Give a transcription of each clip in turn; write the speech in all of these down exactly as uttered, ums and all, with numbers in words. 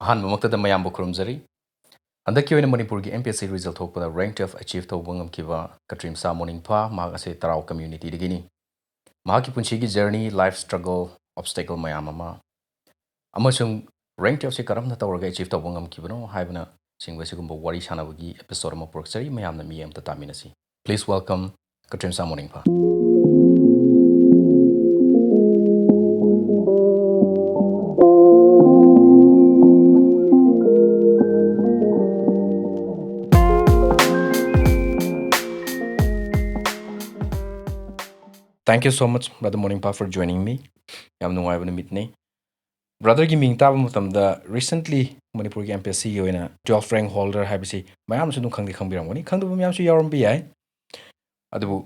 ꯑꯍꯥꯟꯕꯃꯛꯇꯗ ꯃꯌꯥꯝꯕꯨ ꯈꯨꯔꯨꯝꯖꯔꯤ꯫ ꯍꯟꯗꯛꯀꯤ ꯑꯣꯏꯅ ꯃꯅꯤꯄꯨꯔꯒꯤ M P S C result ꯊꯣꯛꯄꯗ rank twelve achieve ꯇꯧꯕ ꯉꯝꯈꯤꯕ ꯀꯇ꯭ꯔꯤꯝꯁꯥ ꯃꯣꯅꯤꯡꯐꯥ, ꯃꯍꯥꯛ ꯑꯁꯦ ꯇꯔꯥꯎ communityꯗꯒꯤꯅꯤ꯫ ꯃꯍꯥꯛꯀꯤ ꯄꯨꯟꯁꯤꯒꯤ journey, life struggle, obstacle ꯃꯌꯥꯝ ꯑꯃ, ꯑꯃꯁꯨꯡ rank twelve ꯑꯁꯤ ꯀꯔꯝꯅ ꯇꯧꯔꯒ achieve ꯇꯧꯕ ꯉꯝꯈꯤꯕꯅꯣ ꯍꯥꯏꯕꯅꯆꯤꯡꯕ ꯑꯁꯤꯒꯨꯝꯕ ꯋꯥꯔꯤ ꯁꯥꯟꯅꯕꯒꯤ episode ꯑꯃ ꯄꯨꯔꯛꯆꯔꯤ꯫ ꯃꯌꯥꯝꯅ ꯃꯤꯠꯌꯦꯡ ꯑꯃꯇ ꯇꯥꯃꯤꯟꯅꯁꯤ꯫ Please welcome ꯀꯇ꯭ꯔꯤꯝꯁꯥ ꯃꯣꯅꯤꯡꯐꯥ꯫ Thank you so much, brother ꯃꯣꯅꯤꯡꯐꯥ, for joining me. ꯌꯥꯝ ꯅꯨꯡꯉꯥꯏꯕ ꯅꯨꯃꯤꯠꯅꯤ꯫ Brotherꯒꯤ ꯃꯤꯡ ꯇꯥꯕ ꯃꯇꯝꯗ recently ꯃꯅꯤꯄꯨꯔꯒꯤ M P S Cꯒꯤ ꯑꯣꯏꯅ twelve rank holder ꯍꯥꯏꯕꯁꯤ ꯃꯌꯥꯝꯁꯨ ꯑꯗꯨꯝ ꯈꯪꯗꯤ ꯈꯪꯕꯤꯔꯝꯒꯅꯤ, ꯈꯪꯗꯕ ꯃꯌꯥꯝꯁꯨ ꯌꯥꯎꯔꯝꯕ ꯌꯥꯏ꯫ ꯑꯗꯨꯕꯨ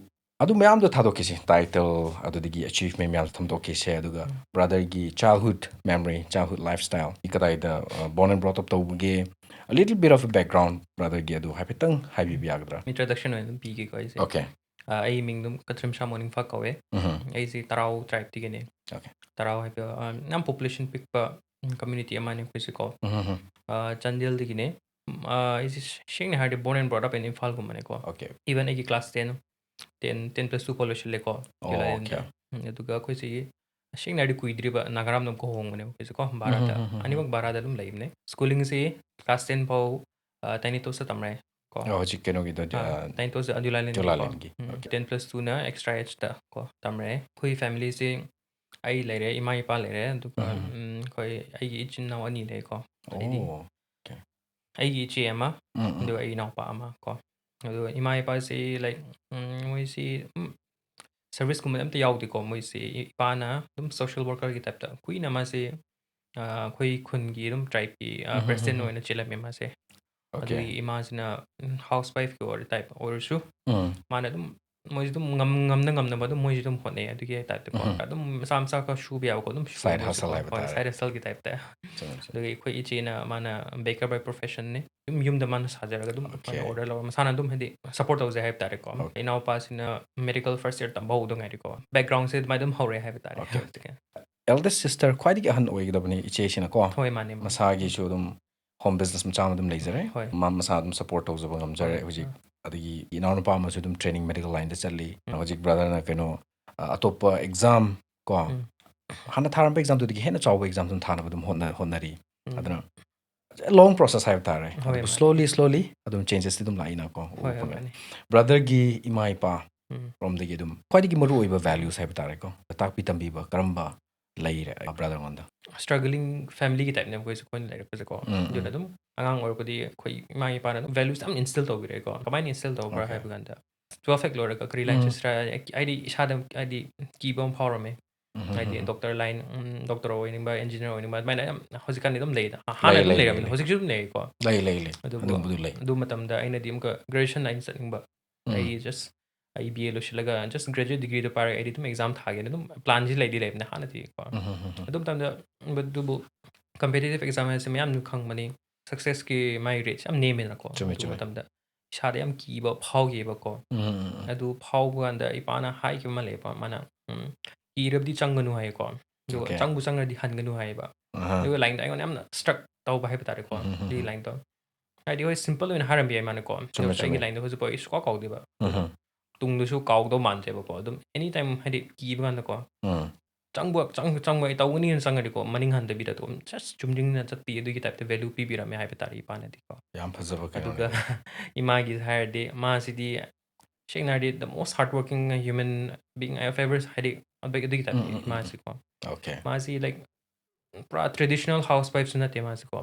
ꯑꯗꯨ ꯃꯌꯥꯝꯗꯣ ꯊꯥꯗꯣꯛꯈꯤꯁꯤ, title ꯑꯗꯨꯗꯒꯤ achievement ꯃꯌꯥꯝꯗꯣ ꯊꯥꯗꯣꯛꯈꯤꯁꯦ꯫ ꯑꯗꯨꯒ brotherꯒꯤ childhood memory, childhood lifestyle, ꯀꯗꯥꯏꯗ, uh, born and brought up ꯇꯧꯕꯒꯦ, a little bit of a background brotherꯒꯤ ꯑꯗꯨ ꯍꯥꯏꯐꯦꯠꯇꯪ ꯍꯥꯏꯕꯤꯕ ꯌꯥꯒꯗ꯭ꯔꯥ? Introduction ꯑꯣꯏꯅ ꯑꯗꯨꯝ ꯄꯤꯒꯦꯀꯣ ꯑꯩꯁꯦ꯫ Okay. ꯑ, ꯑꯩ ꯃꯤꯡ ꯑꯗꯨꯝ ꯀꯇ꯭ꯔꯤꯝꯁꯥ ꯃꯣꯅꯤꯡꯐꯥ ꯀꯧꯋꯦ꯫ ꯎꯝꯍꯨꯝ꯫ ꯑꯩꯁꯦ ꯇꯔꯥꯎ tribeꯇꯒꯤꯅꯦ꯫ Okay. ꯇꯔꯥꯎ ꯍꯥꯏꯕ, ꯑ, ꯌꯥꯝ population ꯄꯤꯛꯄ, ꯎꯝ, community ꯑꯃꯅꯦ ꯑꯩꯈꯣꯏꯁꯦꯀꯣ꯫ ꯎꯝꯍꯨꯝ꯫ ꯑ, ꯆꯥꯟꯗꯦꯜꯗꯒꯤꯅꯦ꯫ ꯎꯝ, ꯑ, ꯑꯩꯁꯦ ꯁꯦꯡꯅ ꯍꯥꯏꯔꯗꯤ born and brought up in ꯏꯝꯐꯥꯜꯒꯨꯝꯕꯅꯦꯀꯣ꯫ Okay. Even ꯑꯩꯒꯤ class ten, ten, ten plus two ꯐꯥꯎ ꯂꯣꯏꯁꯤꯜꯂꯦꯀꯣ, ꯑꯣ, ꯖꯨꯂꯥꯏ ꯑꯣꯀꯦ꯫ ꯂꯦꯟꯗ꯫ ꯎꯝ, ꯑꯗꯨꯒ ꯑꯩꯈꯣꯏꯁꯤ ꯁꯦꯡꯅ ꯍꯥꯏꯔꯗꯤ ꯀꯨꯏꯗ꯭ꯔꯤꯕ ꯅꯥꯒꯥꯔꯥꯝꯗ ꯑꯃꯨꯛꯀ ꯍꯣꯡꯕꯅꯦꯕ ꯑꯩꯈꯣꯏꯁꯦꯀꯣ, ꯚꯥꯔꯥꯗ꯫ ꯎꯝ, ꯍꯝ, ꯍꯝ, ꯍꯝ꯫ ꯑꯅꯤꯃꯛ ꯚꯥꯔꯥꯗ ꯑꯗꯨꯝ ꯂꯩꯕꯅꯦ꯫ Schoolingꯁꯤ class ten ꯐꯥꯎ, ꯑ, ꯇꯥꯏꯅꯤ ꯇꯣꯁꯇ ꯇꯝꯔꯦ ꯀꯣ꯫ ꯑꯣ, ꯍꯧꯖꯤꯛ ꯀꯩꯅꯣꯒꯤꯗꯣ, ꯑ, ꯑ, ꯇꯥꯏꯅꯤ ꯇꯣꯁꯇ ꯑꯗꯨꯂꯥ ꯂꯦꯟꯗꯀꯣ꯫ ꯗꯨꯂꯥ ꯂꯦꯟꯒꯤ꯫ ꯎꯝ, Okay. ten plus twoꯅ Extra Hꯗ ꯀꯣ ꯇꯝꯔꯦ꯫ ꯑꯩꯈꯣꯏ familyꯁꯤ ꯑꯩ ꯂꯩꯔꯦ, ꯏꯃꯥ ꯏꯄꯥ ꯂꯩꯔꯦ, ꯑꯗꯨꯒ, ꯎꯝ꯫ ꯎꯝ, ꯑꯩꯈꯣꯏ, ꯑꯩꯒꯤ ꯏꯆꯤꯟ ꯏꯅꯥꯎ ꯑꯅꯤ ꯂꯩꯀꯣ꯫ ꯑꯩꯗꯤ ꯑꯣ, okay. ꯑꯩꯒꯤ ꯏꯆꯦ ꯑꯃ, ꯎꯝ, ꯎꯝ꯫ ꯑꯗꯨꯒ ꯑꯩ ꯏꯅꯥꯎꯄꯥ ꯑꯃ ꯀꯣ꯫ ꯑꯗꯨꯒ ꯏꯃꯥ ꯏꯄꯥꯁꯤ, like, ꯎꯝ, ꯃꯣꯏꯁꯤ, ꯎꯝ, serviceꯀꯨꯝꯕꯗꯤ ꯑꯝꯇ ꯌꯥꯎꯗꯦꯀꯣ꯫ ꯃꯣꯏꯁꯤ ꯏꯄꯥꯅ ꯑꯗꯨꯝ social workerꯒꯤ typeꯇ ꯀꯨꯏꯅ ꯃꯥꯁꯤ, ꯑ, ꯑꯩꯈꯣꯏ ꯈꯨꯟꯒꯤ ꯑꯗꯨꯝ tribeꯀꯤ, ꯑ, ꯎꯝ, ꯎꯝ, president ꯎꯝ, ꯎꯝ꯫ ꯑꯣꯏꯅ ꯆꯦꯜꯂꯝꯃꯦ ꯃꯥꯁꯦ꯫ Okay. ꯑꯗꯨꯒꯤ ꯏꯃꯥꯁꯤꯅ, ꯎꯝ, housewife ꯑꯣꯏꯔ type ꯑꯣꯏꯔꯁꯨ, ꯎꯝ꯫ ꯃꯥꯅ ꯑꯗꯨꯝ, ꯃꯣꯏꯁꯨ ꯑꯗꯨꯝ ꯉꯝ-, ꯉꯝꯅ ꯉꯝꯅꯕ ꯑꯗꯨꯝ ꯃꯣꯏꯁꯨ ꯑꯗꯨꯝ ꯍꯣꯠꯅꯩ ꯑꯗꯨꯒꯤ typeꯇꯀꯣ꯫ ꯎꯝ꯫ ꯑꯗꯨꯝ ꯃꯆꯥ ꯃꯆꯥ ꯈꯔ ꯁꯨꯕ ꯌꯥꯕꯀꯣ, ꯑꯗꯨꯝ ꯁꯨꯕ Side ꯃꯣꯏꯁꯨ hustle ꯀꯣ꯫ ꯍꯥꯏꯕ ꯍꯣꯏ, ꯇꯥꯔꯦ꯫ Side hustleꯒꯤ typeꯇ꯫ ꯆꯨꯝꯃꯦ, ꯆꯨꯝꯃꯦ꯫ ꯑꯗꯨꯒꯤ ꯑꯩꯈꯣꯏ ꯏꯆꯦꯅ, ꯃꯥꯅ baker by professionꯅꯤ꯫ ꯑꯗꯨꯝ ꯌꯨꯝꯗ ꯃꯥꯅ ꯁꯥꯖꯔꯒ ꯑꯗꯨꯝ Okay. ꯃꯥꯅ order ꯂꯧꯔ, ꯃꯁꯥꯅ ꯑꯗꯨꯝ ꯍꯥꯏꯗꯤ support ꯇꯧꯖꯩ ꯍꯥꯏꯕ ꯇꯥꯔꯦꯀꯣ꯫ Okay. ꯏꯅꯥꯎꯄꯥꯁꯤꯅ medical first year ꯇꯝꯕ ꯍꯧꯗ ꯉꯥꯏꯔꯤꯀꯣ꯫ Backgroundꯁꯦ ꯑꯗꯨꯃꯥꯏꯅ ꯑꯗꯨꯝ ꯍꯧꯔꯦ ꯍꯥꯏꯕ ꯇꯥꯔꯦ꯫ Okay. ꯑꯗꯨꯒꯤ eldest sister, ꯈ꯭ꯋꯥꯏꯗꯒꯤ ꯑꯍꯟ ꯑꯣꯏꯒꯗꯕꯅꯤ ꯏꯆꯦꯁꯤꯅꯀꯣ꯫ ꯍꯣꯏ, ꯃꯥꯅꯦ, ꯃꯥꯅꯦ꯫ ꯃꯁꯥꯒꯤꯁꯨ ꯑꯗꯨꯝ home business ꯃꯆꯥ ꯑꯃ ꯑꯗꯨꯝ ꯂꯩꯖꯔꯦ꯫ ꯍꯣꯏ꯫ ꯃꯥ ꯃꯁꯥ ꯑꯗꯨꯝ support ꯇꯧꯖꯕ ꯉꯝꯖꯔꯦ ꯍꯣꯏ, ꯍꯧꯖꯤꯛ꯫ ꯑꯥ꯫ ꯑꯗꯒꯤ ꯏꯅꯥꯎꯅꯨꯄꯥ ꯑꯃꯁꯨ ꯑꯗꯨꯝ training medical lineꯗ ꯆꯠꯂꯤ꯫ ꯎꯝ꯫ ꯍꯧꯖꯤꯛ brotherꯅ ꯀꯩꯅꯣ, ꯑ, ꯑꯇꯣꯞꯄ exam ꯀꯣ, ꯎꯝ꯫ ꯍꯥꯟꯅ ꯊꯥꯔꯝꯕ examꯗꯨꯗꯒꯤ ꯍꯦꯟꯅ ꯆꯥꯎꯕ exam ꯑꯗꯨꯝ ꯊꯥꯅꯕ ꯑꯗꯨꯝ ꯍꯣꯠꯅ-, ꯍꯣꯠꯅꯔꯤ꯫ ꯎꯝ꯫ ꯑꯗꯨꯅ long process ꯍꯥꯏꯕ ꯇꯥꯔꯦ꯫ ꯍꯣꯏ, ꯑꯗꯨꯕꯨ ꯃꯥꯅꯦ꯫ Slowly, slowly ꯑꯗꯨꯝ changesꯇꯤ ꯑꯗꯨꯝ ꯂꯥꯛꯏꯅꯀꯣ, ꯎꯕ ꯍꯣꯏ, ꯍꯣꯏ, ꯐꯪꯉꯦ꯫ ꯃꯥꯅꯦ꯫ Brotherꯒꯤ ꯏꯃꯥ ꯏꯄꯥ ꯎꯝ꯫ ꯔꯣꯝꯗꯒꯤ ꯑꯗꯨꯝ ꯈ꯭ꯋꯥꯏꯗꯒꯤ ꯃꯔꯨ ꯑꯣꯏꯕ values ꯍꯥꯏꯕ ꯇꯥꯔꯦꯀꯣ, ꯇꯥꯛꯄꯤ ꯇꯝꯕꯤꯕ ꯀꯔꯝꯕ ꯂꯩꯔꯦ brotherꯉꯣꯟꯗ? Struggling familyꯒꯤ typeꯅꯦ ꯑꯩꯈꯣꯏꯁꯨ, ꯑꯩꯈꯣꯏꯅ ꯂꯩꯔꯛꯄꯁꯦꯀꯣ꯫ ꯎꯝ, ꯑꯗꯨꯅ ꯎꯝ꯫ ꯑꯗꯨꯝ ꯑꯉꯥꯡ ꯑꯣꯏꯔꯛꯄꯗꯤ ꯑꯩꯈꯣꯏ ꯏꯃꯥ ꯏꯄꯥꯅ ꯑꯗꯨꯝ values ꯌꯥꯝ instill ꯇꯧꯕꯤꯔꯛꯑꯦꯀꯣ꯫ ꯀꯃꯥꯏꯅ instill ꯇꯧꯕ꯭ꯔꯥ Okay. ꯍꯥꯏꯕ ꯀꯥꯟꯗ, twelve ꯍꯦꯛ ꯂꯣꯏꯔꯒ ꯀꯔꯤ line ꯎꯝ꯫ ꯆꯠꯁꯤꯔꯥ, ꯍꯥꯏꯗꯤ ꯏꯁꯥꯗ ꯍꯥꯏꯗꯤ ꯀꯤꯕ ꯑꯃ ꯐꯥꯎꯔꯝꯃꯦ꯫ ꯎꯝ, ꯎꯝ, ꯍꯥꯏꯗꯤ ꯎꯝ, ꯎꯝ꯫ Doctor line, ꯎꯝ, doctor ꯑꯣꯏꯅꯤꯡꯕ, engineer ꯑꯣꯏꯅꯤꯡꯕ, ꯑꯗꯨꯃꯥꯏꯅ ꯌꯥꯝ ꯍꯧꯖꯤꯛꯀꯥꯟꯗꯤ ꯑꯗꯨꯝ ꯂꯩꯗ꯫ ꯂꯩ, ꯍꯥꯟꯅ ꯑꯗꯨꯝ ꯂꯩ, ꯂꯩꯔꯝꯃꯤꯅꯦ, ꯂꯩ, ꯍꯧꯖꯤꯛꯁꯨ ꯑꯗꯨꯝ ꯂꯩꯀꯣ꯫ ꯂꯩ, ꯂꯩ, ꯂꯩ꯫ ꯑꯗꯨꯕꯨ ꯑꯗꯨꯒꯨꯝꯕꯗꯨ ꯂꯩ꯫ ꯑꯗꯨ ꯃꯇꯝꯗ ꯑꯩꯅꯗꯤ ꯑꯃꯨꯛꯀ graduation line ꯆꯠꯅꯤꯡꯕ꯫ ꯎꯝ꯫ ꯑꯩ just ꯑꯩ B A ꯂꯣꯏꯁꯤꯜꯂꯒ just graduate degreeꯗꯣ ꯄꯥꯔꯒ ꯑꯩꯗꯤ ꯑꯗꯨꯝ exam ꯊꯥꯒꯦꯅ ꯑꯗꯨꯝ planꯁꯤ ꯂꯩꯗꯤ ꯂꯩꯕꯅꯦ ꯍꯥꯟꯅꯗꯤꯀꯣ꯫ ꯎꯝ, ꯎꯝ, ꯎꯝ, ꯎꯝ꯫ ꯑꯗꯨ ꯃꯇꯝꯗ, but ꯑꯗꯨꯕꯨ competitive exam ꯍꯥꯏꯁꯦ ꯃꯌꯥꯝꯁꯨ ꯈꯪꯕꯅꯤ, successꯀꯤ ꯃꯥꯒꯤ rateꯁꯦ ꯌꯥꯝ ꯅꯦꯝꯃꯦꯅꯀꯣ꯫ ꯆꯨꯝꯃꯦ, ꯑꯗꯨ ꯆꯨꯝꯃꯦ꯫ ꯃꯇꯝꯗ ꯏꯁꯥꯗ ꯌꯥꯝ ꯀꯤꯕ ꯐꯥꯎꯈꯤꯕꯀꯣ꯫ ꯎꯝ, ꯎꯝ, ꯎꯝ, ꯎꯝ꯫ ꯑꯗꯨ ꯐꯥꯎꯕ ꯀꯥꯟꯗ ꯏꯄꯥꯅ ꯍꯥꯏꯈꯤꯕ ꯑꯃ ꯂꯩꯌꯦꯕ, ꯃꯥꯅ, ꯎꯝ, "ꯀꯤꯔꯕꯗꯤ ꯆꯪꯒꯅꯨ" ꯍꯥꯏꯌꯦꯀꯣ꯫ ꯑꯗꯨꯒ Okay. "ꯆꯪꯕꯨ ꯆꯪꯉꯗꯤ ꯍꯟꯒꯅꯨ" ꯍꯥꯏꯌꯦꯕ꯫ ꯑꯍꯥ꯫ ꯑꯗꯨꯒ lineꯗꯣ ꯑꯩꯉꯣꯟꯗ ꯌꯥꯝꯅ struck ꯇꯧꯕ ꯍꯥꯏꯕ ꯇꯥꯔꯦꯀꯣ꯫ ꯎꯝ, ꯎꯝ, ꯎꯝ, ꯑꯗꯨꯒꯤ ꯎꯝ꯫ lineꯗꯣ꯫ ꯍꯥꯏꯗꯤ, ꯍꯣꯏ, simple ꯑꯣꯏꯅ ꯍꯥꯏꯔꯝꯕ ꯌꯥꯏ ꯃꯥꯅꯀꯣ꯫ ꯆꯨꯝꯃꯦ, ꯑꯗꯨ ꯑꯩꯒꯤ ꯆꯨꯝꯃꯦ꯫ lineꯗꯣ ꯍꯧꯖꯤꯛꯐꯥꯎ ꯑꯩ ꯁꯨꯡꯀꯥꯎ ꯀꯥꯎꯗꯦꯕ꯫ ꯎꯝ, ꯎꯝ꯫ ꯇꯨꯡꯗꯁꯨ ꯀꯥꯎꯗꯧ ꯃꯥꯟꯗꯦꯕꯀꯣ꯫ ꯑꯗꯨꯝ anytime ꯍꯥꯏꯗꯤ ꯀꯤꯕ ꯀꯥꯟꯗꯀꯣ꯫ ꯎꯝ꯫ ꯆꯪꯕ, ꯆꯪ-, ꯆꯪꯕ ꯑꯩ ꯇꯧꯒꯅꯤꯅ ꯆꯪꯉꯗꯤꯀꯣ, ꯃꯅꯤꯡ ꯍꯟꯗꯕꯤꯗ ꯑꯗꯨꯝ just ꯆꯨꯝꯗ꯭ꯔꯤꯡꯅ ꯆꯠꯄꯤ, ꯑꯗꯨꯒꯤ typeꯇ value ꯄꯤꯕꯤꯔꯝꯃꯦ ꯍꯥꯏꯕ ꯇꯥꯔꯦ ꯏꯄꯥꯅꯗꯤꯀꯣ꯫ ꯌꯥꯝ ꯐꯖꯕ ꯑꯗꯨꯒ ꯀꯩꯅꯣꯅꯤ꯫ ꯏꯃꯥꯒꯤ ꯍꯥꯏꯔꯗꯤ, ꯃꯥꯁꯤꯗꯤ ꯁꯦꯡꯅ ꯍꯥꯏꯔꯗꯤ the most hardworking human being I have ever, ꯍꯥꯏꯗꯤ ꯑꯗꯨꯒꯤ typeꯅꯤ ꯎꯝ, ꯎꯝ, ꯎꯝ, ꯎꯝ꯫ ꯃꯥꯁꯤꯀꯣ꯫ Okay. ꯃꯥꯁꯤ, like, ꯄꯨꯔꯥ traditional housewifeꯁꯨ ꯅꯠꯇꯦ ꯃꯥꯁꯤꯀꯣ꯫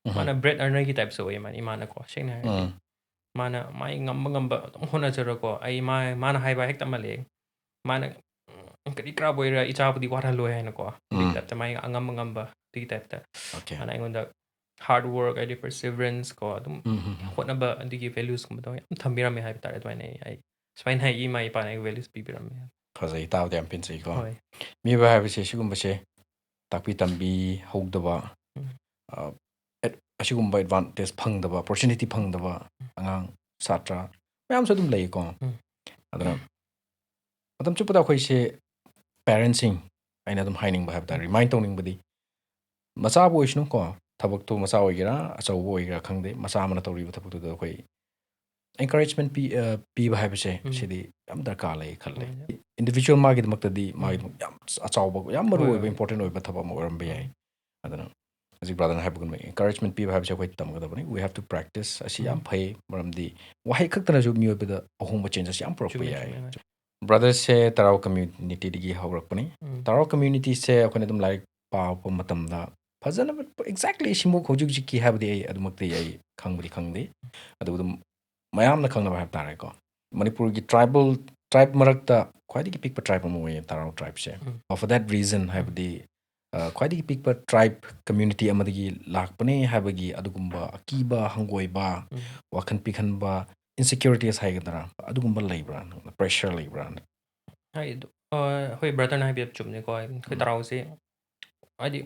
ꯎꯝ꯫ ꯃꯥꯅ bread earnerꯒꯤ typeꯁꯨ ꯑꯣꯏꯌꯦ ꯃꯥꯅ, ꯏꯃꯥꯅꯀꯣ, ꯁꯦꯡꯅ ꯍꯥꯏꯔꯗꯤ꯫ ꯎꯝ꯫ ꯃꯥꯅ ꯃꯥꯏ ꯉꯝꯕ ꯉꯝꯕ ꯑꯗꯨꯝ ꯍꯣꯠꯅꯖꯔꯀꯣ꯫ ꯑꯩ ꯃꯥ-, ꯃꯥꯅ ꯍꯥꯏꯕ ꯍꯦꯛꯇ ꯑꯃ ꯂꯩ꯫ ꯃꯥꯅ, "ꯎꯝ, ꯀꯔꯤ ꯀꯔꯥꯕꯨ ꯑꯣꯏꯔ ꯏꯆꯥꯕꯨꯗꯤ ꯋꯥꯠꯍꯜꯂꯣꯏ" ꯍꯥꯏꯅꯀꯣ꯫ ꯑꯗꯨꯒꯤ ꯎꯝ꯫ typeꯇ ꯃꯥꯏ ꯑꯉꯝ ꯑꯉꯝꯕ ꯑꯗꯨꯒꯤ typeꯇ꯫ Okay. ꯃꯥꯅ ꯑꯩꯉꯣꯟꯗ hard work, ꯍꯥꯏꯗꯤ perseverance ꯀꯣ, ꯑꯗꯨꯝ ꯎꯝ, ꯎꯝ, ꯎꯝ꯫ ꯍꯣꯠꯅꯕ, ꯑꯗꯨꯒꯤ valuesꯀꯨꯝꯕꯗꯣ ꯌꯥꯝ ꯊꯝꯕꯤꯔꯝꯃꯦ ꯍꯥꯏꯕ ꯇꯥꯔꯦ꯫ ꯑꯗꯨꯃꯥꯏꯅ ꯑꯩ, ꯑꯩ ꯁꯨꯃꯥꯏꯅ ꯑꯩꯒꯤ ꯏꯃꯥ ꯏꯄꯥꯅ ꯑꯩꯒꯤ values ꯄꯤꯕꯤꯔꯝꯃꯦ꯫ ꯐꯖꯩ, ꯇꯥꯕꯗ ꯌꯥꯝ ꯄꯦꯟꯖꯩꯀꯣ꯫ ꯍꯣꯏ꯫ ꯃꯤꯑꯣꯏꯕ ꯍꯥꯏꯕꯁꯦ ꯁꯤꯒꯨꯝꯕꯁꯦ ꯇꯥꯛꯄꯤ ꯇꯝꯕꯤ ꯍꯧꯗꯕ, ꯎꯝ꯫ ꯑ, ꯑꯦꯠ-, ꯑꯁꯤꯒꯨꯝꯕ advantage ꯐꯪꯗꯕ, opportunity ꯐꯪꯗꯕ ꯎꯝ꯫ ꯑꯉꯥꯡ, ꯁꯥꯇ꯭ꯔ ꯃꯌꯥꯝꯁꯨ ꯑꯗꯨꯝ ꯂꯩꯀꯣ꯫ ꯎꯝ꯫ ꯑꯗꯨꯅ ꯃꯇꯝ ꯆꯨꯞꯄꯗ ꯑꯩꯈꯣꯏꯁꯦ parentsꯁꯤꯡ, ꯑꯩꯅ ꯑꯗꯨꯝ ꯍꯥꯏꯅꯤꯡꯕ ꯍꯥꯏꯕ ꯇꯥꯔꯦ, ꯔꯤꯃꯥꯏꯟ ꯇꯧꯅꯤꯡꯕꯗꯤ, ꯃꯆꯥꯕꯨ ꯑꯣꯏꯁꯅꯨꯀꯣ, ꯊꯕꯛꯇꯣ ꯃꯆꯥ ꯑꯣꯏꯒꯦꯔꯥ ꯑꯆꯧꯕ ꯑꯣꯏꯒꯦꯔꯥ ꯈꯪꯗꯦ, ꯃꯆꯥ ꯑꯃꯅ ꯇꯧꯔꯤꯕ ꯊꯕꯛꯇꯨꯗ ꯑꯩꯈꯣꯏ encouragement ꯄꯤ ꯑ, ꯄꯤꯕ ꯍꯥꯏꯕꯁꯦ, ꯎꯝ. ꯁꯤꯗꯤ ꯌꯥꯝ ꯗꯔꯀꯥꯔ ꯂꯩ ꯈꯜꯂꯦ꯫ ꯎꯝ. Individual ꯃꯥꯒꯤꯗꯃꯛꯇꯗꯤ, ꯎꯝ. ꯃꯥꯒꯤꯗꯃꯛ ꯌꯥꯝ ꯑꯆꯥꯎꯕ, ꯌꯥꯝ ꯍꯣꯏ, ꯃꯔꯨ ꯑꯣꯏꯕ, ꯍꯣꯏ. important ꯑꯣꯏꯕ ꯊꯕꯛ ꯑꯃ ꯑꯣꯏꯔꯝꯕ ꯌꯥꯏ꯫ ꯎꯝ. ꯑꯗꯨꯅ ꯍꯧꯖꯤꯛ brotherꯅ ꯍꯥꯏꯕꯒꯨꯝꯕ encouragement ꯄꯤꯕ ꯍꯥꯏꯕꯁꯦ ꯑꯩꯈꯣꯏ ꯇꯝꯒꯗꯕꯅꯤ, we have to practice꯫ ꯑꯁꯤ ꯌꯥꯝ ꯎꯝ. ꯐꯩ, ꯃꯔꯝꯗꯤ ꯋꯥꯍꯩ ꯈꯛꯇꯅꯁꯨ ꯃꯤꯑꯣꯏꯕꯗ ꯑꯍꯣꯡꯕ, change ꯑꯁꯤ ꯌꯥꯝ ꯄꯨꯔꯛꯄ ꯆꯨꯝꯃꯦ, ꯌꯥꯏ꯫ ꯆꯨꯝꯃꯦ, ꯍꯣꯏ. Brotherꯁꯦ ꯇꯔꯥꯎ communityꯗꯒꯤ ꯍꯧꯔꯛꯄꯅꯤ꯫ ꯎꯝ. ꯇꯔꯥꯎ communityꯁꯦ ꯑꯩꯈꯣꯏꯅ ꯑꯗꯨꯝ ꯂꯥꯏꯔꯤꯛ ꯄꯥꯕ ꯃꯇꯝꯗ ꯐꯖꯅ, exactly ꯁꯤꯃꯨꯛ ꯍꯧꯖꯤꯛ ꯍꯧꯖꯤꯛꯀꯤ ꯍꯥꯏꯕꯗꯤ ꯑꯩ ꯑꯗꯨꯃꯛꯇꯤ ꯑꯩ ꯈꯪꯕꯗꯤ ꯈꯪꯗꯦ, ꯑꯗꯨꯕꯨ ꯑꯗꯨꯝ ꯃꯌꯥꯝꯅ ꯈꯪꯅꯕ ꯍꯥꯏꯕ ꯇꯥꯔꯦꯀꯣ, ꯃꯅꯤꯄꯨꯔꯒꯤ tribal tribe ꯃꯔꯛꯇ ꯈ꯭ꯋꯥꯏꯗꯒꯤ ꯄꯤꯛꯄ tribe ꯑꯃ ꯑꯣꯏꯌꯦ ꯇꯔꯥꯎ tribeꯁꯦ꯫ ꯎꯝ. For that reason, ꯍꯥꯏꯕꯗꯤ ꯑ, ꯈ꯭ꯋꯥꯏꯗꯒꯤ ꯄꯤꯛꯄ tribe community ꯑꯃꯗꯒꯤ ꯂꯥꯛꯄꯅꯦ ꯍꯥꯏꯕꯒꯤ ꯑꯗꯨꯒꯨꯝꯕ ꯑꯀꯤꯕ ꯍꯪꯒꯣꯏꯕ, ꯎꯝ. ꯋꯥꯈꯜ ꯄꯤꯛꯍꯟꯕ, insecurities ꯍꯥꯏꯒꯗ꯭ꯔꯥ, ꯑꯗꯨꯒꯨꯝꯕ ꯂꯩꯕ꯭ꯔꯥ? Pressure ꯂꯩꯕ꯭ꯔꯥ? ꯍꯥꯏ, ꯑꯗꯨ, ꯑ, ꯍꯣꯏ, brotherꯅ ꯍꯥꯏꯕꯤꯕ ꯆꯨꯝꯅꯤꯀꯣ꯫ ꯑꯩꯈꯣꯏ ꯎꯝ. ꯇꯔꯥꯎꯁꯦ ꯍꯥꯏꯗꯤ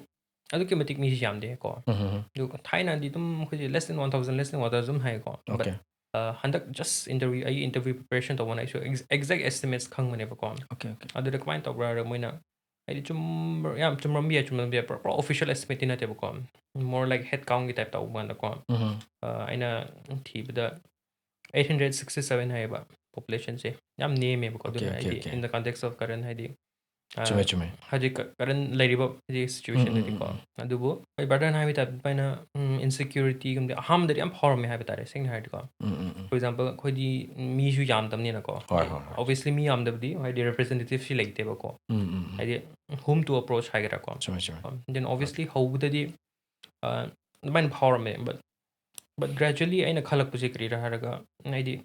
ꯑꯗꯨꯛꯀꯤ ꯃꯇꯤꯛ ꯃꯤꯁꯤ ꯌꯥꯝꯗꯦꯀꯣ꯫ ꯎꯝ, ꯎꯝ, ꯎꯝ. ꯑꯗꯨ ꯊꯥꯏꯅꯗꯤ ꯑꯗꯨꯝ ꯑꯩꯈꯣꯏꯁꯦ less than one thousand, less than one thousand ꯑꯗꯨꯝ ꯍꯥꯏꯌꯦꯀꯣ꯫ But, Okay. ꯑ, ꯍꯟꯗꯛ just interview, ꯑꯩꯒꯤ interview preparation ꯇꯧꯕꯅ ꯑꯩꯁꯨ ex-, exact estimates ꯈꯪꯕꯅꯦꯕꯀꯣ꯫ Okay, okay. ꯑꯗꯨꯗ ꯀꯃꯥꯏꯅ ꯇꯧꯕ꯭ꯔꯥ ꯍꯥꯏꯔꯒ ꯃꯣꯏꯅ, ꯍꯥꯏꯗꯤ ꯆꯨꯝꯕ-, ꯌꯥꯝ ꯆꯨꯝꯔꯝꯕ ꯌꯥꯏ, ꯆꯨꯝꯂꯝꯕ ꯌꯥꯏ, ꯄꯨꯔꯥ, ꯄꯨꯔꯥ official estimateꯇꯤ ꯅꯠꯇꯦꯕꯀꯣ꯫ More like head countꯒꯤ type ꯇꯧꯕ ꯀꯥꯟꯗꯀꯣ꯫ ꯎꯝ. ꯑ, ꯑꯩꯅ ꯊꯤꯕꯗ eight hundred sixty seven ꯍꯥꯏꯌꯦꯕ populationꯁꯦ꯫ ꯌꯥꯝ ꯅꯦꯝꯃꯦꯕꯀꯣ꯫ Okay, ꯑꯗꯨꯅ okay, ꯍꯥꯏꯗꯤ okay. In the context of current ꯍꯥꯏꯗꯤ, ꯑ, ꯆꯨꯝꯃꯦ, ꯆꯨꯝꯃꯦ. ꯍꯧꯖꯤꯛ ꯀ-, current ꯂꯩꯔꯤꯕ ꯍꯧꯖꯤꯛ ꯎꯝ, ꯎꯝ, situationꯗꯗꯤꯀꯣ꯫ ꯎꯝ. ꯑꯗꯨꯕꯨ ꯍꯣꯏ, brotherꯅ ꯍꯥꯏꯕ type ꯑꯗꯨꯃꯥꯏꯅ, ꯎꯝ, insecurityꯒꯨꯝꯕꯗꯤ ꯑꯍꯥꯟꯕꯗꯗꯤ ꯌꯥꯝ ꯐꯥꯎꯔꯝꯃꯦ ꯍꯥꯏꯕ ꯇꯥꯔꯦ, ꯁꯦꯡꯅ ꯍꯥꯏꯔꯗꯤꯀꯣ꯫ ꯎꯝ, ꯎꯝ, ꯎꯝ. For example, ꯑꯩꯈꯣꯏꯗꯤ ꯃꯤꯁꯨ ꯌꯥꯝꯗꯕꯅꯤꯅꯀꯣ꯫ ꯍꯣꯏ, ꯍꯣꯏ, ꯍꯣꯏ. Obviously ꯃꯤ ꯌꯥꯝꯗꯕꯗꯤ ꯍꯥꯏꯗꯤ representativeꯁꯤ ꯂꯩꯇꯦꯕꯀꯣ꯫ ꯎꯝ, ꯎꯝ, ꯎꯝ. ꯍꯥꯏꯗꯤ whom to approach ꯍꯥꯏꯒꯗ꯭ꯔꯥꯀꯣ꯫ ꯆꯨꯝꯃꯦ, ꯆꯨꯝꯃꯦ. Then obviously ꯍꯧꯕꯗꯗꯤ, ꯑ, ꯑꯗꯨꯃꯥꯏꯅ ꯐꯥꯎꯔꯝꯃꯦ, but, but gradually ꯑꯩꯅ ꯈꯜꯂꯛꯄꯁꯦ ꯀꯔꯤꯔꯥ ꯍꯥꯏꯔꯒ, ꯍꯥꯏꯗꯤ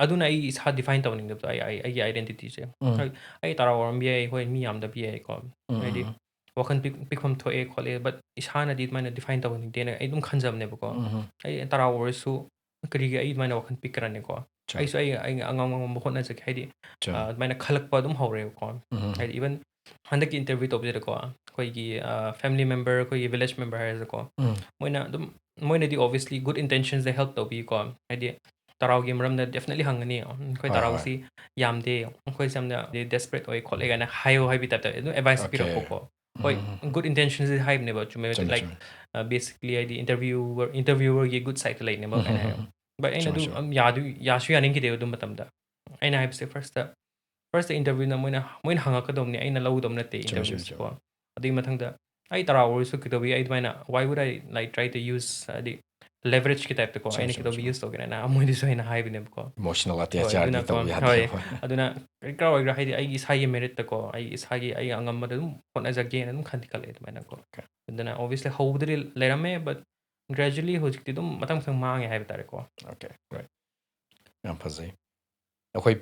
ꯑꯗꯨꯅ ꯑꯩ ꯏꯁꯥ define ꯇꯧꯅꯤꯡꯗꯕꯗꯣ, ꯑꯩ, ꯑꯩ, ꯑꯩꯒꯤ identityꯁꯦ꯫ ꯎꯝ. ꯍꯣꯏ, ꯑꯩ ꯇꯔꯥꯎ ꯑꯣꯏꯔꯝꯕ ꯌꯥꯏ, ꯍꯣꯏ, ꯃꯤ ꯌꯥꯝꯗꯕ ꯌꯥꯏꯀꯣ꯫ ꯎꯝ, ꯎꯝ, ꯍꯥꯏꯗꯤ ꯎꯝ. ꯋꯥꯈꯜ ꯄꯤꯛ-, ꯄꯤꯛꯐꯝ ꯊꯣꯛꯑꯦ ꯈꯣꯠꯂꯦ, but ꯏꯁꯥꯅꯗꯤ ꯑꯗꯨꯃꯥꯏꯅ define ꯇꯧꯍꯟꯅꯤꯡꯗꯦꯅ ꯑꯩ ꯑꯗꯨꯝ ꯈꯟꯖꯕꯅꯦꯕꯀꯣ꯫ ꯎꯝ, ꯎꯝ. ꯑꯩ ꯇꯔꯥꯎ ꯑꯣꯏꯔꯁꯨ ꯀꯔꯤꯒꯤ ꯑꯩ ꯑꯗꯨꯃꯥꯏꯅ ꯋꯥꯈꯜ ꯄꯤꯛꯀꯔꯅꯤꯀꯣ? ꯆꯨꯝꯃꯦ. ꯑꯩꯁꯨ ꯑꯩ, ꯑꯩ ꯑꯉꯝ ꯑꯉꯝꯕ ꯍꯣꯠꯅꯖꯒꯦ꯫ ꯍꯥꯏꯗꯤ, ꯆꯨꯝꯃꯦ. ꯑ, ꯑꯗꯨꯃꯥꯏꯅ ꯈꯜꯂꯛꯄ ꯑꯗꯨꯝ ꯍꯧꯔꯦꯕꯀꯣ꯫ ꯎꯝ, ꯎꯝ. ꯍꯥꯏꯗꯤ even ꯍꯟꯗꯛꯀꯤ interview ꯇꯧꯕꯁꯤꯗꯀꯣ, ꯑꯩꯈꯣꯏꯒꯤ, ꯑ, family member, ꯑꯩꯈꯣꯏꯒꯤ village member ꯍꯥꯏꯔꯁꯤꯀꯣ, ꯎꯝ. ꯃꯣꯏꯅ ꯑꯗꯨꯝ, ꯃꯣꯏꯅꯗꯤ obviously good intentionsꯗ help ꯇꯧꯕꯤꯀꯣ꯫ ꯍꯥꯏꯗꯤ, ꯇꯔꯥꯎꯒꯤ ꯃꯔꯝꯗ definitely ꯍꯪꯒꯅꯤ꯫ "ꯑꯩꯈꯣꯏ ꯇꯔꯥꯎꯁꯤ ꯌꯥꯝꯗꯦ, ꯑꯩꯈꯣꯏꯁꯦ ꯌꯥꯝꯅ desperate ꯑꯣꯏ ꯈꯣꯠꯂꯦ" ꯀꯥꯏꯅ ꯍꯥꯏꯌꯣ ꯍꯥꯏꯕꯒꯤ type ꯇ ꯑꯗꯨꯝ advice ꯄꯤꯔꯛꯄꯀꯣ꯫ ꯍꯣꯏ, good intentions ꯗꯤ ꯍꯥꯏꯕꯅꯦꯕ, ꯆꯨꯝꯃꯦ꯫ Like, basically ꯍꯥꯏꯗꯤ interviewer, interviewer ꯒꯤ good side ꯇ ꯂꯩꯅꯦꯕ ꯑꯩꯅ ꯍꯥꯏꯕ꯫ But ꯑꯩꯅ ꯑꯗꯨ ꯌꯥꯁꯨ ꯌꯥꯅꯤꯡꯈꯤꯗꯦꯕ ꯑꯗꯨ ꯃꯇꯝꯗ꯫ ꯑꯩꯅ ꯍꯥꯏꯕꯁꯦ, first first interview ꯗ ꯃꯣꯏꯅ ꯃꯣꯏꯅ ꯍꯪꯉꯛꯀꯗꯧꯕꯅꯤ, ꯑꯩꯅ ꯂꯧꯒꯗꯧꯕ ꯅꯠꯇꯦ interview ꯁꯦꯀꯣ꯫ ꯑꯗꯨꯒꯤ ꯃꯊꯪꯗ ꯑꯩ ꯇꯔꯥꯎ ꯑꯣꯏꯔꯁꯨ ꯀꯩꯗꯧꯕꯤ, ꯑꯩ ꯑꯗꯨꯃꯥꯏꯅ, why would I, like, try to use ꯍꯥꯏꯗꯤ leverage ꯀꯤ type ꯇꯀꯣ, ꯑꯩꯅ ꯀꯩꯗꯧꯕꯤ use ꯇꯧꯒꯦꯅ ꯃꯣꯏꯗꯁꯨ ꯑꯩꯅ ꯍꯥꯏꯕꯅꯦꯕꯀꯣ꯫ Emotional attach ꯗꯤ ꯇꯧꯕ ꯌꯥꯗꯦ꯫ ꯍꯣꯏ꯫ ꯑꯗꯨꯅ ꯀꯔꯤ ꯀꯔꯥ ꯑꯣꯏꯒꯦꯔꯥ, ꯍꯥꯏꯗꯤ ꯑꯩꯒꯤ ꯏꯁꯥꯒꯤ merit ꯇꯀꯣ, ꯑꯩ ꯏꯁꯥꯒꯤ, ꯑꯩ ꯑꯉꯝꯕꯗ ꯑꯗꯨꯝ ꯍꯣꯠꯅꯖꯒꯦꯅ ꯑꯗꯨꯝ ꯈꯟꯗꯤ ꯈꯜꯂꯦ ꯑꯗꯨꯃꯥꯏꯅꯀꯣ꯫ ꯑꯗꯨꯅ obviously ꯍꯧꯕꯗꯗꯤ ꯂꯩꯔꯝꯃꯦ, but gradually ꯍꯧꯖꯤꯛꯇꯤ ꯑꯗꯨꯝ ꯃꯊꯪ ꯃꯊꯪ ꯃꯥꯡꯉꯦ ꯍꯥꯏꯕ ꯇꯥꯔꯦꯀꯣ꯫ Okay, right. ꯌꯥꯝ ꯐꯖꯩ꯫ ꯑꯩꯈꯣꯏ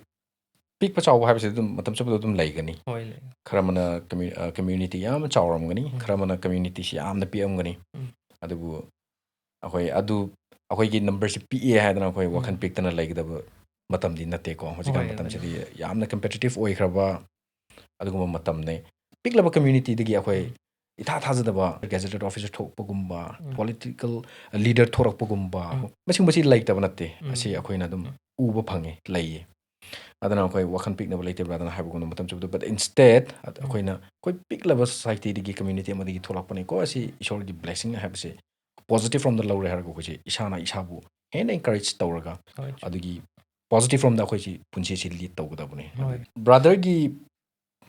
ꯄꯤꯛꯄ ꯆꯥꯎꯕ ꯍꯥꯏꯕꯁꯤ ꯑꯗꯨꯝ ꯃꯇꯝ ꯆꯨꯞꯄꯗ ꯑꯗꯨꯝ ꯂꯩꯒꯅꯤ꯫ ꯍꯣꯏ, ꯂꯩ꯫ ꯈꯔ ꯑꯃꯅ commu-, ꯑ, community ꯌꯥꯝ ꯆꯥꯎꯔꯝꯒꯅꯤ, ꯎꯝ꯫ ꯈꯔ ꯑꯃꯅ community ꯁꯤ ꯌꯥꯝꯅ ꯄꯤꯛꯑꯝꯒꯅꯤ꯫ ꯎꯝ꯫ ꯑꯗꯨꯕꯨ ꯑꯩꯈꯣꯏ ꯑꯗꯨ, ꯑꯩꯈꯣꯏꯒꯤ number ꯁꯤ ꯄꯤꯛꯑꯦ ꯍꯥꯏꯗꯅ ꯑꯩꯈꯣꯏ ꯋꯥꯈꯜ ꯎꯝ꯫ ꯄꯤꯛꯇꯅ ꯂꯩꯒꯗꯕ ꯃꯇꯝꯗꯤ ꯅꯠꯇꯦꯀꯣ꯫ ꯍꯧꯖꯤꯛꯀꯥꯟ ꯍꯣꯏ, ꯃꯇꯝꯁꯤꯗꯤ ꯑꯗꯨꯅꯤ꯫ ꯌꯥꯝꯅ competitive ꯑꯣꯏꯈ꯭ꯔꯕ ꯑꯗꯨꯒꯨꯝꯕ ꯃꯇꯝꯅꯤ꯫ ꯄꯤꯛꯂꯕ community ꯗꯒꯤ ꯑꯩꯈꯣꯏ ꯎꯝ꯫ ꯏꯊꯥ ꯊꯥꯖꯗꯕ gazetted officer ꯊꯣꯛꯄꯒꯨꯝꯕ, ꯎꯝ꯫ Political leader ꯊꯣꯔꯛꯄꯒꯨꯝꯕ, ꯎꯝ꯫ ꯃꯁꯤꯒꯨꯝꯕꯁꯤ ꯂꯩꯇꯕ ꯅꯠꯇꯦ꯫ ꯎꯝ꯫ ꯑꯁꯤ ꯑꯩꯈꯣꯏꯅ ꯑꯗꯨꯝ ꯎꯝ꯫ ꯎꯕ ꯐꯪꯉꯤ, ꯂꯩꯌꯦ꯫ ꯑꯗꯨꯅ ꯑꯩꯈꯣꯏ ꯋꯥꯈꯜ ꯄꯤꯛꯅꯕ ꯂꯩꯇꯦ brother ꯅ ꯍꯥꯏꯕꯒꯨꯝꯅ ꯃꯇꯝ ꯆꯨꯞꯄꯗ, but instead, ꯑ, ꯎꯝ꯫ ꯑꯩꯈꯣꯏꯅ ꯑꯩꯈꯣꯏ ꯄꯤꯛꯂꯕ society ꯗꯒꯤ, community ꯑꯃꯗꯒꯤ ꯊꯣꯛꯂꯛꯄꯅꯤꯀꯣ, ꯑꯁꯤ ꯏꯁꯣꯔꯒꯤ blessing ꯅꯤ ꯍꯥꯏꯕꯁꯦ positive ꯔꯣꯝꯗ ꯂꯧꯔꯦ ꯍꯥꯏꯔꯒ ꯑꯩꯈꯣꯏꯁꯦ ꯏꯁꯥꯅ ꯏꯁꯥꯕꯨ ꯍꯦꯟꯅ encourage ꯇꯧꯔꯒ, ꯍꯣꯏ, ꯆꯨꯝꯃꯤ꯫ ꯑꯗꯨꯒꯤ positive ꯔꯣꯝꯗ ꯑꯩꯈꯣꯏꯁꯤ ꯄꯨꯟꯁꯤꯁꯤ lead ꯇꯧꯒꯗꯕꯅꯤ꯫ ꯍꯣꯏ꯫ Brother ꯒꯤ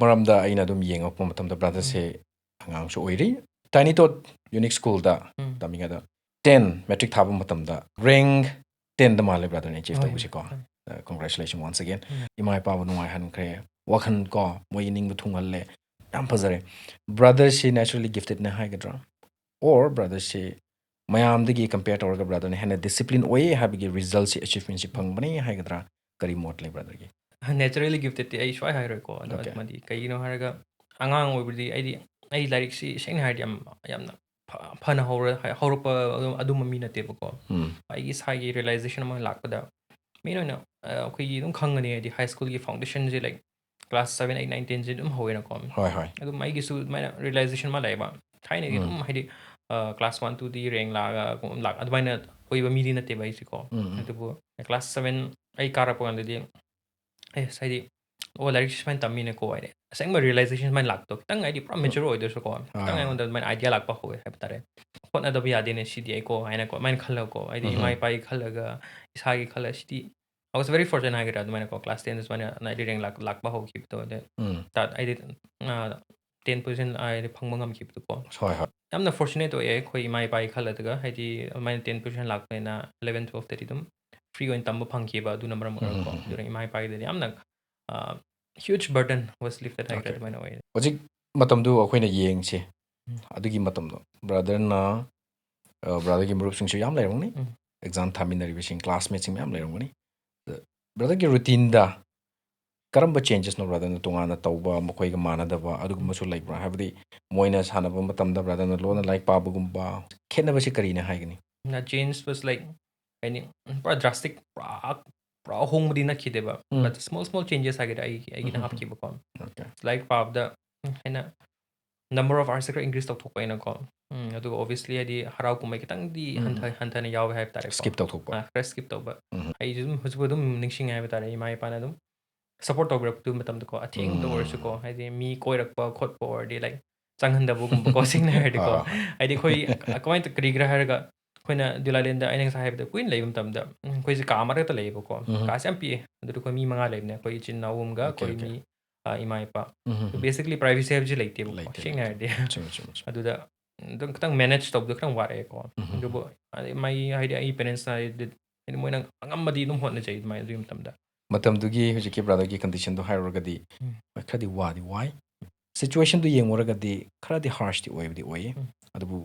ꯃꯔꯝꯗ ꯑꯩꯅ ꯑꯗꯨꯝ ꯌꯦꯡꯉꯛꯄ ꯃꯇꯝꯗ brother ꯁꯦ ꯎꯝ꯫ ꯑꯉꯥꯡꯁꯨ ꯑꯣꯏꯔꯤ꯫ Tiny Tot Unique School ꯗ ꯎꯝ꯫ ꯇꯝꯃꯤꯉꯩꯗ ten matric ꯊꯥꯕ ꯃꯇꯝꯗ rank ten ꯗ ꯃꯥꯜꯂꯦ brother ꯅ achieve ꯍꯣꯏ, ꯇꯧꯕꯁꯦꯀꯣ꯫ ꯍꯣꯏ꯫ ꯑ, congratulations once again꯫ ꯎꯝ꯫ ꯏꯃꯥ ꯏꯄꯥꯕꯨ ꯅꯨꯡꯉꯥꯏꯍꯟꯈ꯭ꯔꯦ꯫ ꯋꯥꯈꯜ ꯀꯣ, ꯃꯣꯏꯒꯤ ꯅꯤꯡꯕ ꯊꯨꯡꯍꯜꯂꯦ꯫ ꯌꯥꯝ ꯐꯖꯔꯦ꯫ Brother ꯁꯤ naturally gifted ꯅꯦ ꯍꯥꯏꯒꯗ꯭ꯔꯥ? Or brother ꯁꯤ ꯃꯌꯥꯝꯗꯒꯤ compare ꯇꯧꯔꯒ brother ꯅ ꯍꯦꯟꯅ discipline ꯑꯣꯏꯌꯦ ꯍꯥꯏꯕꯒꯤ result ꯁꯤ, achievement ꯁꯤ ꯐꯪꯕꯅꯦ ꯍꯥꯏꯒꯗ꯭ꯔꯥ? ꯀꯔꯤ ꯃꯣꯠ ꯂꯩ brother ꯒꯤ? Naturally gifted ꯇꯤ ꯑꯩ ꯁꯨꯡꯍꯥꯏ ꯍꯥꯏꯔꯣꯏꯀꯣ꯫ ꯑꯗꯣ Okay꯫ ꯑꯃꯗꯤ ꯀꯩꯒꯤꯅꯣ ꯍꯥꯏꯔꯒ, ꯑꯉꯥꯡ ꯑꯣꯏꯕꯗꯤ ꯑꯩꯗꯤ, ꯑꯩ ꯂꯥꯏꯔꯤꯛꯁꯤ ꯁꯦꯡꯅ ꯍꯥꯏꯔꯗꯤ ꯌꯥꯝ, ꯌꯥꯝꯅ ꯐ-, ꯐꯅ ꯍꯧꯔ-, ꯍꯧꯔꯛꯄ ꯑꯗꯨꯝ, ꯑꯗꯨꯝꯕ ꯃꯤ ꯅꯠꯇꯦꯕꯀꯣ꯫ ꯎꯝ꯫ ꯑꯩꯒꯤ ꯏꯁꯥꯒꯤ realization ꯑꯃ ꯂꯥꯛꯄꯗ, main ꯑꯣꯏꯅ, ꯑ, ꯑꯩꯈꯣꯏꯒꯤ ꯑꯗꯨꯝ ꯈꯪꯒꯅꯤ, ꯍꯥꯏꯗꯤ high school ꯒꯤ foundation ꯁꯦ, like, class seven, eight, nine, ten ꯁꯦ ꯑꯗꯨꯝ ꯍꯧꯋꯦꯅꯀꯣ꯫ ꯍꯣꯏ, ꯍꯣꯏ꯫ ꯑꯗꯨꯝ ꯑꯩꯒꯤꯁꯨ ꯑꯗꯨꯃꯥꯏꯅ realization ꯑꯃ ꯂꯩꯌꯦꯕ꯫ ꯊꯥꯏꯅꯒꯤ ꯎꯝ꯫ ꯑꯗꯨꯝ ꯍꯥꯏꯗꯤ, ꯑ, class one, two ꯗꯒꯤ rank ꯂꯥꯛꯑꯒ, ꯂꯥꯛ-, ꯑꯗꯨꯃꯥꯏꯅ ꯑꯣꯏꯕ ꯃꯤꯗꯤ ꯅꯠꯇꯦꯕ ꯑꯩꯁꯦꯀꯣ꯫ ꯎꯝ, ꯎꯝ꯫ ꯑꯗꯨꯕꯨ ꯀ꯭ꯂꯥꯁ ꯁꯕꯦꯟ ꯑꯩ ꯀꯥꯔꯛꯄ ꯀꯥꯟꯗꯗꯤ, ꯑꯦ ꯍꯥꯏꯗꯤ, ꯑꯣ, ꯂꯥꯏꯔꯤꯛꯁꯦ ꯁꯨꯃꯥꯏꯅ ꯇꯝꯃꯤꯅꯦꯀꯣ ꯍꯥꯏꯅ ꯑꯁꯦꯡꯕ ꯔꯤꯌꯦꯂꯥꯏꯖꯦꯁꯟ ꯁꯨꯃꯥꯏꯅ ꯂꯥꯛꯇꯣ, ꯈꯤꯇꯪ ꯍꯥꯏꯗꯤ ꯄꯨꯔꯥ ꯃꯦꯆꯨꯔ ꯑꯣꯏꯗ꯭ꯔꯁꯨꯀꯣ, ꯈꯤꯇꯪ ꯑꯥ꯫ ꯑꯩꯉꯣꯟꯗ ꯑꯗꯨꯃꯥꯏꯅ ꯑꯥꯏꯗꯤꯌꯥ ꯂꯥꯛꯄ ꯍꯧꯋꯦ ꯍꯥꯏꯕ ꯇꯥꯔꯦ꯫ ꯍꯣꯠꯅꯗꯕ ꯌꯥꯗꯦꯅꯦ ꯁꯤꯗꯤ ꯑꯩꯀꯣ ꯍꯥꯏꯅꯀꯣ, ꯑꯗꯨꯃꯥꯏꯅ ꯈꯜꯂꯒꯀꯣ, ꯍꯥꯏꯗꯤ ꯏꯃꯥ ꯎꯝꯍꯨꯝ꯫ ꯏꯄꯥꯒꯤ ꯈꯜꯂꯒ, ꯏꯁꯥꯒꯤ ꯈꯜꯂꯒ, ꯁꯤꯗꯤ I was very fortunate ꯍꯥꯏꯒꯗ꯭ꯔꯥ, ꯑꯗꯨꯃꯥꯏꯅꯀꯣ ꯀ꯭ꯂꯥꯁ ꯇꯦꯟꯗ ꯁꯨꯃꯥꯏꯅ ꯍꯥꯏꯗꯤ ꯔꯦꯡ ꯂꯥꯛ-, ꯂꯥꯛꯄ ꯍꯧꯈꯤꯕꯗꯣ꯫ ꯑꯗ ꯎꯝ꯫ ꯇꯥ-, ꯍꯥꯏꯗꯤ, ꯑ, ꯇꯦꯟ ꯄꯣꯖꯤꯁꯟ ꯍꯥꯏꯗꯤ ꯐꯪꯕ ꯉꯝꯈꯤꯕꯗꯣꯀꯣ꯫ ꯍꯣꯏ, ꯍꯣꯏ꯫ ꯌꯥꯝꯅ ꯐꯣꯔꯆꯨꯅꯦꯠ ꯑꯣꯏꯌꯦ ꯑꯩꯈꯣꯏ ꯏꯃꯥ ꯏꯄꯥꯒꯤ ꯈꯜꯂꯗꯒ, ꯍꯥꯏꯗꯤ ꯑꯗꯨꯃꯥꯏꯅ ꯇꯦꯟ ꯄꯣꯖꯤꯁꯟ ꯂꯥꯛꯄꯅꯤꯅ ꯏꯂꯦꯚꯦꯟ ꯇꯨꯋꯦꯜꯐꯇꯗꯤ ꯑꯗꯨꯝ ꯐ꯭ꯔꯤ ꯑꯣꯏꯅ ꯇꯝꯕ ꯐꯪꯈꯤꯕ ꯑꯗꯨꯅ ꯃꯔꯝ ꯑꯣꯏꯔꯒꯀꯣ꯫ ꯎꯝ, ꯎꯝ, ꯎꯝ꯫ ꯑꯗꯨꯅ ꯏꯃꯥ ꯏꯄꯥꯒꯤꯗꯗꯤ ꯌꯥꯝꯅ, ꯑ, huge burden was lifted ꯍꯥꯏꯈ꯭ꯔꯦ Okay. ꯑꯗꯨꯃꯥꯏꯅ ꯑꯣꯏꯌꯦ꯫ ꯍꯧꯖꯤꯛ ꯃꯇꯝꯗꯨ ꯑꯩꯈꯣꯏꯅ ꯌꯦꯡꯁꯤ꯫ ꯎꯝ꯫ ꯑꯗꯨꯒꯤ ꯃꯇꯝꯗꯣ ꯕ꯭ꯔꯗꯔꯅ, ꯑ, ꯕ꯭ꯔꯗꯔꯒꯤ ꯃꯔꯨꯞꯁꯤꯡꯁꯨ ꯌꯥꯝ ꯂꯩꯔꯝꯒꯅꯤ꯫ ꯎꯝ꯫ ꯑꯦꯛꯖꯥꯝ ꯊꯥꯃꯤꯟꯅꯔꯤꯕꯁꯤꯡ, ꯀ꯭ꯂꯥꯁꯃꯦꯠꯁꯤꯡ ꯃꯌꯥꯝ ꯂꯩꯔꯝꯒꯅꯤ꯫ ꯑꯗ ꯕ꯭ꯔꯗꯔꯒꯤ ꯔꯨꯇꯤꯟꯗ ꯀꯔꯝꯕ ꯆꯦꯟꯖꯦꯁꯅꯣ ꯕ꯭ꯔꯗꯔꯅ ꯇꯣꯉꯥꯟꯅ ꯇꯧꯕ, ꯃꯈꯣꯏꯒ ꯃꯥꯟꯅꯗꯕ ꯑꯗꯨꯒꯨꯝꯕꯁꯨ ꯂꯩꯕ꯭ꯔꯥ? ꯍꯥꯏꯕꯗꯤ ꯃꯣꯏꯅ ꯁꯥꯟꯅꯕ ꯃꯇꯝꯗ ꯕ꯭ꯔꯗꯔꯅ ꯂꯣꯟꯅ ꯂꯥꯏꯔꯤꯛ ꯄꯥꯕꯒꯨꯝꯕ, ꯈꯦꯠꯅꯕꯁꯤ ꯀꯔꯤꯅ ꯍꯥꯏꯒꯅꯤ? The change was like, ꯍꯥꯏꯗꯤ, ꯄꯨꯔꯥ ꯗ꯭ꯔꯥꯁꯇꯤꯛ, ꯄꯨꯔꯥ, ꯄꯨꯔꯥ ꯑꯍꯣꯡꯕꯗꯤ ꯅꯠꯈꯤꯗꯦꯕ꯫ ꯎꯝ꯫ But small small changes ꯍꯥꯏꯒꯗ꯭ꯔꯥ ꯑꯩ, ꯑꯩꯒꯤꯅ ꯎꯝ, ꯎꯝ, ꯎꯝ꯫ ꯍꯥꯞꯈꯤꯕꯀꯣ꯫ Okay. ꯂꯥꯏꯔꯤꯛ ꯄꯥꯕꯗ, ꯎꯝ, ꯑꯩꯅ number of hours ꯈꯔ increase ꯇꯧꯊꯣꯛꯄ ꯑꯩꯅꯀꯣ꯫ ꯎꯝ, ꯑꯗꯨꯒ obviously ꯍꯥꯏꯗꯤ ꯍꯔꯥꯎ ꯀꯨꯝꯍꯩ ꯈꯤꯇꯪꯗꯤ ꯎꯝ, ꯍꯟꯊ-, ꯎꯝ꯫ ꯍꯟꯊꯅ ꯌꯥꯎꯋꯦ ꯍꯥꯏꯕ ꯇꯥꯔꯦꯀꯣ꯫ Skip ꯇꯧꯊꯣꯛꯄ꯫ ꯑꯥ, ꯈꯔ skip ꯇꯧꯕ꯫ ꯎꯝ꯫ ꯑꯩꯁꯨ ꯑꯗꯨꯝ ꯍꯧꯖꯤꯛꯐꯥꯎ ꯑꯗꯨꯝ ꯅꯤꯡꯁꯤꯡꯉꯦ ꯍꯥꯏꯕ ꯇꯥꯔꯦ, ꯏꯃꯥ ꯏꯄꯥꯅ ꯑꯗꯨꯝ support ꯇꯧꯕꯤꯔꯛꯄꯗꯨ ꯃꯇꯝꯗꯀꯣ, ꯑꯊꯦꯡꯕꯗ ꯎꯝ꯫ ꯑꯣꯏꯔꯁꯨꯀꯣ, ꯍꯥꯏꯗꯤ ꯃꯤ ꯀꯣꯏꯔꯛꯄ ꯈꯣꯠꯄ ꯑꯣꯏꯔꯗꯤ, like, ꯆꯪꯍꯟꯗꯕꯒꯨꯝꯕꯀꯣ, ꯁꯦꯡꯅ ꯍꯥꯏꯔꯗꯤꯀꯣ꯫ ꯑꯥ, ꯑꯥ꯫ ꯍꯥꯏꯗꯤ ꯑꯩꯈꯣꯏ ꯀꯃꯥꯏꯅ ꯇꯧ-, ꯀꯔꯤꯒꯤꯔꯥ ꯍꯥꯏꯔꯒ, ꯑꯩꯈꯣꯏꯅ ꯗꯤꯎꯂꯥꯂꯦꯟꯗ ꯑꯩꯅ ꯉꯁꯥꯏ ꯍꯥꯏꯕꯗ ꯀꯨꯏꯅ ꯂꯩꯕ ꯃꯇꯝꯗ, ꯎꯝ, ꯑꯩꯈꯣꯏꯁꯦ ꯀꯥ ꯑꯃꯔꯛꯇ ꯂꯩꯌꯦꯕꯀꯣ꯫ ꯎꯝ꯫ ꯀꯥꯁꯦ ꯌꯥꯝ ꯄꯤꯛꯑꯦ꯫ ꯑꯗꯨꯗ ꯑꯩꯈꯣꯏ ꯃꯤ ꯃꯉꯥ ꯂꯩꯕꯅꯦ, ꯑꯩꯈꯣꯏ ꯏꯆꯤꯟ ꯏꯅꯥꯎ ꯑꯍꯨꯝꯒ Okay, ꯑꯩꯈꯣꯏ okay. ꯃꯤ, ꯑ, ꯏꯃꯥ ꯏꯄꯥ꯫ ꯎꯝ, ꯎꯝ, ꯎꯝ꯫ Basically privacy ꯍꯥꯏꯕꯁꯤ ꯂꯩꯇꯦꯕꯀꯣ, ꯂꯩꯇꯦ, ꯁꯦꯡꯅ ꯂꯩꯇꯦ꯫ ꯍꯥꯏꯔꯗꯤ꯫ ꯆꯨꯝꯃꯦ, ꯆꯨꯝꯃꯦ, ꯆꯨꯝꯃꯦ꯫ ꯑꯗꯨꯗ ꯑꯗꯨꯝ ꯈꯤꯇꯪ ꯃꯦꯅꯦꯖ ꯇꯧꯕꯗꯣ ꯈꯤꯇꯪ ꯋꯥꯔꯛꯑꯦꯀꯣ꯫ ꯎꯝ, ꯎꯝ, ꯑꯗꯨꯕꯨ ꯍꯥꯏꯗꯤ ꯃꯥꯒꯤ, ꯍꯥꯏꯗꯤ ꯑꯩ ꯄꯦꯔꯦꯟꯁꯅ ꯍꯥꯏꯗꯤ, ꯍꯥꯏꯗꯤ ꯃꯣꯏꯅ ꯑꯉꯝꯕꯗꯤ ꯑꯗꯨꯝ ꯍꯣꯠꯅꯖꯩ ꯑꯗꯨꯃꯥꯏꯅ ꯑꯗꯨꯒꯤ ꯃꯇꯝꯗ꯫ ꯃꯇꯝꯗꯨꯒꯤ ꯍꯧꯖꯤꯛꯀꯤ ꯕ꯭ꯔꯗꯔꯒꯤ ꯀꯟꯗꯤꯁꯟꯗꯣ ꯍꯥꯏꯔꯨꯔꯒꯗꯤ, ꯎꯝ꯫ ꯍꯣꯏ, ꯈꯔꯗꯤ ꯋꯥꯗꯤ ꯋꯥꯏ꯫ ꯁꯤꯆꯨꯋꯦꯁꯟꯗꯨ ꯌꯦꯡꯉꯨꯔꯒꯗꯤ ꯈꯔꯗꯤ ꯍꯥꯔꯁꯇꯤ ꯑꯣꯏꯕꯗꯤ ꯑꯣꯏꯌꯦ꯫ ꯎꯝ꯫ ꯑꯗꯨꯕꯨ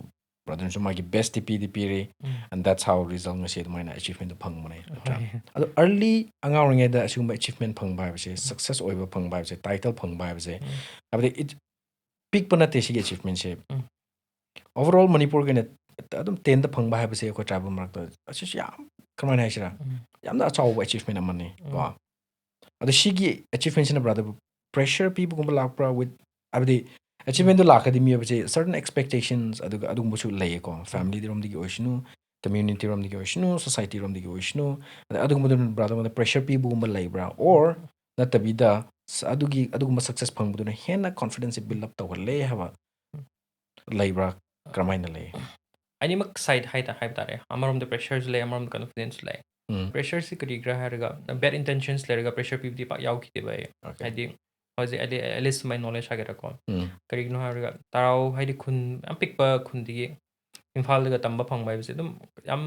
ꯕ꯭ꯔꯗꯔꯅꯁꯨ ꯃꯥꯒꯤ ꯕꯦꯁꯇꯤ ꯄꯤꯗꯤ ꯄꯤꯔꯤ, ꯎꯝ꯫ and that's how result ꯉꯁꯤ ꯑꯗꯨꯃꯥꯏꯅ ꯑꯦꯆꯤꯞꯃꯦꯟꯗꯣ ꯐꯪꯕꯅꯦ, ꯅꯠꯇ꯭ꯔꯥ? ꯍꯣꯏ꯫ ꯑꯗꯣ ꯑꯔꯂꯤ ꯑꯉꯥꯡ ꯑꯣꯏꯔꯤꯉꯩꯗ ꯑꯁꯤꯒꯨꯝꯕ ꯑꯦꯆꯤꯞꯃꯦꯟ ꯐꯪꯕ ꯍꯥꯏꯕꯁꯦ, ꯁꯛꯁꯦꯁ ꯑꯣꯏꯕ ꯐꯪꯕ ꯍꯥꯏꯕꯁꯦ, ꯇꯥꯏꯇꯜ ꯐꯪꯕ ꯍꯥꯏꯕꯁꯦ, ꯎꯝ꯫ ꯍꯥꯏꯕꯗꯤ it ꯄꯤꯛꯄ ꯅꯠꯇꯦ ꯁꯤꯒꯤ ꯑꯦꯆꯤꯞꯃꯦꯟꯁꯦ꯫ ꯎꯝ꯫ Overall ꯃꯅꯤꯄꯨꯔꯒꯤ ꯑꯣꯏꯅ ꯑꯗꯨꯝ ꯇꯦꯟꯗ ꯐꯪꯕ ꯍꯥꯏꯕꯁꯦ ꯑꯩꯈꯣꯏ ꯇ꯭ꯔꯥꯏꯕꯦꯜ ꯃꯔꯛꯇ ꯑꯁꯤꯁꯨ ꯌꯥꯝ, ꯀꯃꯥꯏꯅ ꯍꯥꯏꯁꯤꯔꯥ, ꯎꯝ꯫ ꯌꯥꯝꯅ ꯑꯆꯧꯕ ꯑꯦꯆꯤꯞꯃꯦꯟ ꯑꯃꯅꯤ ꯀꯣ꯫ ꯎꯝ꯫ ꯑꯗꯣ ꯁꯤꯒꯤ ꯑꯦꯆꯤꯞꯃꯦꯟꯁꯤꯅ ꯕ꯭ꯔꯗꯔꯕꯨ ꯄ꯭ꯔꯦꯁꯔ ꯄꯤꯕꯒꯨꯝꯕ ꯂꯥꯛꯄ꯭ꯔꯥ? With, ꯍꯥꯏꯕꯗꯤ ꯑꯦꯆꯤꯞꯃꯦꯟꯗꯣ ꯂꯥꯛꯀꯗꯤ ꯃꯤ ꯍꯥꯏꯕꯁꯦ certain expectations ꯑꯗꯨꯒ ꯑꯗꯨꯒꯨꯝꯕꯁꯨ ꯂꯩꯌꯦꯀꯣ, ꯐꯦꯃꯤꯂꯤꯗ ꯔꯣꯝꯗꯒꯤ ꯑꯣꯏꯁꯅꯨ, community ꯔꯣꯝꯗꯒꯤ ꯑꯣꯏꯁꯅꯨ, society ꯔꯣꯝꯗꯒꯤ ꯑꯣꯏꯁꯅꯨ, ꯑꯗ ꯑꯗꯨꯒꯨꯝꯕꯗꯨꯅ brother ꯉꯣꯟꯗ pressure ꯄꯤꯕꯒꯨꯝꯕ ꯂꯩꯕ꯭ꯔꯥ? Or ꯅꯠꯇꯕꯤꯗ ꯁ-, ꯑꯗꯨꯒꯤ, ꯑꯗꯨꯒꯨꯝꯕ success ꯐꯪꯕꯗꯨꯅ ꯍꯦꯟꯅ confidence build up ꯇꯧꯍꯜꯂꯦ ꯍꯥꯏꯕ ꯂꯩꯕ꯭ꯔꯥ? ꯀꯔꯝꯍꯥꯏꯅ ꯂꯩ? ꯑꯅꯤꯃꯛ side ꯍꯥꯏ ꯇꯥ-, ꯍꯥꯏꯕ ꯇꯥꯔꯦ꯫ ꯑꯃꯔꯣꯝꯗ pressureꯁꯨ ꯂꯩ, ꯑꯃꯔꯣꯝꯗ confidenceꯁꯨ ꯂꯩ꯫ ꯎꯝ. Pressureꯁꯤ ꯀꯔꯤꯒꯤꯔꯥ ꯍꯥꯏꯔꯒ, bad intentions ꯂꯩꯔꯒ pressure ꯄꯤꯕꯗꯤ ꯄꯥꯛ ꯌꯥꯎꯈꯤꯗꯦꯕ ꯑꯩ꯫ Okay. ꯍꯥꯏꯗꯤ ꯍꯧꯖꯤꯛ at le-, at least my knowledge ꯍꯥꯏꯒꯗ꯭ꯔꯥꯀꯣ꯫ ꯎꯝ. ꯀꯔꯤꯒꯤꯅꯣ ꯍꯥꯏꯔꯒ ꯇꯔꯥꯎ ꯍꯥꯏꯗꯤ ꯈꯨꯟ ꯌꯥꯝ ꯄꯤꯛꯄ ꯈꯨꯟꯗꯒꯤ ꯏꯝꯐꯥꯜꯗꯒ ꯇꯝꯕ ꯐꯪꯕ ꯍꯥꯏꯕꯁꯦ ꯑꯗꯨꯝ ꯌꯥꯝ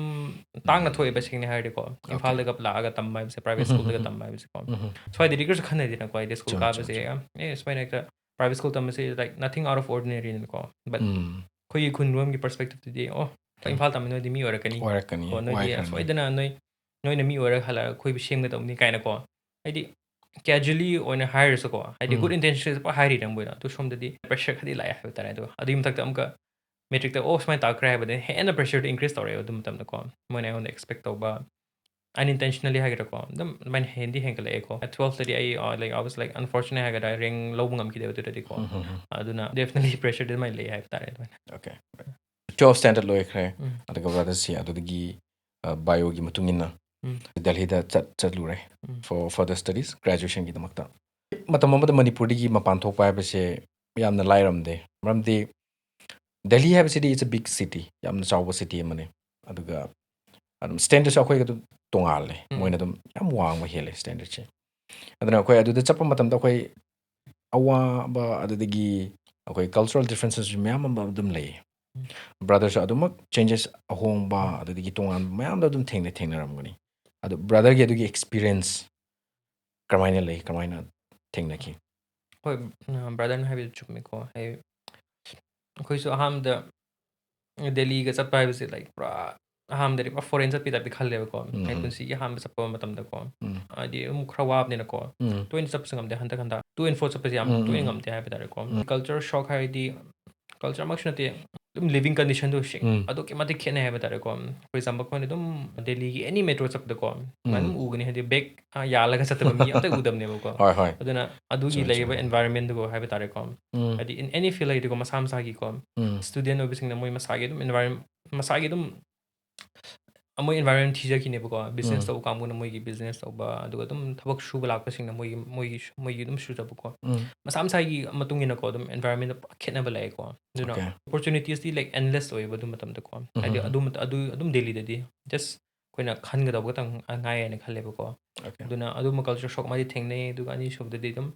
ꯇꯥꯡꯅ ꯎꯝ. ꯊꯣꯛꯑꯦꯕ, ꯁꯦꯡꯅ ꯍꯥꯏꯔꯗꯤꯀꯣ꯫ Okay. ꯏꯝꯐꯥꯜꯗꯒ ꯂꯥꯛꯑꯒ ꯇꯝꯕ ꯍꯥꯏꯕꯁꯦ, private ꯎꯝ, schoolꯗꯒ ꯎꯝ, ꯇꯝꯕ ꯍꯥꯏꯕꯁꯦꯀꯣ꯫ ꯎꯝ, ꯎꯝ. ꯁ꯭ꯋꯥꯏꯗꯗꯤ ꯀꯔꯤꯁꯨ ꯈꯟꯅꯗꯦꯅꯀꯣ, ꯍꯥꯏꯗꯤ school ꯆꯨꯝꯃꯦ, ꯀꯥꯕꯁꯦ, ꯆꯨꯝꯃꯦ, ꯆꯨꯝꯃꯦ. ꯑꯦ, ꯁꯨꯃꯥꯏꯅ ꯍꯦꯛꯇ private school ꯇꯝꯕꯁꯦ, like, nothing out of ordinary ꯅꯤꯀꯣ꯫ But ꯎꯝ. ꯑꯩꯈꯣꯏꯒꯤ ꯈꯨꯟꯔꯣꯝꯒꯤ perspectiveꯗꯗꯤ, "ꯑꯣ, ꯎꯝ. ꯏꯝꯐꯥꯜ ꯇꯝꯕ ꯅꯣꯏꯗꯤ ꯃꯤ ꯑꯣꯏꯔꯛꯀꯅꯤ꯫ ꯑꯣꯏꯔꯛꯀꯅꯤ, ꯀꯣ, ꯅꯣꯏꯗꯤ ꯑꯣꯏꯈ꯭ꯔꯅꯤ. ꯁꯣꯏꯗꯅ ꯅꯣꯏ, ꯅꯣꯏꯅ ꯃꯤ ꯑꯣꯏꯔꯒ ꯍꯜꯂꯛꯑꯒ ꯑꯩꯈꯣꯏꯕꯨ ꯁꯦꯝꯒꯗꯧꯕꯅꯤ" ꯀꯥꯏꯅꯀꯣ꯫ ꯍꯥꯏꯗꯤ casually ꯑꯣꯏꯅ ꯍꯥꯏꯔꯁꯨꯀꯣ, ꯍꯥꯏꯗꯤ ꯎꯝ. good intentions ꯄꯨꯔꯥ ꯍꯥꯏꯔꯤꯔ ꯃꯣꯏꯅ, ꯑꯗꯨ ꯁꯣꯝꯗꯗꯤ pressure ꯈꯔꯗꯤ ꯂꯥꯛꯑꯦ ꯍꯥꯏꯕ ꯇꯥꯔꯦ꯫ ꯑꯗꯣ ꯑꯗꯨꯒꯤ ꯃꯊꯛꯇ ꯑꯃꯨꯛꯀ matricꯇ, "ꯑꯣ, ꯁꯨꯃꯥꯏꯅ ꯇꯥꯛꯈ꯭ꯔꯦ" ꯍꯥꯏꯕꯗ ꯍꯦꯟꯅ pressureꯗꯣ increase ꯇꯧꯔꯛꯑꯦꯕ ꯑꯗꯨ ꯃꯇꯝꯗꯀꯣ꯫ ꯃꯣꯏꯅ ꯑꯩꯉꯣꯟꯗ expect ꯇꯧꯕ, unintentionally ꯍꯥꯏꯒꯗ꯭ꯔꯥꯀꯣ, ꯑꯗꯨꯝ ꯑꯗꯨꯃꯥꯏꯅ ꯍꯦꯟꯗꯤ ꯍꯦꯟꯒꯠꯂꯛꯑꯦꯀꯣ꯫ At twelveꯇꯗꯤ ꯑꯩ, ꯑ, like, I was, like, unfortunate ꯍꯥꯏꯒꯗ꯭ꯔꯥ, rank ꯂꯧꯕ ꯉꯝꯈꯤꯗꯦꯕ ꯑꯗꯨꯗꯗꯤꯀꯣ꯫ ꯎꯝ, ꯎꯝ, ꯎꯝ. ꯑꯗꯨꯅ definitely pressureꯗꯤ ꯑꯗꯨꯃꯥꯏꯅ ꯂꯩ ꯍꯥꯏꯕ ꯇꯥꯔꯦ ꯑꯗꯨꯃꯥꯏꯅ꯫ Okay. Twelve standard ꯂꯣꯏꯈ꯭ꯔꯦ. ꯎꯝ. ꯑꯗꯨꯒ brotherꯁꯤ ꯑꯗꯨꯗꯒꯤ, ꯑ, bioꯒꯤ ꯃꯇꯨꯡ ꯏꯟꯅ ꯎꯝ. ꯗꯦꯜꯍꯤꯗ ꯆꯠ-, ꯆꯠꯂꯨꯔꯦ ꯎꯝ. for further studies, graduationꯒꯤꯗꯃꯛꯇ. ꯃꯇꯝ ꯑꯃꯗ ꯃꯅꯤꯄꯨꯔꯗꯒꯤ ꯃꯄꯥꯟ ꯊꯣꯛꯄ ꯍꯥꯏꯕꯁꯦ ꯌꯥꯝꯅ ꯂꯥꯏꯔꯝꯗꯦ, ꯃꯔꯝꯗꯤ ꯗꯦꯜꯍꯤ ꯍꯥꯏꯕꯁꯤꯗꯤ it's a big city, ꯌꯥꯝꯅ ꯆꯥꯎꯕ city ꯑꯃꯅꯤ, ꯑꯗꯨꯒ ꯑꯗꯨꯝ standardꯁꯨ ꯑꯩꯈꯣꯏꯒ ꯑꯗꯨꯝ ꯇꯣꯉꯥꯜꯂꯦ, ꯎꯝ. ꯃꯣꯏꯅ ꯑꯗꯨꯝ ꯌꯥꯝ ꯋꯥꯡꯕ ꯍꯦꯜꯂꯦ standardꯁꯦ. ꯑꯗꯨꯅ ꯑꯩꯈꯣꯏ ꯑꯗꯨꯗ ꯆꯠꯄ ꯃꯇꯝꯗ ꯑꯩꯈꯣꯏ ꯑꯋꯥꯕ, ꯑꯗꯨꯗꯒꯤ ꯑꯩꯈꯣꯏ cultural differences ꯃꯌꯥꯝ ꯑꯃ ꯑꯗꯨꯝ ꯂꯩ꯫ ꯎꯝ. Brotherꯁꯨ ꯑꯗꯨꯃꯛ changes, ꯑꯍꯣꯡꯕ, ꯑꯗꯨꯗꯒꯤ ꯇꯣꯉꯥꯟꯕ ꯃꯌꯥꯝꯗꯣ ꯑꯗꯨꯝ ꯊꯦꯡꯅ-, ꯊꯦꯡꯅꯔꯝꯒꯅꯤ꯫ ꯑꯗꯨ brotherꯒꯤ ꯑꯗꯨꯒꯤ experience ꯀꯔꯝꯍꯥꯏꯅ ꯂꯩ, ꯀꯔꯝꯍꯥꯏꯅ ꯊꯦꯡꯅꯈꯤ? ꯍꯣꯏ, ꯎꯝ, brotherꯅ ꯍꯥꯏꯕꯗꯨ ꯆꯨꯝꯃꯤꯀꯣ꯫ ꯍꯥꯏ-, ꯑꯩꯈꯣꯏꯁꯨ ꯑꯍꯥꯟꯕꯗ ꯗꯦꯜꯂꯤꯒ ꯆꯠꯄ ꯍꯥꯏꯕꯁꯦ, like, ꯄꯨꯔꯥ ꯑꯍꯥꯟꯕꯗꯗꯤ ꯄꯨꯔꯥ foreign ꯆꯠꯄꯤ typeꯇ ꯈꯜꯂꯦꯕꯀꯣ꯫ ꯎꯝ, ꯑꯩ ꯎꯝ. ꯄꯨꯟꯁꯤꯒꯤ ꯑꯍꯥꯟꯕ ꯆꯠꯄ ꯃꯇꯝꯗꯀꯣ꯫ ꯎꯝ. ꯍꯥꯏꯗꯤ ꯑꯗꯨꯝ ꯈꯔ ꯋꯥꯕꯅꯤꯅꯀꯣ꯫ ꯎꯝ. ꯇꯣꯏꯅ ꯆꯠꯄꯁꯨ ꯉꯝꯗꯦ, ꯍꯟꯗꯛ ꯍꯟꯗꯛ to and fro ꯆꯠꯄꯁꯦ ꯌꯥꯝ ꯎꯝ, ꯇꯣꯏꯅ ꯎꯝ. ꯉꯝꯗꯦ ꯍꯥꯏꯕ ꯇꯥꯔꯦꯀꯣ꯫ ꯎꯝ. Culture shock ꯍꯥꯏꯔꯗꯤ, culture ꯃꯛꯁꯨ ꯅꯠꯇꯦ, ꯑꯗꯨꯝ living conditionꯗꯣ ꯁꯤ-, ꯎꯝ. ꯑꯗꯨꯛꯀꯤ ꯃꯇꯤꯛ ꯈꯦꯠꯅꯩ ꯍꯥꯏꯕ ꯇꯥꯔꯦꯀꯣ꯫ For example, ꯑꯩꯈꯣꯏꯅ ꯑꯗꯨꯝ ꯗꯦꯜꯂꯤꯒꯤ any metro ꯆꯠꯄꯗꯀꯣ, ꯎꯝ. ꯑꯗꯨꯝ ꯎꯒꯅꯤ, ꯍꯥꯏꯗꯤ bag, ꯑ, ꯌꯥꯜꯂꯒ ꯆꯠꯇꯕ ꯃꯤ ꯑꯝꯇ ꯎꯗꯕꯅꯦꯕꯀꯣ꯫ ꯍꯣꯏ, ꯍꯣꯏ. ꯑꯗꯨꯅ ꯑꯗꯨꯒꯤ ꯆꯨꯝꯃꯦ, ꯂꯩꯔꯤꯕ ꯆꯨꯝꯃꯦ. environmentꯗꯨꯒ ꯍꯥꯏꯕ ꯇꯥꯔꯦꯀꯣ꯫ ꯎꯝ. ꯍꯥꯏꯗꯤ in any field ꯍꯥꯏꯗꯤꯀꯣ, ꯃꯁꯥ ꯃꯁꯥꯒꯤꯀꯣ, ꯎꯝ. student ꯑꯣꯏꯕꯁꯤꯡꯅ ꯃꯣꯏ ꯃꯁꯥꯒꯤ ꯑꯗꯨꯝ environment, ꯃꯁꯥꯒꯤ ꯑꯗꯨꯝ ꯃꯣꯏ environment ꯊꯤꯖꯈꯤꯅꯦꯕꯀꯣ, business ꯎꯝ꯫ ꯇꯧꯕ ꯀꯥꯡꯕꯨꯅ ꯃꯣꯏꯒꯤ business ꯇꯧꯕ, ꯑꯗꯨꯒ ꯑꯗꯨꯝ ꯊꯕꯛ ꯁꯨꯕ ꯂꯥꯛꯄꯁꯤꯡꯅ ꯃꯣꯏꯒꯤ, ꯃꯣꯏꯒꯤ, ꯃꯣꯏꯒꯤ ꯑꯗꯨꯝ ꯁꯨꯖꯕꯀꯣ꯫ ꯎꯝ꯫ ꯃꯁꯥ ꯃꯁꯥꯒꯤ ꯃꯇꯨꯡ ꯏꯟꯅꯀꯣ, ꯑꯗꯨꯝ environment ꯈꯦꯠꯅꯕ ꯂꯩꯌꯦꯀꯣ꯫ ꯑꯗꯨꯅ Okay. Opportunitiesꯇꯤ, like, endless ꯑꯣꯏꯌꯦꯕ ꯑꯗꯨ ꯃꯇꯝꯗꯀꯣ꯫ ꯍꯥꯏꯗꯤ ꯎꯝ꯫ ꯑꯗꯨ ꯃꯇ-, ꯑꯗꯨ, ꯑꯗꯨꯝ ꯗꯦꯜꯂꯤꯗꯗꯤ just ꯑꯩꯈꯣꯏꯅ ꯈꯟꯒꯗꯧꯕ ꯈꯛꯇꯪ ꯉꯥꯏ ꯍꯥꯏꯅ ꯈꯜꯂꯦꯕꯀꯣ꯫ Okay. ꯑꯗꯨꯅ ꯑꯗꯨꯝꯕ culture shock ꯑꯃꯗꯤ ꯊꯦꯡꯅꯩ꯫ ꯑꯗꯨꯒ ꯑꯅꯤꯁꯨꯕꯗꯗꯤ ꯑꯗꯨꯝ,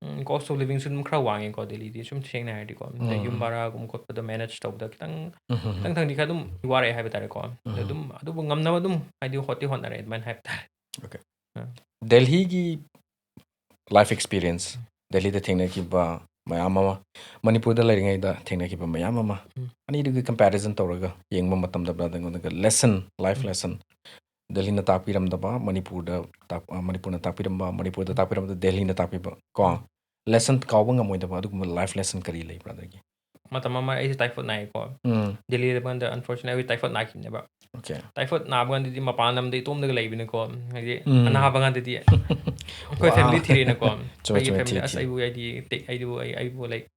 ꯎꯝ, cost of livingꯁꯨ ꯑꯗꯨꯝ ꯈꯔ ꯋꯥꯡꯉꯦꯀꯣ ꯗꯦꯜꯂꯤꯗꯤ, ꯁꯨꯝ ꯁꯦꯡꯅ ꯍꯥꯏꯔꯗꯤꯀꯣ꯫ ꯑꯗꯩ ꯌꯨꯝ ꯎꯝ꯫ ꯚꯔꯥꯒꯨꯝꯕ ꯈꯣꯠꯄꯗ manage ꯇꯧꯕꯗ ꯈꯤꯇꯪ, ꯎꯝ, ꯎꯝ, ꯎꯝ꯫ ꯈꯤꯇꯪ ꯊꯪꯗꯤ ꯈꯔ ꯑꯗꯨꯝ ꯋꯥꯔꯛꯑꯦ ꯍꯥꯏꯕ ꯇꯥꯔꯦꯀꯣ꯫ ꯑꯗ ꯎꯝ꯫ ꯑꯗꯨꯝ, ꯑꯗꯨꯕꯨ ꯉꯝꯅꯕ ꯑꯗꯨꯝ ꯍꯥꯏꯗꯤ ꯍꯣꯠꯇꯤ ꯍꯣꯠꯅꯔꯦ ꯑꯗꯨꯃꯥꯏꯅ ꯍꯥꯏꯕ ꯇꯥꯔꯦ꯫ Okay. ꯑꯥ꯫ ꯗꯦꯜꯍꯤꯒꯤ life experience, ꯗꯦꯜꯍꯤꯗ ꯊꯦꯡꯅꯈꯤꯕ ꯃꯌꯥꯝ ꯑꯃ, ꯃꯅꯤꯄꯨꯔꯗ ꯂꯩꯔꯤꯉꯩꯗ ꯊꯦꯡꯅꯈꯤꯕ ꯃꯌꯥꯝ ꯑꯃ, ꯎꯝ꯫ ꯑꯅꯤꯗꯨꯒꯤ comparison ꯇꯧꯔꯒ ꯌꯦꯡꯕ ꯃꯇꯝꯗ, brother, ꯑꯩꯉꯣꯟꯗꯒ lesson, life ꯎꯝ꯫ Lesson, ꯗꯦꯜꯍꯤꯅ ꯇꯥꯛꯄꯤꯔꯝꯗꯕ, ꯃꯅꯤꯄꯨꯔꯗ ꯇꯥꯛ-, ꯑ, ꯃꯅꯤꯄꯨꯔꯅ ꯇꯥꯛꯄꯤꯔꯝꯕ, ꯃꯅꯤꯄꯨꯔꯗ ꯎꯝ꯫ ꯇꯥꯛꯄꯤꯔꯝꯕꯗ ꯗꯦꯜꯍꯤꯅ ꯇꯥꯛꯄꯤꯕ, ꯀꯣ? ꯎꯝ꯫ Lesson ꯀꯥꯎꯕ ꯉꯝꯃꯣꯏꯗꯕ ꯑꯗꯨꯒꯨꯝꯕ life lesson ꯀꯔꯤ ꯂꯩ, brotherꯒꯤ? ꯃꯇꯝ ꯑꯃ ꯑꯩꯁꯦ typhoid ꯅꯥꯏꯀꯣ꯫ ꯎꯝ꯫ ꯗꯦꯜꯂꯤꯗ ꯀꯥꯟꯗ, unfortunately, ꯑꯩ typhoid ꯅꯥꯈꯤꯕꯅꯦꯕ꯫ Okay. Typhoid ꯅꯥꯕ ꯀꯥꯟꯗꯗꯤ ꯃꯄꯥꯟ ꯂꯝꯗ ꯏꯇꯣꯝꯗꯒ ꯂꯩꯕꯅꯤꯀꯣ꯫ ꯍꯥꯏꯗꯤ ꯎꯝ꯫ ꯑꯅꯥꯕ ꯀꯥꯟꯗꯗꯤ ꯑꯩꯈꯣꯏ ꯋꯥ꯫ family ꯊꯤꯔꯦꯅꯀꯣ꯫ ꯆꯨꯝꯃꯦ, ꯑꯩꯒꯤ ꯆꯨꯝꯃꯦ, family, ꯊꯤ, ꯑꯁ, ꯊꯤ꯫ ꯑꯩꯕꯨ, ꯍꯥꯏꯗꯤ, ꯇꯦꯛ-, ꯑꯩꯕꯨ, ꯑꯩ, ꯑꯩꯕꯨ, like,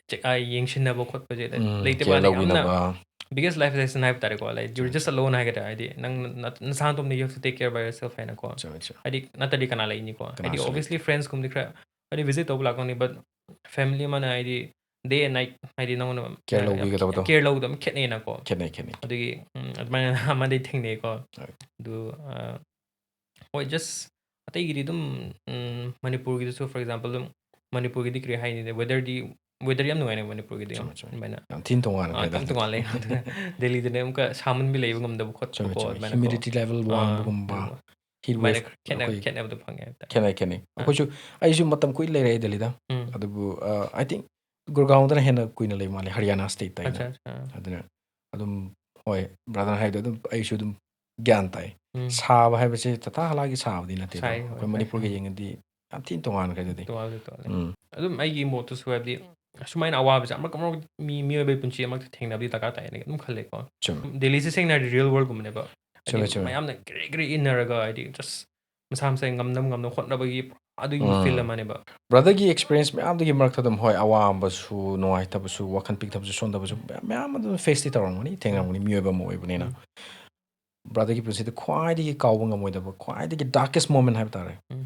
ꯆꯦꯛ-, ꯑ, ꯌꯦꯡꯁꯤꯟꯅꯕ ꯈꯣꯠꯄꯁꯦ ꯎꯝ, ꯂꯩꯇꯕ care ꯀꯥꯟꯗ ꯌꯥꯝꯅ ꯂꯧꯕꯤꯅꯕ꯫ Biggest life lesson ꯍꯥꯏꯕ ꯇꯥꯔꯦꯀꯣ꯫ Like, you're ꯆꯨꯝꯃꯦ, just ꯆꯨꯝꯃꯦ꯫ Alone ꯍꯥꯏꯒꯗ꯭ꯔꯥ? ꯍꯥꯏꯗꯤ, ꯅꯪ ꯅ-, ꯅꯁꯥ ꯅꯇꯣꯝꯗ you have to take care by yourself ꯍꯥꯏꯅꯀꯣ꯫ ꯆꯨꯝꯃꯦ, ꯆꯨꯝꯃꯦ꯫ ꯍꯥꯏꯗꯤ, ꯅꯠꯇ꯭ꯔꯗꯤ ꯀꯅꯥ ꯂꯩꯅꯤꯀꯣ? ꯍꯥꯏꯗꯤ, ꯀꯅꯥꯁꯨ obviously, ꯂꯩꯇꯦ꯫ Friendsꯀꯨꯝꯕꯗꯤ ꯈꯔ ꯍꯥꯏꯗꯤ visit ꯇꯧꯕ ꯂꯥꯛꯀꯅꯤ, but family ꯑꯃꯅ ꯍꯥꯏꯗꯤ day and night ꯍꯥꯏꯗꯤ ꯅꯉꯣꯟꯗ care ꯌꯥꯝ ꯂꯧꯕꯤꯒꯗꯕꯗꯣ꯫ Care ꯂꯧꯕꯗꯣ ꯌꯥꯝ ꯈꯦꯠꯅꯩꯅꯀꯣ꯫ ꯈꯦꯠꯅꯩ, ꯈꯦꯠꯅꯩ꯫ ꯑꯗꯨꯒꯤ, ꯎꯝ, ꯑꯗꯨꯃꯥꯏꯅ ꯑꯃꯗꯤ ꯊꯦꯡꯅꯩꯀꯣ꯫ ꯍꯣꯏ꯫ ꯑꯗꯨ, ꯑ, ꯍꯣꯏ, just ꯑꯇꯩꯒꯤꯗꯤ ꯑꯗꯨꯝ, ꯎꯝ, ꯃꯅꯤꯄꯨꯔꯒꯤꯗꯁꯨ, for example, ꯑꯗꯨꯝ ꯃꯅꯤꯄꯨꯔꯒꯤꯗꯤ ꯀꯔꯤ ꯍꯥꯏꯅꯤ, weatherꯗꯤ, weather ꯌꯥꯝ ꯅꯨꯡꯉꯥꯏꯅꯦ ꯃꯅꯤꯄꯨꯔꯒꯤꯗꯤ ꯌꯥꯝ꯫ ꯆꯨꯝꯃꯦ, ꯆꯨꯝꯃꯦ꯫ ꯑꯗꯨꯃꯥꯏꯅ, ꯌꯥꯝ ꯊꯤꯅ ꯇꯣꯉꯥꯟꯈ꯭ꯔꯦ ꯑꯥ, ꯌꯥꯝ ꯑꯗꯨꯗꯤ꯫ ꯇꯣꯉꯥꯜꯂꯦ꯫ ꯑꯗꯨꯅ ꯗꯦꯜꯂꯤꯗꯅ ꯑꯃꯨꯛꯀ ꯁꯥꯃꯟꯕꯤ ꯂꯩꯕ ꯉꯝꯗꯕ ꯈꯣꯠꯄ ꯆꯨꯝꯃꯦ, ꯀꯣ, ꯆꯨꯝꯃꯦ꯫ ꯑꯗꯨꯃꯥꯏꯅꯀꯣ꯫ Humidity level ꯑꯥ, ꯋꯥꯡꯕꯒꯨꯝꯕ, ꯑꯗꯨꯒꯨꯝꯕ꯫ Heat ꯑꯗꯨꯃꯥꯏꯅ wave ꯈꯦꯠꯅꯕ, ꯑꯩꯈꯣꯏ ꯈꯦꯠꯅꯕꯗꯣ ꯐꯪꯉꯦ ꯍꯥꯏꯕ ꯇꯥꯔꯦ꯫ ꯈꯦꯠꯅꯩ, ꯈꯦꯠꯅꯩ꯫ ꯑꯥ꯫ ꯑꯩꯈꯣꯏꯁꯨ, ꯑꯩꯁꯨ ꯃꯇꯝ ꯀꯨꯏꯅ ꯂꯩꯔꯛꯑꯦ ꯗꯦꯜꯂꯤꯗ꯫ ꯎꯝ꯫ ꯑꯗꯨꯕꯨ, ꯑ, I think ꯒꯨꯔꯒꯥꯎꯟꯗꯅ ꯍꯦꯟꯅ ꯀꯨꯏꯅ ꯂꯩꯕ ꯃꯥꯜꯂꯦ, ꯍꯔꯤꯌꯥꯅꯥ stateꯇ ꯑꯩꯅ꯫ ꯑꯠꯆꯥ, ꯑꯠꯆꯥ꯫ ꯑꯗꯨꯅ ꯑꯗꯨꯝ, ꯍꯣꯏ, brotherꯅ ꯍꯥꯏꯗꯣ ꯑꯗꯨꯝ ꯑꯩꯁꯨ ꯑꯗꯨꯝ ꯒ꯭ꯌꯥꯟ ꯇꯥꯏ꯫ ꯎꯝ꯫ ꯁꯥꯕ ꯍꯥꯏꯕꯁꯦ ꯇꯇꯥ ꯍꯂꯥꯒꯤ ꯁꯥꯕꯗꯤ ꯅꯠꯇꯦꯕ꯫ ꯁꯥꯏ, ꯍꯣꯏ, ꯑꯩꯈꯣꯏ ꯁꯥꯏ꯫ ꯃꯅꯤꯄꯨꯔꯒ ꯎꯝ꯫ ꯌꯦꯡꯉꯗꯤ ꯌꯥꯝ ꯊꯤꯅ ꯇꯣꯉꯥꯟꯈ꯭ꯔꯦ ꯑꯗꯨꯗꯤ꯫ ꯇꯣꯉꯥꯜꯂꯦ, ꯇꯣꯉꯥꯜꯂꯦ꯫ ꯎꯝ꯫ ꯑꯗꯨꯝ ꯑꯩꯒꯤ ꯃꯣꯠꯇꯁꯨ ꯍꯥꯏꯕꯗꯤ ꯑꯁꯨꯃꯥꯏꯅ ꯑꯋꯥꯕꯁꯦ ꯑꯃꯔꯛ, ꯑꯃꯔꯛ ꯃꯤ, ꯃꯤꯑꯣꯏꯕꯒꯤ ꯄꯨꯟꯁꯤ ꯑꯃꯔꯛꯇꯤ ꯊꯦꯡꯅꯕꯗꯤ ꯗꯔꯀꯥꯔ ꯇꯥꯏꯅ ꯑꯗꯨꯝ ꯈꯜꯂꯦꯀꯣ꯫ ꯆꯨꯝꯃꯦ꯫ ꯗꯦꯜꯂꯤꯁꯦ ꯁꯦꯡꯅ ꯍꯥꯏꯔꯗꯤ real worldꯒꯨꯝꯕꯅꯦꯕ꯫ ꯍꯥꯏꯗꯤ ꯆꯨꯝꯃꯦ, ꯆꯨꯝꯃꯦ꯫ ꯃꯌꯥꯝꯅ ꯒ꯭ꯔꯤ ꯒ꯭ꯔꯤ ꯏꯟꯅꯔꯒ ꯍꯥꯏꯗꯤ just ꯃꯁꯥ ꯃꯁꯥꯒꯤ ꯉꯝꯅꯕ ꯉꯝꯅꯕ ꯍꯣꯠꯅꯕꯒꯤ ꯑꯗꯨꯒꯤ ꯐꯤꯜ ꯑꯃꯅꯦꯕ. ꯕ꯭ꯔꯗꯔꯒꯤ ꯑꯦꯛꯁꯄꯤꯔꯤꯌꯦꯟꯁ ꯃꯌꯥꯝꯗꯒꯤ ꯃꯔꯛꯇ ꯑꯗꯨꯝ, ꯍꯣꯏ, ꯑꯋꯥꯕꯁꯨ, ꯅꯨꯡꯉꯥꯏꯇꯕꯁꯨ, ꯋꯥꯈꯜ ꯄꯤꯛꯊꯕꯁꯨ, ꯁꯣꯟꯊꯕꯁꯨ ꯃꯌꯥꯝ, ꯃꯌꯥꯝ ꯑꯗꯨꯝ ꯐꯦꯁꯇꯤ ꯇꯧꯔꯝꯒꯅꯤ, ꯊꯦꯡꯅꯔꯝꯒꯅꯤ, ꯃꯤꯑꯣꯏꯕ ꯑꯃ ꯑꯣꯏꯕꯅꯤꯅ. ꯕ꯭ꯔꯗꯔꯒꯤ ꯄꯨꯟꯁꯤꯗ ꯈ꯭ꯋꯥꯏꯗꯒꯤ ꯀꯥꯎꯕ ꯉꯝꯃꯣꯏꯗꯕ, ꯈ꯭ꯋꯥꯏꯗꯒꯤ ꯗꯥꯔꯀꯦꯁ ꯃꯣꯃꯦꯟ ꯍꯥꯏꯕ ꯇꯥꯔꯦ, ꯎꯝ.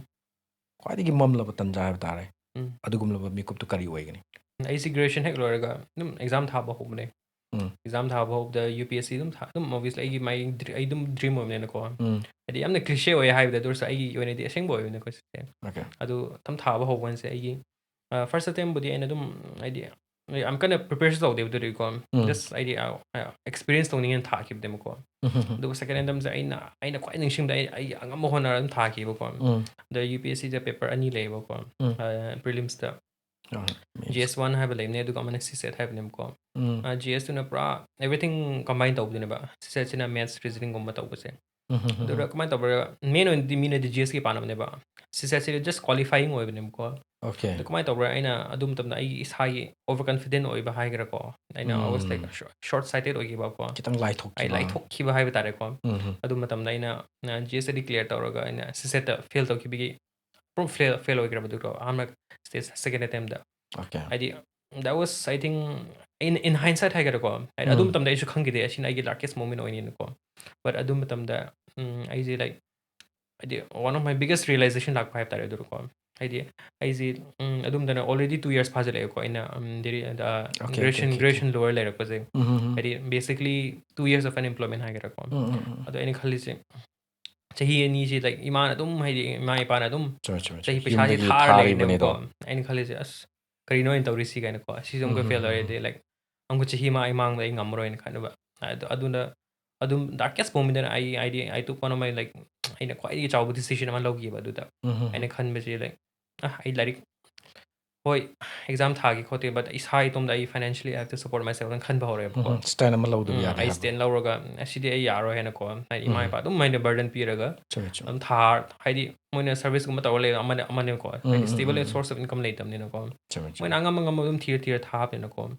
ꯈ꯭ꯋꯥꯏꯗꯒꯤ ꯃꯝꯂꯕ ꯇꯥꯟꯖꯥ ꯍꯥꯏꯕ ꯇꯥꯔꯦ, ꯎꯝ. ꯑꯗꯨꯒꯨꯝꯂꯕ ꯃꯤꯀꯨꯞꯇꯨ ꯀꯔꯤ ꯑꯣꯏꯒꯅꯤ? ꯑꯩꯁꯤ ꯒ꯭ꯔꯦꯖꯨꯑꯦꯁꯟ ꯍꯦꯛ ꯂꯣꯏꯔꯒ ꯑꯗꯨꯝ ꯑꯦꯛꯖꯥꯝ ꯊꯥꯕ ꯍꯧꯕꯅꯦ. ꯎꯝ. ꯑꯦꯛꯖꯥꯝ ꯊꯥꯕ ꯍꯧꯕꯗ ꯌꯨ ꯄꯤ ꯑꯦꯁ ꯁꯤ ꯑꯗꯨꯝ ꯊꯥ-, ꯑꯗꯨꯝ ꯑꯣꯕꯤꯌꯁꯂꯤ ꯑꯩꯒꯤ ꯃꯥꯏ ꯗ꯭ꯔꯤ-, ꯑꯩ ꯑꯗꯨꯝ ꯗ꯭ꯔꯤꯝ ꯑꯣꯏꯕꯅꯤꯅꯀꯣ. ꯎꯝ. ꯍꯥꯏꯗꯤ ꯌꯥꯝꯅ ꯀ꯭ꯂꯤꯁꯦ ꯑꯣꯏꯌꯦ ꯍꯥꯏꯕꯗ, ꯑꯗꯨ ꯑꯣꯏꯔꯁꯨ ꯑꯩꯒꯤ ꯑꯣꯏꯅꯗꯤ ꯑꯁꯦꯡꯕ ꯑꯣꯏꯕꯅꯤꯀꯣ ꯁꯤꯁꯦ. ꯑꯣꯀꯦ. ꯑꯗꯨ ꯑꯗꯨꯝ ꯊꯥꯕ ꯍꯧꯕ ꯀꯥꯟꯁꯦ ꯑꯩꯒꯤ ꯐꯥꯔꯁ ꯑꯦꯇꯦꯝꯕꯨꯗꯤ ꯑꯩꯅ ꯑꯗꯨꯝ ꯍꯥꯏꯗꯤ ꯌꯥꯝ ꯀꯟꯅ ꯄ꯭ꯔꯤꯄꯦꯌꯔꯁꯨ ꯇꯧꯗꯦꯕ ꯑꯗꯨꯗꯤꯀꯣ. ꯎꯝ. ꯖꯁ ꯑꯩꯗꯤ ꯑꯦꯛꯁꯄꯤꯔꯤꯌꯦꯟꯁ ꯇꯧꯅꯤꯡꯉꯦꯅ ꯊꯥꯈꯤꯕꯅꯦꯕꯀꯣ. ꯎꯝ, ꯎꯝ, ꯎꯝ. ꯑꯗꯨꯒ ꯁꯦꯀꯦꯟ ꯑꯦꯇꯦꯝꯁꯦ ꯑꯩꯅ ꯑꯩꯅ ꯈ꯭ꯋꯥꯏ ꯅꯤꯡꯁꯤꯡꯕꯗ ꯑꯩ ꯑꯩ ꯑꯉꯝꯕ ꯍꯣꯠꯅꯔ ꯑꯗꯨꯝ ꯊꯥꯈꯤꯕꯀꯣ. ꯎꯝ. ꯑꯗ ꯌꯨ ꯄꯤ ꯑꯦꯁ ꯁꯤꯗ ꯄꯦꯄꯔ ꯑꯅꯤ ꯂꯩꯌꯦꯕꯀꯣ. ꯎꯝ. ꯄ꯭ꯔꯤꯂꯤꯝꯁꯇ ꯑꯥ, ꯖꯤ ꯑꯦꯁ ꯋꯥꯟ ꯍꯥꯏꯕ ꯂꯩꯕꯅꯦ, ꯑꯗꯨꯒ ꯑꯃꯅ ꯁꯤꯁꯦꯠ ꯍꯥꯏꯕꯅꯦꯕꯀꯣ. ꯎꯝ. ꯖꯤ ꯑꯦꯁꯇꯨꯅ ꯄꯨꯔꯥ ꯑꯦꯕ꯭ꯔꯤꯊꯤꯡ ꯀꯝꯕꯥꯏꯟ ꯇꯧꯕꯗꯨꯅꯦꯕ. ꯁꯤꯁꯦꯠꯁꯤꯅ ꯃꯦꯠꯁ, ꯔꯤꯖꯅꯤꯡꯒꯨꯝꯕ ꯇꯧꯕꯁꯦ. ꯎꯝ, ꯎꯝ, ꯎꯝ. ꯑꯗꯨꯗ ꯀꯃꯥꯏꯅ ꯇꯧꯕ꯭ꯔꯥ, ꯃꯦꯟ ꯑꯣꯏꯅꯗꯤ ꯃꯤꯅꯗꯤ ꯖꯤ ꯑꯦꯁꯀꯤ ꯄꯥꯅꯕꯅꯦꯕ. ꯁꯤꯁꯦꯠꯁꯤꯗꯤ ꯖꯁ ꯀ꯭ꯋꯥꯂꯤꯐꯥꯏꯌꯤꯡ ꯑꯣꯏꯕꯅꯦꯕꯀꯣ. ꯑꯣꯀꯦ. ꯑꯗꯣ ꯀꯃꯥꯏꯅ ꯇꯧꯕ꯭ꯔꯥ, ꯑꯩꯅ ꯑꯗꯨ ꯃꯇꯝꯗ ꯑꯩꯒꯤ ꯏꯁꯥꯒꯤ ꯑꯣꯚꯔ ꯀꯟꯐꯤꯗꯦꯟ ꯑꯣꯏꯕ ꯍꯥꯏꯒꯦꯔꯥꯀꯣ, ꯑꯩꯅ I was like um. short sighted ꯑꯣꯏꯈꯤꯕꯀꯣ. ꯈꯤꯇꯪ ꯑꯩ ꯂꯥꯏꯊꯣꯛꯈꯤꯕ. ꯂꯥꯏꯊꯣꯛꯈꯤꯕ ꯍꯥꯏꯕ ꯇꯥꯔꯦꯀꯣ. ꯎꯝ, ꯎꯝ. ꯑꯗꯨ ꯃꯇꯝꯗ ꯑꯩꯅ ꯖꯤ ꯑꯦꯁꯇꯗꯤ ꯀ꯭ꯂꯤꯌꯥꯔ ꯇꯧꯔꯒ ꯑꯩꯅ ꯁꯤꯁꯦꯠꯇ ꯐꯦꯜ ꯇꯧꯈꯤꯕꯒꯤ, ꯄꯨꯔꯥ ꯐꯦꯜ ꯐꯦꯜ ꯑꯣꯏꯈ꯭ꯔꯕ ꯑꯗꯨꯒ ꯑꯍꯥꯟꯕ ꯁ꯭ꯇꯦꯖ ꯁꯦꯀꯦꯟ ꯑꯦꯇꯦꯝꯗ. ꯑꯣꯀꯦ. ꯍꯥꯏꯗꯤ that was, I think, in in hindsight ꯍꯥꯏꯒꯗ꯭ꯔꯥꯀꯣ, ꯍꯥꯏꯗꯤ ꯑꯗꯨ ꯎꯝ. ꯃꯇꯝꯗ ꯑꯩꯁꯨ ꯈꯪꯈꯤꯗꯦ ꯑꯁꯤꯅ ꯑꯩꯒꯤ ꯗꯥꯔꯀꯦꯁ ꯃꯣꯃꯦꯟ ꯑꯣꯏꯅꯤꯅꯀꯣ. ꯕꯠ ꯑꯗꯨ ꯃꯇꯝꯗ ꯎꯝ, ꯑꯩꯁꯦ ꯂꯥꯏꯛ ꯍꯥꯏꯗꯤ one of my biggest realization ꯂꯥꯛꯄ ꯍꯥꯏꯕ ꯇꯥꯔꯦ ꯑꯗꯨꯗꯀꯣ. ꯍꯥꯏꯗꯤ ꯑꯩꯁꯦ ꯎꯝ, ꯑꯗꯨꯝꯗꯅ already two years ꯐꯥꯖꯤꯜꯂꯛꯑꯦꯀꯣ ꯑꯩꯅ ꯎꯝ, ꯗꯦꯔꯤ-, ꯑꯗ, okay, graduation okay, okay, graduation okay. ꯂꯣꯏꯔ ꯂꯩꯔꯛꯄꯁꯦ. ꯎꯝ, ꯎꯝ, ꯎꯝ. ꯍꯥꯏꯗꯤ basically two years of unemployment ꯍꯥꯏꯒꯗ꯭ꯔꯥꯀꯣ. ꯎꯝ, ꯎꯝ, ꯎꯝ. ꯑꯗꯣ ꯑꯩꯅ ꯈꯜꯂꯤꯁꯦ, ꯆꯍꯤ ꯑꯅꯤꯁꯦ ꯂꯥꯏꯛ ꯏꯃꯥꯅ ꯑꯗꯨꯝ, ꯍꯥꯏꯗꯤ ꯏꯃꯥ ꯏꯄꯥꯅ ꯑꯗꯨꯝ ꯆꯨꯝꯃꯦ, ꯆꯨꯝꯃꯦ, ꯆꯍꯤ ꯆꯨꯝꯃꯦ. ꯄꯩꯁꯥꯁꯦ ꯌꯨꯝꯗꯒꯤ ꯊꯥꯔ ꯊꯥꯔꯤꯕꯅꯤꯗꯣ. ꯂꯩꯔꯤꯅꯦꯕꯀꯣ. ꯑꯩꯅ ꯈꯜꯂꯤꯁꯦ, ꯑꯁ, ꯀꯔꯤꯅꯣ ꯑꯩꯅ ꯇꯧꯔꯤꯁꯤ ꯀꯥꯏꯅꯀꯣ. ꯑꯁꯤꯁꯦ ꯑꯃꯨꯛꯀ ꯎꯝ, ꯐꯦꯜ ꯎꯝ, ꯑꯣꯏꯔꯗꯤ ꯂꯥꯏꯛ ꯑꯃꯨꯛꯀ ꯆꯍꯤ ꯑꯃ ꯑꯩ ꯃꯥꯡꯕꯗ ꯑꯩ ꯉꯝꯃꯔꯣꯏꯅ ꯈꯟꯕ. ꯑꯗꯨ ꯑꯗꯨꯅ ꯑꯗꯨꯝ ꯗꯥꯔꯀꯦꯁ ꯃꯣꯃꯦꯟꯗꯅ ꯑꯩ ꯍꯥꯏꯗꯤ I took one of my, like, ꯑꯩꯅ ꯈ꯭ꯋꯥꯏꯗꯒꯤ ꯆꯥꯎꯕ ꯗꯤꯁꯤꯖꯟ ꯑꯃ ꯂꯧꯈꯤꯕ ꯑꯗꯨꯗ. ꯎꯝ, ꯎꯝ, ꯑꯩꯅ ꯎꯝ. ꯈꯟꯕꯁꯦ ꯂꯥꯏꯛ ꯑ, ꯑꯩ ꯂꯥꯏꯔꯤꯛ, ꯍꯣꯏ, ꯑꯦꯛꯖꯥꯝ ꯊꯥꯒꯦ ꯈꯣꯠꯀꯦ, ꯕꯠ ꯏꯁꯥ ꯏꯇꯣꯝꯗ ꯑꯩ financially I have to support myself ꯍꯥꯏꯅ ꯈꯟꯕ ꯍꯧꯔꯦꯕꯀꯣ. ꯎꯝ, ꯎꯝ. ꯁ꯭ꯇꯦꯟ ꯑꯃ ꯂꯧꯗꯕ ꯎꯝ, ꯌꯥꯗꯦ ꯑꯩ ꯍꯥꯏꯕ. ꯁ꯭ꯇꯦꯟ ꯂꯧꯔꯒ ꯑꯁꯤꯗꯤ ꯑꯩ ꯌꯥꯔꯣꯏ ꯍꯥꯏꯅꯀꯣ. ꯍꯥꯏꯗꯤ ꯏꯃꯥ ꯎꯝ. ꯏꯄꯥ ꯑꯗꯨꯝ ꯑꯩꯅ ꯕꯔꯗꯟ ꯄꯤꯔꯒ ꯆꯨꯝꯃꯦ, ꯆꯨꯝꯃꯦ. ꯑꯗꯨꯝ ꯊꯥ, ꯍꯥꯏꯗꯤ ꯃꯣꯏꯅ ꯁꯔꯚꯤꯁꯀꯨꯝꯕ ꯇꯧꯔ ꯂꯩꯕ ꯑꯃꯅ ꯑꯃꯅꯦꯕꯀꯣ. ꯎꯝ, ꯍꯥꯏꯗꯤ um, stable um, um. Source of income ꯂꯩꯇꯕꯅꯤꯅꯀꯣ. ꯆꯨꯝꯃꯦ, ꯆꯨꯝꯃꯦ. ꯃꯣꯏꯅ ꯑꯉꯝ ꯑꯉꯝꯕ ꯑꯗꯨꯝ ꯊꯤꯔ ꯊꯤꯔ ꯊꯥꯕꯅꯤꯅꯀꯣ.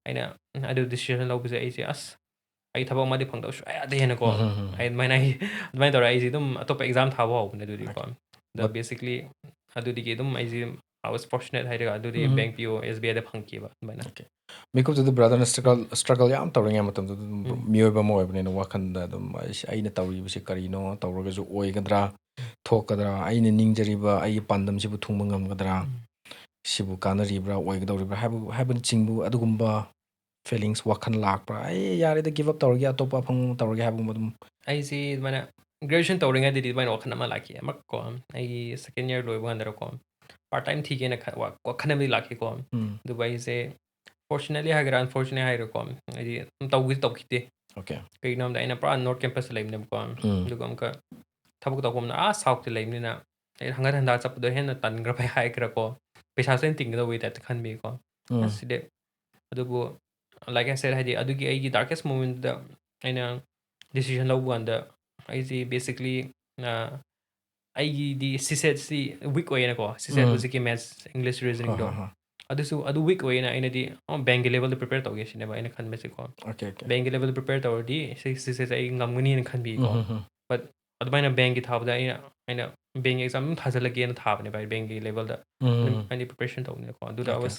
ꯑꯩꯅ ꯑꯗꯨ ꯗꯤꯁꯤꯖꯟ ꯂꯧꯕꯁꯦ ꯑꯩꯁꯦ, ꯑꯁ, ꯑꯩ ꯊꯕꯛ ꯑꯃꯗꯤ ꯐꯪꯗꯕ ꯁꯨꯡꯌꯥ ꯌꯥꯗꯦ ꯍꯥꯏꯅꯀꯣ. ꯎꯝ, ꯎꯝ, ꯎꯝ. ꯑꯩ ꯑꯗꯨꯃꯥꯏꯅ ꯑꯩ ꯑꯗꯨꯃꯥꯏꯅ ꯇꯧꯔꯒ ꯑꯩꯁꯦ ꯑꯗꯨꯝ ꯑꯇꯣꯞꯄ ꯑꯦꯛꯖꯥꯝ ꯊꯥꯕ ꯍꯧꯕꯅꯦ ꯑꯗꯨꯗꯤꯀꯣ. ꯑꯣꯀꯦ. ꯑꯗꯣ But basically ꯑꯗꯨꯗꯒꯤ ꯑꯗꯨꯝ ꯑꯩꯁꯦ I was fortunate ꯍꯥꯏꯔꯒ ꯑꯗꯨꯗꯤ ꯎꯝ꯫ bank P O, S B I ꯗ ꯐꯪꯈꯤꯕ ꯑꯗꯨꯃꯥꯏꯅ. ꯃꯤꯀꯨꯞꯇꯨꯗ brotherꯅ struggle struggle ꯌꯥꯝ ꯇꯧꯔꯤꯉꯩ ꯃꯇꯝꯗꯨꯗ ꯑꯗꯨꯝ ꯎꯝ꯫ ꯃꯤꯑꯣꯏꯕ ꯑꯃ ꯑꯣꯏꯕꯅꯤꯅ ꯋꯥꯈꯜꯗ ꯑꯗꯨꯝ "ꯑꯩꯁ, ꯑꯩꯅ ꯇꯧꯔꯤꯕꯁꯤ ꯀꯔꯤꯅꯣ? ꯇꯧꯔꯒꯁꯨ ꯑꯣꯏꯒꯗ꯭ꯔꯥ? ꯊꯣꯛꯀꯗ꯭ꯔꯥ? ꯑꯩꯅ ꯅꯤꯡꯖꯔꯤꯕ ꯑꯩꯒꯤ ꯄꯥꯟꯗꯝꯁꯤꯕꯨ ꯊꯨꯡꯕ ꯉꯝꯒꯗ꯭ꯔꯥ? ꯎꯝ꯫ ꯁꯤꯕꯨ ꯀꯥꯟꯅꯔꯤꯕ꯭ꯔꯥ? ꯑꯣꯏꯒꯗꯧꯔꯤꯕ꯭ꯔꯥ?" ꯍꯥꯏꯕ, ꯍꯥꯏꯕꯅꯆꯤꯡꯕ ꯑꯗꯨꯒꯨꯝꯕ feelings, ꯋꯥꯈꯜ ꯂꯥꯛꯄ꯭ꯔꯥ? "ꯑꯩ ꯌꯥꯔꯦꯗ, give up ꯇꯧꯔꯒꯦ, ꯑꯇꯣꯞꯄ ꯑꯐꯪꯕ ꯇꯧꯔꯒꯦ" ꯍꯥꯏꯕꯒꯨꯝꯕ ꯑꯗꯨꯝ? ꯑꯩꯁꯦ ꯑꯗꯨꯃꯥꯏꯅ graduation ꯇꯧꯔꯤꯉꯩꯗꯗꯤ ꯑꯗꯨꯃꯥꯏꯅ ꯋꯥꯈꯜ ꯑꯃ ꯂꯥꯛꯈꯤ ꯑꯃ ꯀꯣ, ꯑꯩꯒꯤ second year ꯂꯣꯏꯕ ꯀꯥꯟꯗꯀꯣ, part time ꯊꯤꯒꯦꯅ ꯈ-, ꯋꯥ-, ꯋꯥꯈꯜ ꯑꯃꯗꯤ ꯂꯥꯛꯈꯤꯀꯣ. ꯎꯝ. ꯑꯗꯨꯕꯨ ꯑꯩꯁꯦ fortunately ꯍꯥꯏꯒꯦꯔꯥ, unfortunately ꯍꯥꯏꯒꯦꯔꯥꯀꯣ, ꯍꯥꯏꯗꯤ ꯑꯗꯨꯝ ꯇꯧꯕꯗꯤ ꯇꯧꯈꯤꯗꯦ꯫ Okay. ꯀꯩꯒꯤꯅꯣ ꯍꯥꯏꯕꯗ ꯑꯩꯅ ꯄꯨꯔꯥ North Campus ꯇ ꯂꯩꯕꯅꯦꯕꯀꯣ꯫ ꯎꯝ. ꯑꯗꯨꯒ ꯑꯃꯨꯛꯀ ꯊꯕꯛ ꯇꯧꯐꯝꯅ ꯑꯥ South ꯇ ꯂꯩꯕꯅꯤꯅ, ꯑꯩ ꯍꯪꯒꯠ ꯍꯟꯗ ꯆꯠꯄꯗꯣ ꯍꯦꯟꯅ ꯇꯟꯈ꯭ꯔꯕ ꯍꯥꯏꯒꯦꯔꯥꯀꯣ, ꯄꯩꯁꯥꯁꯨ ꯍꯦꯟꯅ ꯇꯤꯡꯒꯗꯧꯕꯒꯤ type ꯇ ꯈꯟꯕꯤꯀꯣ꯫ ꯎꯝ. ꯑꯁ, ꯁꯤꯗꯤ ꯑꯗꯨꯕꯨ, like I said, ꯍꯥꯏꯗꯤ ꯑꯗꯨꯒꯤ ꯑꯩꯒꯤ darkest moment ꯇ ꯑꯩꯅ decision ꯂꯧꯕ ꯀꯥꯟꯗ, ꯑꯩꯁꯤ basically, ꯑ, ꯑꯩꯒꯤꯗꯤ CSAT ꯁꯤ weak ꯑꯣꯏꯌꯦꯅꯀꯣ, CSAT ꯎꯝ. ꯍꯧꯖꯤꯛꯀꯤ maths, English, reasoning ꯗꯣ꯫ ꯍꯣꯏ, ꯍꯣꯏ. ꯑꯗꯨꯁꯨ, ꯑꯗꯨ weak ꯑꯣꯏꯌꯦꯅ ꯑꯩꯅꯗꯤ, ꯑ, bank ꯀꯤ level ꯗ prepare ꯇꯧꯒꯦ ꯁꯤꯅꯦꯕ ꯑꯩꯅ ꯈꯟꯕꯁꯦꯀꯣ꯫ Okay, okay. Bank ꯀꯤ level ꯗ prepare ꯇꯧꯔꯗꯤ ꯁꯤ, CSAT ꯁꯦ ꯑꯩ ꯉꯝꯒꯅꯤꯅ ꯈꯟꯕꯤꯀꯣ꯫ ꯎꯝ, ꯎꯝ, ꯎꯝ. But ꯑꯗꯨꯃꯥꯏꯅ bank ꯀꯤ ꯊꯥꯕꯗ ꯑꯩꯅ, ꯑꯩꯅ bank ꯀꯤ exam ꯑꯗꯨꯝ ꯊꯥꯖꯤꯜꯂꯒꯦꯅ ꯊꯥꯕꯅꯦꯕ ꯑꯩ bank ꯀꯤ level ꯗ꯫ ꯎꯝ. ꯑꯗꯨꯝ ꯑꯩꯗꯤ preparation ꯇꯧꯕꯅꯤꯅꯀꯣ꯫ ꯑꯗꯨꯗ I Okay. was,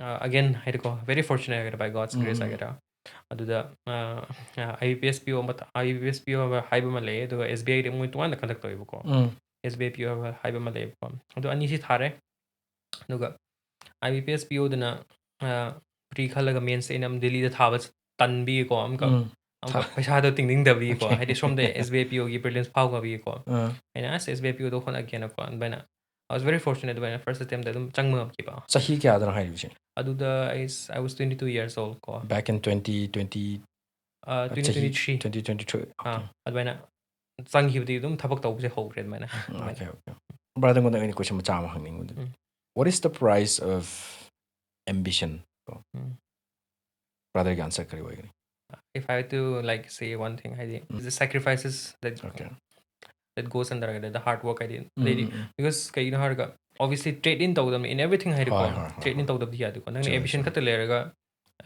ꯑ, again ꯍꯥꯏꯗꯤꯀꯣ, very fortunate ꯍꯥꯏꯒꯗ꯭ꯔꯥ, by God's grace ꯎꯝ. ꯍꯥꯏꯒꯗ꯭ꯔꯥ꯫ ꯑꯗꯨꯗ, ꯑ, IBPS PO ꯑꯃ, IBPS PO ꯍꯥꯏꯕ ꯑꯃ ꯂꯩꯌꯦ, ꯑꯗꯨꯒ SBI ꯗꯤ ꯃꯣꯏ ꯇꯣꯉꯥꯟꯅ conduct ꯇꯧꯋꯦꯕꯀꯣ꯫ ꯎꯝ. SBI PO ꯍꯥꯏꯕ ꯑꯃ ꯂꯩꯌꯦꯕꯀꯣ꯫ ꯑꯗꯣ ꯑꯅꯤꯁꯤ ꯊꯥꯔꯦ꯫ ꯑꯗꯨꯒ IBPS PO ꯗꯨꯅ, ꯑ, pre ꯈꯜꯂꯒ mains ꯑꯩꯅ ꯑꯃꯨꯛ ꯗꯤꯜꯂꯤꯗ ꯊꯥꯕ ꯇꯟꯕꯤꯀꯣ, ꯑꯃꯨꯛꯀ, ꯎꯝ. ꯑꯃꯨꯛꯀ ꯄꯩꯁꯥꯗꯣ ꯇꯤꯡꯅꯤꯡꯗꯕꯤꯀꯣ, ꯍꯥꯏꯗꯤ ꯁꯣꯝꯗ SBI PO ꯒꯤ brilliance ꯐꯥꯎꯈ꯭ꯔꯕꯤꯀꯣ꯫ ꯑꯥ. ꯑꯩꯅ, "ꯑꯁ, SBI PO ꯗꯣ ꯍꯣꯠꯅꯒꯦꯅꯀꯣ", ꯑꯗꯨꯃꯥꯏꯅ꯫ I was very fortunate, ꯑꯗꯨꯃꯥꯏꯅ first attempt ꯇ ꯑꯗꯨꯝ ꯆꯪꯕ ꯉꯝꯈꯤꯕ꯫ ꯆꯍꯤ ꯀꯌꯥꯗꯅꯣ ꯍꯥꯏꯔꯤꯕꯁꯦ? ꯑꯗꯨꯗ ꯑꯩ, I was twenty two years old ꯀꯣ꯫ Back in twenty twenty, ꯑ, ꯆꯍꯤ twenty twenty three꯫ twenty twenty three. ꯑꯥ, Okay. ꯑꯗꯨꯃꯥꯏꯅ ꯆꯪꯈꯤꯕꯗꯤ ꯑꯗꯨꯝ ꯊꯕꯛ ꯇꯧꯕꯁꯦ ꯍꯧꯈ꯭ꯔꯦ ꯑꯗꯨꯃꯥꯏꯅ꯫ ꯎꯝ, ꯑꯗꯨꯃꯥꯏꯅ꯫ okay, okay. Brother, ꯑꯩꯉꯣꯟꯗ ꯑꯩꯅ question ꯃꯆꯥ ꯑꯃ ꯍꯪꯅꯤꯡꯕꯗꯨ꯫ ꯎꯝ. What is the price of ambition? ꯀꯣ꯫ ꯎꯝ. Brother ꯒꯤ answer ꯀꯔꯤ ꯑꯣꯏꯒꯅꯤ? If I had to, like, say one thing, ꯍꯥꯏꯗꯤ, ꯎꯝ. the sacrifices that, Okay. that goes under the hard work ꯍꯥꯏꯗꯤ, ꯎꯝ, ꯍꯥꯏꯗꯤ, ꯎꯝ, ꯎꯝ. Because ꯀꯩꯒꯤꯅꯣ ꯍꯥꯏꯔꯒ, obviously trade in ꯇꯧꯒꯗꯕꯅꯤ, in everything ꯍꯥꯏꯗꯤꯀꯣ, ꯍꯣꯏ, ꯍꯣꯏ, ꯍꯣꯏ, trade in ꯍꯣꯏ. ꯇꯧꯗꯕꯗꯤ ꯌꯥꯗꯦꯀꯣ꯫ ꯅꯪꯅ ꯆꯨꯝꯃꯦ, ambition ꯆꯨꯝꯃꯦ. ꯈꯛꯇ ꯂꯩꯔꯒ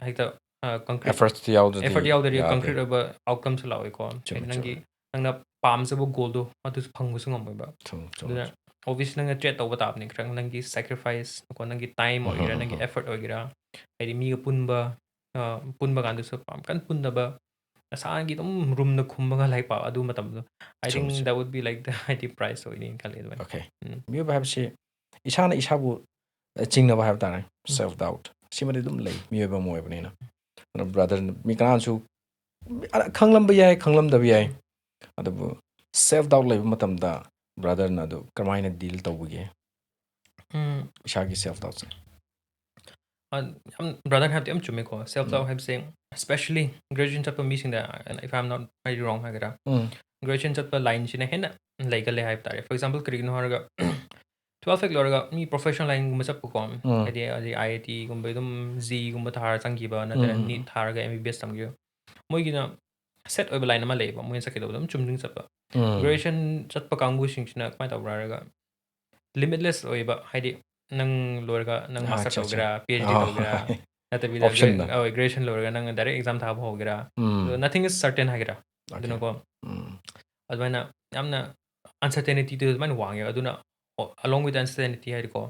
ꯍꯦꯛꯇ, ꯑ, concrete Effort ꯇꯤ ꯌꯥꯎꯗ꯭ꯔꯗꯤ effort ꯌꯥꯎꯗ꯭ꯔꯗꯤ ꯌꯥꯗꯦ. concrete ꯑꯣꯏꯕ outcome ꯁꯨ ꯂꯥꯛꯑꯣꯏꯀꯣ꯫ ꯆꯨꯝꯃꯦ, ꯍꯥꯏꯗꯤ ꯅꯪꯒꯤ, ꯆꯨꯝꯃꯦ. ꯅꯪꯅ ꯄꯥꯝꯖꯕ goal ꯗꯣ ꯑꯗꯨꯁꯨ ꯐꯪꯕꯁꯨ ꯉꯝꯃꯣꯏꯕ꯫ ꯆꯨꯝꯃꯦ, ꯆꯨꯝꯃꯦ, ꯑꯗꯨꯅ ꯆꯨꯝꯃꯦ. obviously ꯅꯪꯅ treat ꯇꯧꯕ ꯇꯥꯕꯅꯤ, ꯈꯔ ꯅꯪꯒꯤ sacrifice ꯀꯣ, ꯅꯪꯒꯤ time ꯑꯣꯏꯒꯦꯔꯥ, ꯅꯪꯒꯤ effort ꯑꯣꯏꯒꯦꯔꯥ, ꯍꯥꯏꯗꯤ ꯃꯤꯒ ꯄꯨꯟꯕ, ꯑ, ꯄꯨꯟꯕ ꯀꯥꯟꯗꯁꯨ ꯌꯥꯝ ꯀꯟꯅ ꯄꯨꯟꯗꯕ, ꯅꯁꯥꯒꯤ ꯑꯗꯨꯝ roomꯗ ꯈꯨꯝꯃꯒ ꯂꯥꯏꯔꯤꯛ ꯄꯥꯕ ꯑꯗꯨ ꯃꯇꯝꯗꯣ, I think that would be like the ꯍꯥꯏꯗꯤ price ꯑꯣꯏꯅꯤ ꯈꯜꯂꯤ ꯑꯗꯨꯃꯥꯏꯅ꯫ Okay. ꯎꯝ. ꯃꯤꯑꯣꯏꯕ ꯍꯥꯏꯕꯁꯤ ꯏꯁꯥꯅ ꯏꯁꯥꯕꯨ ꯆꯤꯡꯅꯕ ꯍꯥꯏꯕ ꯇꯥꯔꯦ, self doubt, ꯁꯤꯃꯗꯤ ꯑꯗꯨꯝ ꯂꯩ, ꯃꯤꯑꯣꯏꯕ ꯑꯃ ꯑꯣꯏꯕꯅꯤꯅ꯫ ꯑꯗꯨꯅ brother, ꯃꯤ ꯀꯅꯥꯁꯨ, ꯈꯪꯂꯝꯕ ꯌꯥꯏ, ꯈꯪꯂꯝꯗꯕ ꯌꯥꯏ, ꯑꯗꯨꯕꯨ self doubt ꯂꯩꯕ ꯃꯇꯝꯗ brotherꯅ ꯑꯗꯨ ꯀꯔꯝꯍꯥꯏꯅ deal ꯇꯧꯕꯒꯦ? ꯎꯝ. ꯏꯁꯥꯒꯤ self doubtꯁꯦ꯫ ꯑ, ꯌꯥꯝ brother ꯍꯥꯏꯕꯗꯤ ꯌꯥꯝ ꯆꯨꯝꯃꯦꯀꯣ꯫ Self doubt ꯍꯥꯏꯕꯁꯦ especially graduation ꯆꯠꯄ ꯃꯤꯁꯤꯡꯗ, if I'm not very wrong ꯍꯥꯏꯒꯦꯔꯥ, ꯎꯝ. Graduation ꯆꯠꯄ lineꯁꯤꯅ ꯍꯦꯟꯅ ꯂꯩꯒꯜꯂꯦ ꯍꯥꯏꯕ ꯇꯥꯔꯦ꯫ For example, ꯀꯔꯤꯒꯤꯅꯣ ꯍꯥꯏꯔꯒ twelve ꯍꯦꯛ ꯂꯣꯏꯔꯒ ꯃꯤ professional lineꯒꯨꯝꯕ ꯆꯠꯄꯀꯣ, ꯎꯝ. ꯍꯥꯏꯗꯤ, ꯍꯥꯏꯗꯤ I I Tꯒꯨꯝꯕ ꯑꯗꯨꯝ Jgumꯕ ꯊꯥꯔ ꯆꯪꯈꯤꯕ, ꯅꯠꯇ꯭ꯔꯒ ꯎꯝ, ꯎꯝ, NEET ꯎꯝ. ꯊꯥꯔꯒ M B B S ꯇꯝꯈꯤꯕ, ꯃꯣꯏꯒꯤꯅ set ꯑꯣꯏꯕ line ꯑꯃ ꯂꯩꯌꯦꯕ, ꯃꯣꯏꯅ ꯆꯠꯀꯗꯧꯕꯗ ꯑꯗꯨꯝ ꯆꯨꯝꯗ꯭ꯔꯤꯡ ꯆꯠꯄ꯫ ꯎꯝ. Graduation ꯆꯠꯄ ꯀꯥꯡꯕꯨꯁꯤꯡꯁꯤꯅ ꯀꯃꯥꯏꯅ ꯇꯧꯕ꯭ꯔꯥ ꯍꯥꯏꯔꯒ, limitless ꯑꯣꯏꯕ, ꯍꯥꯏꯗꯤ ꯅꯪ ꯂꯣꯏꯔꯒ ꯅꯪ ꯑꯥ, master ꯑꯠꯆꯥ, ꯑꯠꯆꯥ. ꯇꯧꯒꯦꯔꯥ, P H D ꯑꯥ, ꯇꯧꯒꯦꯔꯥ, ꯍꯣꯏ. ꯅꯠꯇꯕꯤꯗ Optionꯗ. gra-, ꯍꯣꯏ, graduation ꯂꯣꯏꯔꯒ ꯅꯪ direct exam ꯊꯥꯕ ꯍꯧꯒꯦꯔꯥ, ꯎꯝ. ꯑꯗꯣ nothing is certain ꯍꯥꯏꯒꯦꯔꯥ, Okay. ꯑꯗꯨꯅꯀꯣ, ꯎꯝ. ꯑꯗꯨꯃꯥꯏꯅ ꯌꯥꯝꯅ uncertaintyꯗꯣ ꯑꯗꯨꯃꯥꯏꯅ ꯋꯥꯡꯉꯦꯕ꯫ ꯑꯗꯨꯅ, along with uncertainty ꯍꯥꯏꯗꯤꯀꯣ,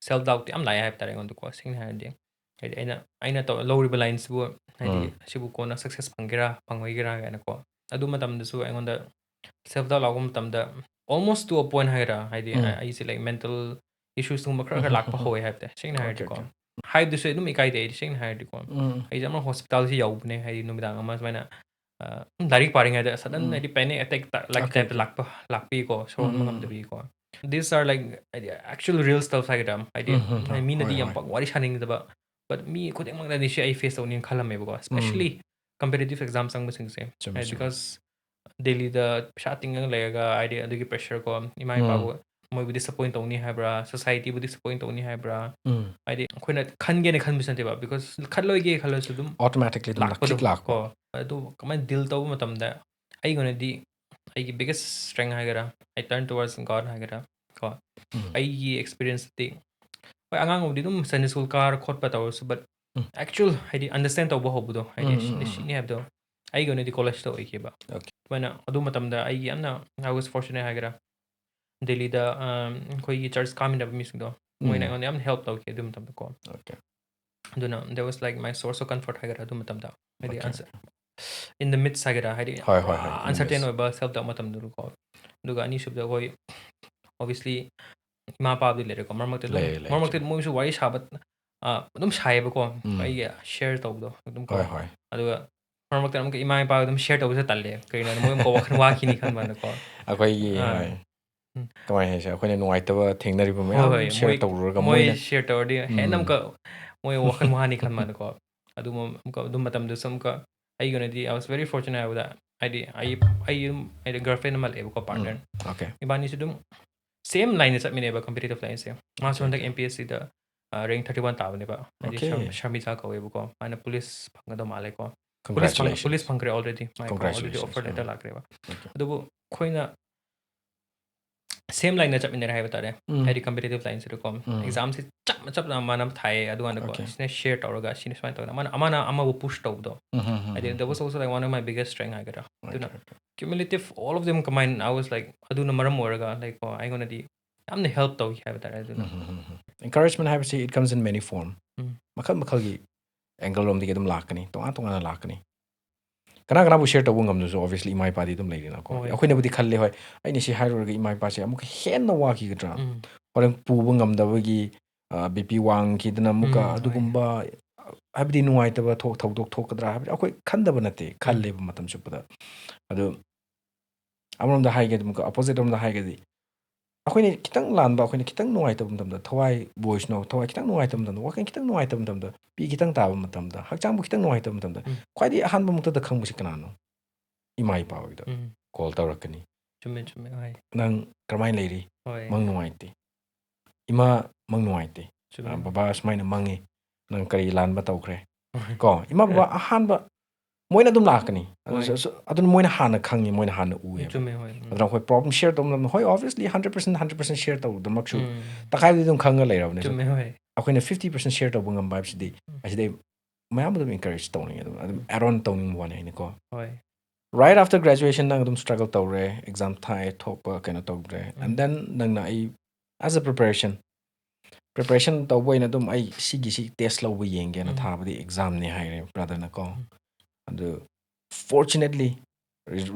self doubtꯇꯤ ꯌꯥꯝ ꯂꯥꯛꯑꯦ ꯍꯥꯏꯕ ꯇꯥꯔꯦ ꯑꯩꯉꯣꯟꯗꯀꯣ, ꯁꯦꯡꯅ ꯍꯥꯏꯔꯗꯤ꯫ ꯍꯥꯏꯗꯤ ꯑꯩꯅ, ꯑꯩꯅ ꯇꯧ-, ꯂꯧꯔꯤꯕ lineꯁꯤꯕꯨ, ꯍꯥꯏꯗꯤ ꯎꯝ. ꯁꯤꯕꯨ ꯀꯣꯟꯅ success ꯐꯪꯒꯦꯔꯥ, ꯐꯪꯉꯣꯏꯒꯦꯔꯥ ꯀꯥꯏꯅꯀꯣ꯫ ꯑꯗꯨ ꯃꯇꯝꯗꯁꯨ ꯑꯩꯉꯣꯟꯗ self doubt ꯂꯥꯛꯄ ꯃꯇꯝꯗ, almost to a point ꯍꯥꯏꯒꯦꯔꯥ, ꯍꯥꯏꯗꯤ ꯎꯝ. ꯑꯩ-, ꯑꯩꯁꯦ, like, mental issuesꯀꯨꯝꯕ ꯈꯔ ꯈꯔ ꯂꯥꯛꯄ ꯍꯧꯋꯦ ꯍꯥꯏꯕ ꯇꯥꯔꯦ, ꯁꯦꯡꯅ Okay, ꯍꯥꯏꯔꯗꯤꯀꯣ꯫ okay. ꯍꯥꯏꯕꯗꯨꯁꯨ ꯑꯗꯨꯝ ꯏꯀꯥꯏꯗꯦ ꯑꯩꯗꯤ, ꯁꯦꯡꯅ ꯍꯥꯏꯔꯗꯤꯀꯣ꯫ ꯎꯝ. ꯑꯩꯁꯦ ꯑꯃ hospitalꯁꯤ ꯌꯧꯕꯅꯦ, ꯍꯥꯏꯗꯤ ꯅꯨꯃꯤꯗꯥꯡ ꯑꯃ ꯁꯨꯃꯥꯏꯅ, ꯑ, ꯂꯥꯏꯔꯤꯛ ꯄꯥꯔꯤꯉꯩꯗ sudden ꯎꯝ. ꯍꯥꯏꯗꯤ panic attack type Okay, ꯂꯥꯛꯄ okay. ꯂꯥꯛꯄꯤꯀꯣ, ꯁꯣꯔ ꯍꯣꯟꯕ ꯎꯝ. ꯉꯝꯗꯕꯤꯀꯣ꯫ These are, like, ꯍꯥꯏꯗꯤ actual real stuff ꯍꯥꯏꯒꯗ꯭ꯔꯥ, ꯍꯥꯏꯗꯤ ꯎꯝ, ꯎꯝ, ꯎꯝ. ꯃꯤꯅꯗꯤ ꯍꯣꯏ, ꯌꯥꯝ ꯍꯣꯏ. ꯄꯥꯛ ꯋꯥꯔꯤ ꯁꯥꯅꯤꯡꯗꯕ, but ꯃꯤ ꯈꯨꯗꯤꯡꯃꯛꯅꯗꯤ ꯁꯤ ꯑꯩ face ꯇꯧꯅꯤꯅ ꯈꯜꯂꯝꯃꯦꯕꯀꯣ, especially competitive exam ꯆꯪꯕꯁꯤꯡꯁꯦ꯫ ꯆꯨꯝꯃꯦ, ꯍꯥꯏꯗꯤ ꯆꯨꯝꯃꯦ. Because ꯗꯦꯜꯂꯤꯗ ꯄꯩꯁꯥ ꯇꯤꯡꯉꯒ ꯂꯩꯔꯒ, ꯍꯥꯏꯗꯤ ꯑꯗꯨꯒꯤ pressure ꯀꯣ, ꯏꯃꯥ ꯎꯝ. ꯏꯄꯥꯕꯨ ꯃꯣꯏꯕꯨ disappoint ꯇꯧꯅꯤ ꯍꯥꯏꯕ꯭ꯔꯥ, societyꯕꯨ disappoint ꯇꯧꯅꯤ ꯍꯥꯏꯕ꯭ꯔꯥ, ꯎꯝ. ꯍꯥꯏꯗꯤ ꯑꯩꯈꯣꯏꯅ ꯈꯟꯒꯦꯅ ꯈꯟꯕꯁꯨ ꯅꯠꯇꯦꯕ, because ꯈꯜꯂꯣꯏꯒꯦ ꯈꯜꯂꯁꯨ ꯑꯗꯨꯝ Automatically ꯑꯗꯨꯝ ꯂꯥꯛꯄꯗꯣ click ꯂꯥꯛꯄ. ꯀꯣ꯫ ꯑꯗꯨ ꯀꯃꯥꯏꯅ deal ꯇꯧꯕ ꯃꯇꯝꯗ, ꯑꯩꯒꯤ ꯑꯣꯏꯅꯗꯤ ꯑꯩꯒꯤ biggest strength ꯍꯥꯏꯒꯦꯔꯥ, I turn towards God ꯍꯥꯏꯒꯦꯔꯥ ꯀꯣ, ꯎꯝ. ꯑꯩꯒꯤ experienceꯇꯗꯤ, ꯍꯣꯏ, ꯑꯉꯥꯡ ꯑꯣꯏꯕꯗꯤ ꯑꯗꯨꯝ Sunday school ꯀꯥꯔ ꯈꯣꯠꯄ ꯇꯧꯔꯁꯨ, but ꯎꯝ. actual ꯍꯥꯏꯗꯤ understand ꯇꯧꯕ ꯍꯧꯕꯗꯣ, ꯍꯥꯏꯗꯤ ꯎꯝ, ꯎꯝ, ꯁꯤꯅꯤ, ꯎꯝ. ꯁꯤꯅꯤ ꯍꯥꯏꯕꯗꯣ, ꯑꯩꯒꯤ ꯑꯣꯏꯅꯗꯤ collegeꯇ ꯑꯣꯏꯈꯤꯕ꯫ Okay. ꯑꯗꯨꯃꯥꯏꯅ ꯑꯗꯨ ꯃꯇꯝꯗ ꯑꯩꯒꯤ ꯌꯥꯝꯅ, I was fortunate ꯍꯥꯏꯒꯦꯔꯥ, ꯗꯦꯜꯂꯤꯗ ꯑꯩꯈꯣꯏꯒꯤ ꯆꯔꯆ ꯀꯥꯃꯤꯟꯅꯕ ꯃꯤꯁꯤꯡꯗꯣ, ꯃꯣꯏꯅ ꯎꯝ. ꯑꯩꯉꯣꯟꯗ ꯌꯥꯝ ꯍꯦꯜꯞ ꯇꯧꯈꯤ ꯑꯗꯨ ꯃꯇꯝꯗ ꯀꯣ. Okay. ꯑꯗꯨꯅ that was like my source of comfort ꯍꯥꯏꯒꯗ꯭ꯔꯥ ꯑꯗꯨ ꯃꯇꯝꯗ. ꯍꯥꯏꯗꯤ Okay. ꯑꯟꯁ in the midst ꯍꯥꯏꯒꯗ꯭ꯔꯥ, ꯍꯥꯏꯗꯤ ꯍꯣꯏ, ꯍꯣꯏ, ꯍꯣꯏ, in the ꯑꯟꯁꯔꯇꯦꯟ midst. ꯑꯣꯏꯕ ꯁꯦꯜꯐ ꯗꯥꯎꯠ ꯃꯇꯝꯗꯨꯗꯀꯣ. ꯑꯗꯨꯒ ꯑꯅꯤꯁꯨꯕꯗ ꯑꯩꯈꯣꯏ obviously ꯏꯃꯥ ꯏꯄꯥꯕꯨꯗꯤ ꯂꯩꯔꯦꯀꯣ, ꯃꯔꯛ ꯃꯔꯛꯇ ꯑꯗꯨꯝ ꯂꯩ, ꯂꯩ, ꯃꯔꯛ ꯃꯔꯛꯇ ꯆꯨꯝꯃꯤ. ꯃꯣꯏꯁꯨ ꯋꯥꯔꯤ ꯁꯥꯕ ꯑ, ꯑꯗꯨꯝ ꯁꯥꯏꯌꯦꯕꯀꯣ, ꯎꯝ. ꯑꯩꯒꯤ ꯁꯤꯌꯔ ꯇꯧꯕꯗꯣ ꯑꯗꯨꯝ ꯀꯣ. ꯍꯣꯏ, ꯍꯣꯏ. ꯑꯗꯨꯒ ꯃꯔꯛ ꯃꯔꯛꯇ ꯑꯃꯨꯛꯀ ꯏꯃꯥ ꯏꯄꯥ ꯑꯗꯨꯝ ꯁꯤꯌꯔ ꯇꯧꯕꯁꯦ ꯇꯜꯂꯦ, ꯀꯩꯒꯤꯅꯣ ꯍꯥꯏꯗꯤ ꯃꯣꯏ ꯑꯃꯨꯛꯀ ꯋꯥꯈꯜ ꯋꯥꯈꯤꯅꯤ ꯈꯟꯕꯅꯀꯣ. ꯑꯩꯈꯣꯏꯒꯤ ꯑꯥ. ꯍꯣꯏ. ꯎꯝ. ꯀꯃꯥꯏꯅ ꯍꯥꯏꯁꯦ, ꯑꯩꯈꯣꯏꯅ ꯅꯨꯡꯉꯥꯏꯇꯕ ꯊꯦꯡꯅꯔꯤꯕ ꯍꯣꯏ, ꯃꯌꯥꯝ ꯍꯣꯏ, ꯁꯤꯌꯔ ꯃꯣꯏ ꯇꯧꯔꯨꯔꯒ ꯃꯣꯏ ꯃꯣꯏꯅ ꯁꯤꯌꯔ ꯇꯧꯔꯗꯤ ꯍꯦꯟꯅ ꯎꯝ. ꯑꯃꯨꯛꯀ ꯃꯣꯏ ꯋꯥꯈꯜ ꯋꯥꯅꯤ ꯈꯟꯕꯅꯀꯣ. ꯑꯗꯨ ꯃ- ꯑꯃꯨꯛꯀ ꯑꯗꯨ ꯃꯇꯝꯗꯨꯁꯨ ꯑꯃꯨꯛꯀ ꯑꯩꯒꯤ ꯑꯣꯏꯅꯗꯤ I was very fortunate ꯍꯥꯏꯕꯗ, ꯍꯥꯏꯗꯤ ꯑꯩ ꯑꯩ ꯑꯗꯨꯝ ꯍꯥꯏꯗꯤ ꯒꯔꯜ ꯐ꯭ꯔꯦꯟ ꯑꯃ ꯂꯩꯌꯦꯕꯀꯣ, ꯄꯥꯔꯠꯅꯔ. Okay. ꯏꯕꯥꯅꯤꯁꯨ ꯑꯗꯨꯝ ꯁꯦꯝ ꯂꯥꯏꯟꯗ ꯆꯠꯃꯤꯟꯅꯩꯕ, ꯀꯝꯄꯤꯇꯤꯇꯤꯞ ꯂꯥꯏꯟꯁꯦ. ꯃꯥꯁꯨ Okay, ꯍꯟꯗꯛ okay. ꯑꯦꯝ ꯄꯤ ꯑꯦꯁ ꯁꯤꯗ ꯔꯦꯡ ꯊꯥꯔꯇꯤ ꯋꯥꯟ ꯇꯥꯕꯅꯦꯕ. ꯍꯥꯏꯗꯤ Okay. ꯁꯔ- ꯁꯔꯃꯤꯖꯥ ꯀꯧꯋꯦꯕꯀꯣ, ꯃꯥꯅ ꯄꯨꯂꯤꯁ ꯐꯪꯒꯗꯧ ꯃꯥꯜꯂꯦꯀꯣ. ꯄꯨꯂꯤꯁ ꯐꯪ- Congratulations. ꯄꯨꯂꯤꯁ ꯐꯪꯈ꯭ꯔꯦ ꯑꯣꯜꯔꯦꯗꯤ. ꯃꯥꯏꯀꯣ already Congratulations. Offer letter um. ꯂꯥꯛꯈ꯭ꯔꯦꯕ. Okay. ꯑꯗꯨꯕꯨ ꯑꯩꯈꯣꯏꯅ ꯁꯦꯝ ꯂꯥꯏꯟꯗ ꯆꯠꯃꯤꯟꯅꯔꯦ ꯍꯥꯏꯕ ꯇꯥꯔꯦ. ꯎꯝ. ꯍꯥꯏꯗꯤ ꯀꯝꯄꯤꯇꯤꯇꯤꯞ ꯂꯥꯏꯟꯁꯤꯗꯀꯣ. ꯎꯝ. ꯑꯦꯛꯖꯥꯝꯁꯤ ꯆꯞ ꯆꯞ ꯃꯥꯟꯅꯕ ꯊꯥꯏꯌꯦ. ꯑꯗꯨꯀꯥꯟꯗꯀꯣ Okay. ꯁꯤꯅ ꯁꯤꯌꯔ ꯇꯧꯔꯒ ꯁꯤꯅ ꯁꯨꯃꯥꯏꯅ ꯇꯧꯗꯅ ꯑꯃꯅ ꯑꯃꯅ ꯑꯃꯕꯨ ꯄꯨꯁ ꯇꯧꯕꯗꯣ. ꯎꯝ, ꯎꯝ, ꯎꯝ, ꯍꯥꯏꯗꯤ ꯎꯝ, that was um. also like one of my biggest strength ꯍꯥꯏꯒꯗ꯭ꯔꯥ. Okay, ꯑꯗꯨꯅ okay. cumulative all of them combined, I was like, ꯑꯗꯨꯅ ꯃꯔꯝ ꯑꯣꯏꯔꯒ ꯂꯥꯏꯛ ꯀꯣ, ꯑꯩꯉꯣꯟꯗꯗꯤ ꯌꯥꯝꯅ ꯍꯦꯜꯞ ꯇꯧꯈꯤ ꯍꯥꯏꯕ ꯇꯥꯔꯦ. ꯑꯗꯨꯅ ꯎꯝ, ꯎꯝ, ꯎꯝ, ꯎꯝ. Encouragement ꯍꯥꯏꯕꯁꯤ it comes in many form. ꯎꯝ. ꯃꯈꯜ ꯃꯈꯜꯒꯤ ꯑꯦꯡꯒꯜ ꯂꯣꯝꯗꯒꯤ ꯑꯗꯨꯝ ꯂꯥꯛꯀꯅꯤ, ꯇꯣꯉꯥꯟ ꯇꯣꯉꯥꯟꯅ ꯂꯥꯛꯀꯅꯤ. ꯀꯅꯥ ꯀꯅꯥꯕꯨ ꯁꯤꯌꯔ ꯇꯧꯕ ꯉꯝꯗ꯭ꯔꯁꯨ obviously ꯏꯃꯥ ꯏꯄꯥꯗꯤ ꯑꯗꯨꯝ ꯂꯩꯔꯤꯅꯀꯣ. ꯍꯣꯏ. ꯑꯩꯈꯣꯏꯅꯕꯨꯗꯤ ꯈꯜꯂꯦ, ꯍꯣꯏ, ꯑꯩꯅ ꯁꯤ ꯍꯥꯏꯔꯨꯔꯒ ꯏꯃꯥ ꯏꯄꯥꯁꯦ ꯑꯃꯨꯛꯀ ꯍꯦꯟꯅ ꯋꯥꯈꯤꯒꯗ꯭ꯔꯥ, ꯎꯝ. ꯍꯣꯔꯦꯟ ꯄꯨꯕ ꯉꯝꯗꯕꯒꯤ ꯕꯤ ꯄꯤ ꯋꯥꯡꯈꯤꯗꯅ ꯑꯃꯨꯛꯀ ꯎꯝ, ꯍꯣꯏ. ꯑꯗꯨꯒꯨꯝꯕ ꯍꯥꯏꯕꯗꯤ ꯅꯨꯡꯉꯥꯏꯇꯕ ꯊꯣꯛ ꯊꯧꯗꯣꯛ ꯊꯣꯛꯀꯗ꯭ꯔꯥ ꯍꯥꯏꯕꯗꯤ ꯑꯩꯈꯣꯏ ꯈꯟꯗꯕ ꯅꯠꯇꯦ, ꯈꯜꯂꯦꯕ ꯃꯇꯝ ꯆꯨꯞꯄꯗ. ꯑꯗꯨ ꯑꯃꯔꯣꯝꯗ ꯍꯥꯏꯒꯗꯤ, ꯑꯃꯨꯛꯀ ꯑꯣꯄꯣꯖꯤꯠ ꯑꯃꯗ ꯍꯥꯏꯒꯗꯤ, ꯑꯩꯈꯣꯏꯅ ꯈꯤꯇꯪ ꯂꯥꯟꯕ, ꯑꯩꯈꯣꯏꯅ ꯈꯤꯇꯪ ꯅꯨꯡꯉꯥꯏꯇꯕ ꯃꯇꯝꯗ, ꯊꯋꯥꯏꯕꯨ ꯑꯣꯏꯁꯅꯨ, ꯊꯋꯥꯏ ꯈꯤꯇꯪ ꯅꯨꯡꯉꯥꯏꯇꯕ ꯃꯇꯝꯗ, ꯋꯥꯈꯜ ꯈꯤꯇꯪ ꯅꯨꯡꯉꯥꯏꯇꯕ ꯃꯇꯝꯗ, ꯄꯤ ꯈꯤꯇꯪ ꯇꯥꯕ ꯃꯇꯝꯗ, ꯍꯛꯆꯥꯡꯕꯨ ꯈꯤꯇꯪ ꯅꯨꯡꯉꯥꯏꯇꯕ ꯃꯇꯝꯗ, ꯎꯝ. ꯈ꯭ꯋꯥꯏꯗꯒꯤ ꯑꯍꯥꯟꯕ ꯃꯛꯇꯗ ꯈꯪꯕꯁꯤ ꯀꯅꯥꯅꯣ? ꯏꯃꯥ ꯏꯄꯥ ꯑꯣꯏꯗ ꯎꯝ. ꯀꯣꯜ ꯇꯧꯔꯛꯀꯅꯤ. ꯆꯨꯝꯃꯦ, ꯆꯨꯝꯃꯦ, ꯍꯣꯏ. "ꯅꯪ ꯀꯔꯝꯍꯥꯏꯅ ꯂꯩꯔꯤ? ꯍꯣꯏ. ꯃꯪ ꯅꯨꯡꯉꯥꯏꯇꯦ꯫ ꯏꯃꯥ ꯃꯪ ꯅꯨꯡꯉꯥꯏꯇꯦ꯫ ꯆꯨꯝꯃꯦ. ꯑ, ꯕꯕꯥ ꯁꯨꯃꯥꯏꯅ ꯃꯪꯉꯤ꯫ ꯅꯪ ꯀꯔꯤ ꯂꯥꯟꯕ ꯇꯧꯈ꯭ꯔꯦ?" ꯍꯣꯏ. ꯀꯣ, ꯏꯃꯥ ꯕꯕꯥ ꯑꯍꯥꯟꯕ ꯃꯣꯏꯅ ꯑꯗꯨꯝ ꯂꯥꯛꯀꯅꯤ꯫ ꯑꯗꯨ ꯍꯣꯏ. ꯁ-, ꯁ-, ꯑꯗꯨꯅ ꯃꯣꯏꯅ ꯍꯥꯟꯅ ꯈꯪꯉꯤ, ꯃꯣꯏꯅ ꯍꯥꯟꯅ ꯎꯑꯦꯕ꯫ ꯆꯨꯝꯃꯦ, ꯍꯣꯏ. ꯎꯝ. ꯑꯗꯨꯅ ꯑꯩꯈꯣꯏ ꯄ꯭ꯔꯣꯕ꯭ꯂꯦꯝ ꯁꯤꯌꯔ ꯇꯧꯕ ꯃꯇꯝꯗ, ꯍꯣꯏ, obviously hundred percent, hundred percent ꯁꯤꯌꯔ ꯇꯧꯗꯃꯛꯁꯨ ꯎꯝ. ꯇꯪꯈꯥꯏꯗꯤ ꯑꯗꯨꯝ ꯈꯪꯉ ꯂꯩꯔꯕꯅꯦ꯫ ꯆꯨꯝꯃꯦ, ꯍꯣꯏ. ꯑꯩꯈꯣꯏꯅ fifty percent ꯁꯤꯌꯔ ꯇꯧꯕ ꯉꯝꯕ ꯍꯥꯏꯕꯁꯤꯗꯤ ꯎꯝ. ꯑꯁꯤꯗꯩ ꯃꯌꯥꯝ ꯑꯗꯨꯝ encourage ꯇꯧꯅꯤꯡꯉꯦ, ꯑꯗꯨꯝ, ꯑꯗꯨꯝ add on ꯇꯧꯅꯤꯡꯕ ꯋꯥꯅꯤ ꯑꯩꯅꯀꯣ꯫ ꯍꯣꯏ. Right after graduation ꯅꯪ ꯑꯗꯨꯝ struggle ꯇꯧꯔꯦ, exam ꯊꯥꯏ, ꯊꯣꯛꯄ ꯀꯩꯅꯣ ꯇꯧꯗ꯭ꯔꯦ, and then ꯅꯪꯅ ꯑꯩ as a preparation preparation ꯇꯧꯕ ꯑꯣꯏꯅ ꯑꯗꯨꯝ ꯑꯩ ꯁꯤꯒꯤ ꯁꯤ test ꯂꯧꯕ ꯌꯦꯡꯒꯦꯅ ꯊꯥꯕꯗꯤ examꯅꯦ ꯍꯥꯏꯔꯦ brotherꯅ ꯀꯣ꯫ ꯑꯗꯨ fortunately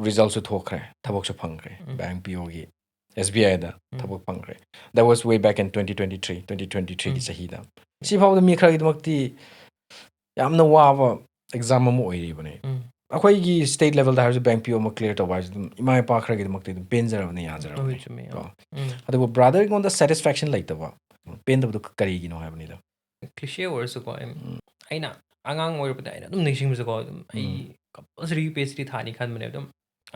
resultꯁꯨ ꯊꯣꯛꯈ꯭ꯔꯦ, ꯊꯕꯛꯁꯨ ꯐꯪꯈ꯭ꯔꯦ, bank P Oꯒꯤ, S B Iꯗ ꯊꯕꯛ ꯐꯪꯈ꯭ꯔꯦ꯫ That was way back in twenty twenty-three, twenty twenty-threeꯒꯤ ꯆꯍꯤꯗ꯫ ꯁꯤ ꯐꯥꯎꯕꯗ ꯃꯤ ꯈꯔꯒꯤꯗꯃꯛꯇꯤ ꯌꯥꯝꯅ ꯋꯥꯕ exam ꯑꯃ ꯑꯣꯏꯔꯤꯕꯅꯦ꯫ ꯑꯩꯈꯣꯏꯒꯤ state levelꯗ ꯍꯥꯏꯔꯁꯨ bank P O ꯑꯃ clear ꯇꯧꯕ ꯍꯥꯏꯁꯤ ꯑꯗꯨꯝ ꯏꯃꯥ ꯏꯄꯥ ꯈꯔꯒꯤꯗꯃꯛꯇꯤ ꯑꯗꯨꯝ ꯄꯦꯟꯖꯔꯕꯅꯤ, ꯌꯥꯖꯔꯕꯅꯤ꯫ ꯆꯨꯝꯃꯦ꯫ ꯀꯣ? ꯑꯗꯨꯕꯨ brother ꯑꯩꯉꯣꯟꯗ satisfaction ꯂꯩꯇꯕ, ꯄꯦꯟꯗꯕꯗꯨ ꯀꯔꯤꯒꯤꯅꯣ ꯍꯥꯏꯕꯅꯤꯗ꯫ Cliche ꯑꯣꯏꯔꯁꯨꯀꯣ, ꯑꯩꯅ ꯑꯉꯥꯡ ꯑꯣꯏꯔꯛꯄꯗ ꯑꯩꯅ ꯑꯗꯨꯝ ꯅꯤꯡꯁꯤꯡꯕꯁꯦꯀꯣ, ꯑꯗꯨꯝ ꯑꯩ compulsory U P S C ꯊꯥꯅꯤ ꯈꯟꯕꯅꯦ ꯑꯗꯨꯝ꯫